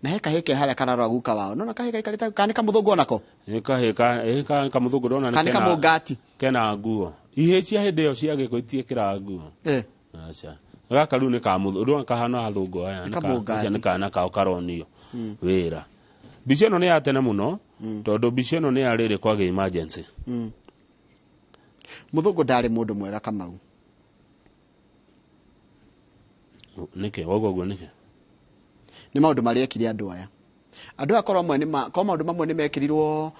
Na he kahĩ ke harĩa kararora guka wao. Nona kahĩ gaikarĩte kana nĩ kamũthũngũ onako? Nĩ kahĩ ka ĩ ka kamũthũngũ ndona nĩ Kana nĩ kamũngati. Kena nguo. Ihĩ cia hĩndĩ ĩyo cia gĩkũ itiĩkĩraga nguo. Aca. Gaka rĩu nĩ kamũthũngũ, ndona kahana athũngũ aya. Nĩ kamũngati. Aca nĩ kana kao karonio wĩra. Mbica ĩno nĩ ya tene mũno, tondũ mbica ĩno nĩ ya rĩrĩ kwagĩa emergency. Mũthũngũ ndarĩ mũndũ mwega Kamau. Nĩkĩ? Wauga ũguo nĩkĩ? Nĩ maũndũ marĩa ekire andũ aya. Andũ aya korwo amwe nĩ ma, korwo maũndũ mamwe nĩ mekĩrirwo,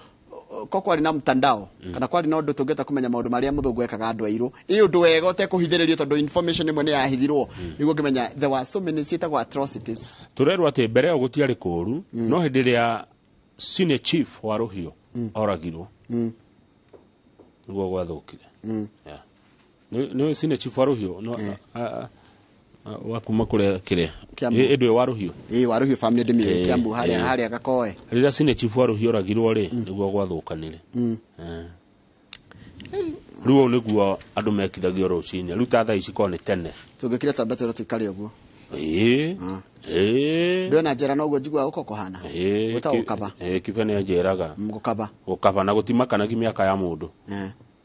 ko kwarĩ na mtandao, kana kwarĩ na ũndũ tũngĩhota kũmenya maũndũ marĩa mũthũngũ ekaga andũ airũ. Ĩ ũndũ wega ũtekũhithĩrĩrio tondũ information ĩmwe nĩ yahithirwo. Nĩguo ngĩmenya there were so many ciĩtagwo atrocities. Tũrerwo atĩ mbere ĩyo gũtiarĩ kũũru, no hĩndĩ ĩrĩa senior chief wa Rũhiũ oragirwo, nĩguo gwathũkire. Yeah. Nĩ senior chief wa Rũhiũ, no, wa kuma kũrĩa kĩrĩa. Kiambu. Ĩ, ĩndũ ĩyo wa Rũhiũ. Ĩ, wa Rũhiũ family ndĩmĩũĩ, Kiambu harĩa, harĩa Gakoe. Rĩrĩa senior chief wa Rũhiũ oragirwo rĩ, nĩguo gwathũkanire. Rĩu ũũ nĩguo andũ mekithagio rũcinĩ. Rĩu ta thaa ici korwo nĩ tene. Tũngĩkire twambe twĩrwo tũikare ũguo. Ĩĩ. Ĩĩ. Ndĩona njera noguo njiguaga gũkorwo kũhana. Ĩĩ, Gwĩtagwo gũkaba. Ĩĩ, kibe nĩ anjĩraga. Gũkaba. Gũkaba na gũtimakanagia mĩaka ya mũndũ.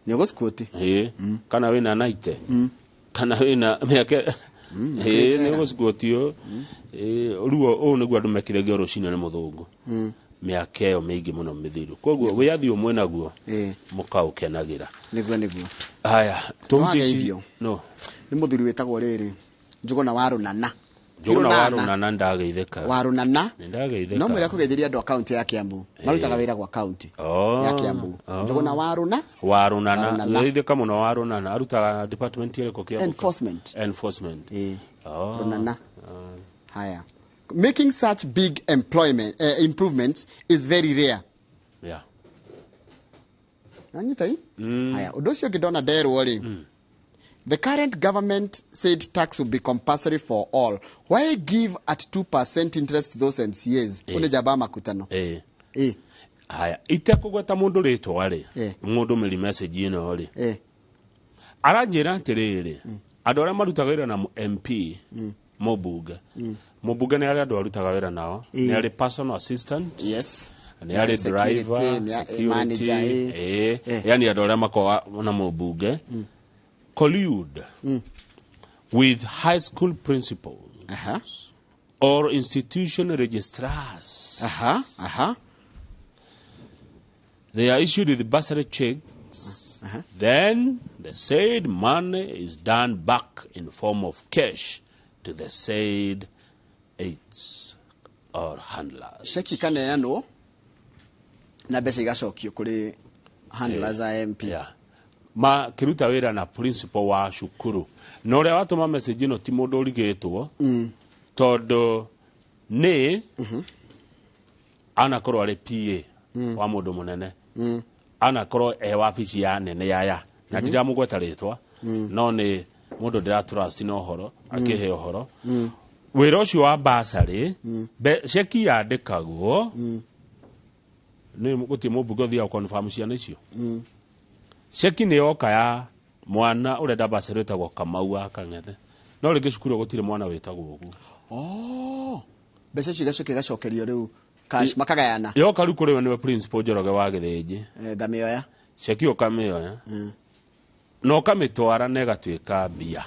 Nĩ ũgũsquat. Ĩĩ. Kana wĩna 90. Kana wĩna mĩaka. Ĩĩ, Kĩrĩ nĩ njera. ũgũsquatio. Ĩĩ, rĩu ũũ nĩguo andũ mekithagio rũcinĩ nĩ mũthũngũ. Mĩaka ĩyo mĩingĩ mũno mĩthiru. Koguo wĩyathi ũmwe naguo mũkaũkenagĩra. Nĩguo, nĩguo. Haya, tũhutie ici. Nĩwageithio. No. Nĩ mũthuri wĩtagwo rĩrĩ, Njũgũna wa Rũnana. Njũgũna wa Rũnana. Rũnana nĩndageithĩka. Wa Rũnana. Nĩndageithĩka. No mwĩre kũgeithĩria andũ a kaunti ya Kiambu. Marutaga wĩra gwa kaunti ya Kiambu. Njũgũna wa Rũna. Wa Rũnana. Wa Rũnana. Geithĩka mũno wa Rũnana. Arutaga department ĩrĩkũ Kiambu? Enforcement. Enforcement. Rũnana. Haya. Making such big employment, improvements is very rare. Nanyita hii? Haya, ũndũ ũcio ũngĩ ndona nderwo rĩ. The current government said tax will be compulsory for all. Why give at 2% interest to those MCAs? Ũnĩ njamba makutano. Haya, itekũgweta mũndũ rĩtwa rĩ, mũndũ mĩri message ĩno rĩ. Aranjĩra atĩrĩrĩ, andũ arĩa marutaga wĩra na MP, mũmbunge. Mũmbunge nĩ arĩa andũ arutaga wĩra nao, nĩ arĩ personal assistant. Nĩ arĩ Security, driver, nĩ security, manager, yani andũ arĩa makoragwo na mũmbunge. Collude with high school principals or institution registrars. They are issued with bursary checks. Then the said money is done back in form of cash to the said aides or handlers. Cheki ikaneanwo na mbeca igacokio kũrĩ handlers a MP. Makĩruta wĩra na principal wa cukuru. Na ũrĩa watũma message ĩno ti mũndũ ũrigĩtwo, tondũ nĩ anakorwo arĩ PA wa mũndũ mũnene. Anakorwo e wabici ya nene yaya. Na ndiramũgweta rĩtwa, no nĩ mũndũ ndĩra trust na ũhoro, akĩhe ũhoro. Wĩra ũcio wa bursary, ceki yandĩkagwo, nĩ gũtirĩ mũmbunge ũthiaga confirm ciana icio. Ceki nĩ yoka ya mwana ũrenda bursary wĩtagwo Kamau wa Kang'ethe. No rĩngĩ cukuru gũtirĩ mwana wĩtagwo ũguo. Mbeca icio igacoka igacokerio rĩu cash makagayana. Yoka rĩu kũrĩ we nĩwe principal Njoroge wa Gĩthĩnji. Ngamĩoya. Ceki ũkamĩoya. Na ũkamĩtwara na ĩgatuĩka mbia.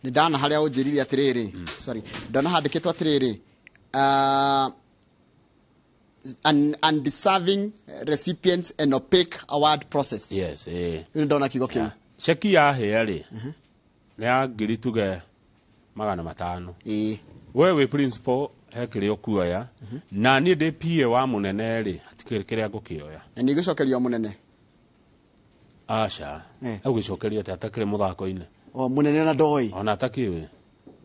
Nĩ ndana harĩa ũnjĩrire atĩrĩrĩ. Sorry. Ndona handĩkĩtwo atĩrĩrĩ. Undeserving recipients and opaque award process. Yes, Nĩ ndona kiugo kĩu. Ceki yahĩa rĩ, nĩ ya ngiri tuge magana matano. We wĩ principal he kĩrĩa ũkuoya, na niĩ ndĩ PA wa mũnene rĩ, hatikĩrĩ kĩrĩa ngũkĩoya. Na nĩ igũcokerio mũnene? Aca. Egũgĩcokerio atĩa atakĩrĩ mũthako-inĩ? O, mũnene ona ndoĩ. Ona atakĩũĩ.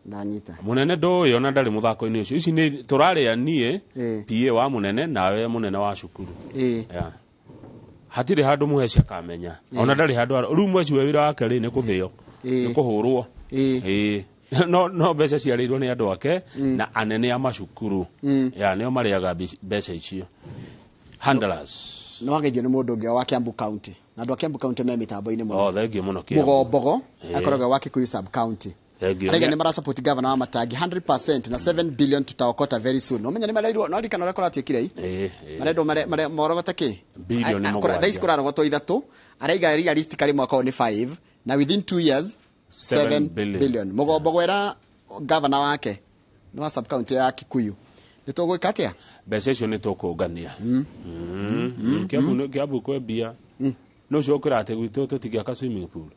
Ndanyita. Mũnene ndoĩ ona ndarĩ mũthako-inĩ ũcio. Ici nĩ tũrarĩa niĩ, PA wa mũnene nawe mũnene wa cukuru. Hatirĩ handũ Mũheci akamenya. Ona ndarĩ handũ rĩu Mũheci we wĩra wake rĩ nĩ kũthĩo, nĩ kũhũrwo. Ĩĩ. No mbeca ciarĩirwo nĩ andũ ake na anene a macukuru. Ya nĩo marĩaga mbeca icio. Handlers. Nĩ wageithio nĩ mũndũ ũngĩ wa Kiambu County, na andũ a Kiambu County me mĩtambo-inĩ mũno. Oh, thengiũ mũno Kiambu. Mũgombogo akoragwo wa Kikuyu sub county. Thengiũ. Araiga nĩ marasupport governor wa Matangi 100% na 7 billion tutaokota very soon. Ũmenya nĩ marerirwo, no ririkana ũrĩa kũratuĩkire i? Ĩĩ, ĩĩ. Marendwo morogote kĩ? Bilioni 7. Thaa ici kũrarogotwo 3, araiga realistically mwaka ũyũ nĩ 5 na within 2 years 7 billion. billion. Mũgombogo era governor wake nĩ wa sub county ya Kikuyu. Nĩ tũgwĩka atĩa? Mbeca icio nĩ tũkũngania. Kiambu kwĩ mbia. No ũcio ũkwĩra atĩ gwitũ tũtingĩaka swimming pool.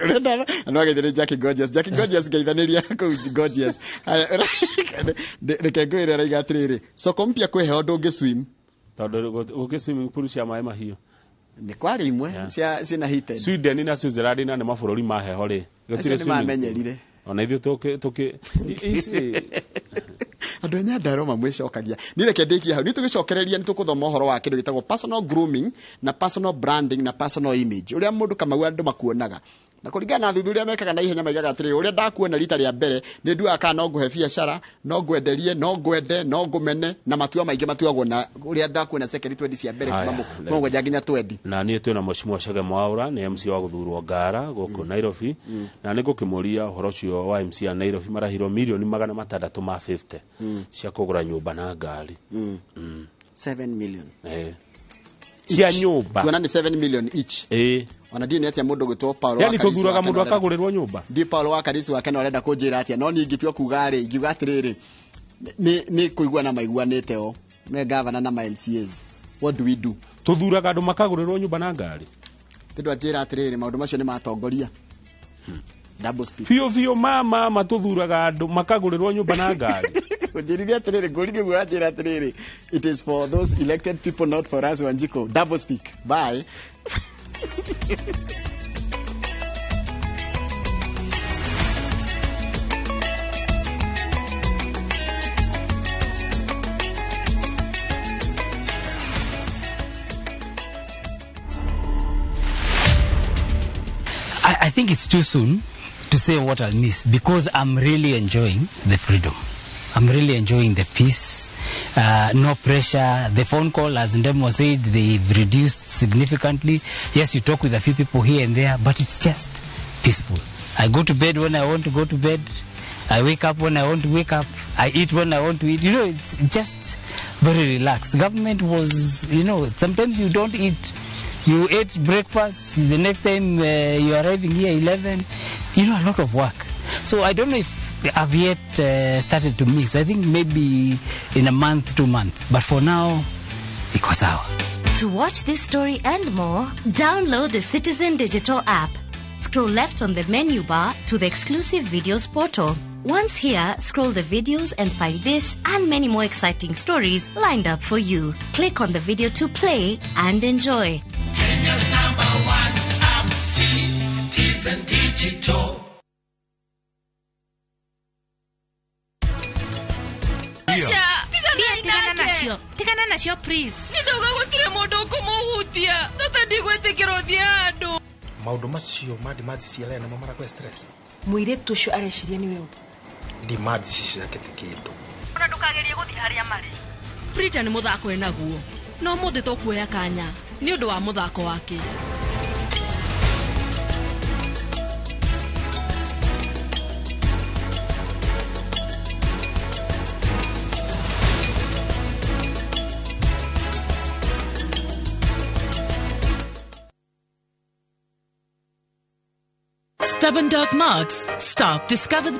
Ũrenda no ageithĩrĩria Jackie Gorgeous. Jackie Gorgeous ngeithanĩria kũu Gorgeous. Haya, reke ngwĩre araiga atĩrĩrĩ, soko mpya kwĩ heho ndũngĩ swim. Tondũ gũkĩ swimming pool cia maĩ mahiũ. Nĩ kwarĩ imwe cia ciĩna heated. Sweden na Switzerland na nĩ mabũrũri ma heho rĩ. Acio Gũtirĩ nĩ swimming pool. mamenyerire. Ona ithuĩ tũkĩ ici Andũ a Nyandarua mamwĩcokagia. Niĩ reke ndĩkie hau. Nĩ tũgĩcokereria nĩ tũkũthoma ũhoro wa kĩndũ gĩtagwo personal grooming na personal branding na personal image. Ũrĩa mũndũ Kamau andũ makuonaga. Na kũringana na athuthuria mekaga na ihenya maigaga atĩrĩrĩ, ũrĩa ndakuona rita rĩa mbere nĩ nduaga kana no ngũhe biacara, no ngwenderie, no ngwende, no ngũmene, na matua maingĩ matuagwo na ũrĩa ndakuona second 20 cia mbere kuma Haya, 7 nginya 20. Na niĩ twĩna Mheshimiwa Chege Mwaura nĩ MC wa gũthurwo Ngara gũkũ Nairobi, na nĩ ngũkĩmũria ũhoro ũcio wa MC a Nairobi marahirwo milioni 650 cia kũgũra nyũmba na ngari. 7 million. Cia nyũmba. Tuona nĩ 7 million each. Ona ndiũĩ nĩ atĩa mũndũ gwĩtwo Paulo Yani wa Karisi tũthuraga wa mũndũ Kenya akagũrĩrwo nyũmba. Ndiũĩ Paulo wa Karisi wa Kenya arenda kũnjĩra atĩa, no niĩ ingĩtua kuga rĩ, ingiuga atĩrĩrĩ, nĩ kũiguana maiguanĩte o me governor na ma MCAs. What do we do? Tũthuraga andũ makagũrĩrwo nyũmba na ngari. Tondũ anjĩra atĩrĩrĩ, maũndũ macio nĩ matongoria. Double speak. Biũ biũ mama tũthuraga andũ makagũrĩrwo nyũmba na ngari. Ũnjĩrire atĩrĩrĩ, ngũrire ũguo anjĩra atĩrĩrĩ, it is for those elected people, not for us, Wanjiko. Double speak. Bye. I think it's too soon to say what I'll miss, because I'm really enjoying the freedom. I'm really enjoying the peace, no pressure. The phone call, as Ndemo said, they've reduced significantly. Yes, you talk with a few people here and there, but it's just peaceful. I go to bed when I want to go to bed. I wake up when I want to wake up. I eat when I want to eat. You know, it's just very relaxed. Government was, you know, sometimes you don't eat. You ate breakfast, the next time you're arriving here 11, you know, a lot of work. So I don't know if I've yet started to mix. I think maybe in a month, 2 months. But for now, iko sawa. To watch this story and more, download the Citizen Digital app. Scroll left on the menu bar to the exclusive videos portal. Once here, scroll the videos and find this and many more exciting stories lined up for you. Click on the video to play and enjoy. Kenya's number one app, Citizen Digital. Tigana nacio please. Nĩ ndauga gũtirĩ mũndũ ũkũmũhutia. Tata ndigwĩtĩkĩra ũthiĩ handũ. Maũndũ macio ma demands cia nĩmo marakũhe stress. Mũirĩtu ũcio areciria nĩwe ũ? Demands ici ciake ti kĩndũ. Ona ndũkagerie gũthiĩ harĩa marĩ. Prita nĩ mũthako enaguo. No ũmũthĩ tũkuoya kanya nĩ ũndũ wa mũthako wake. Stubborn dark marks? Stop. Discover the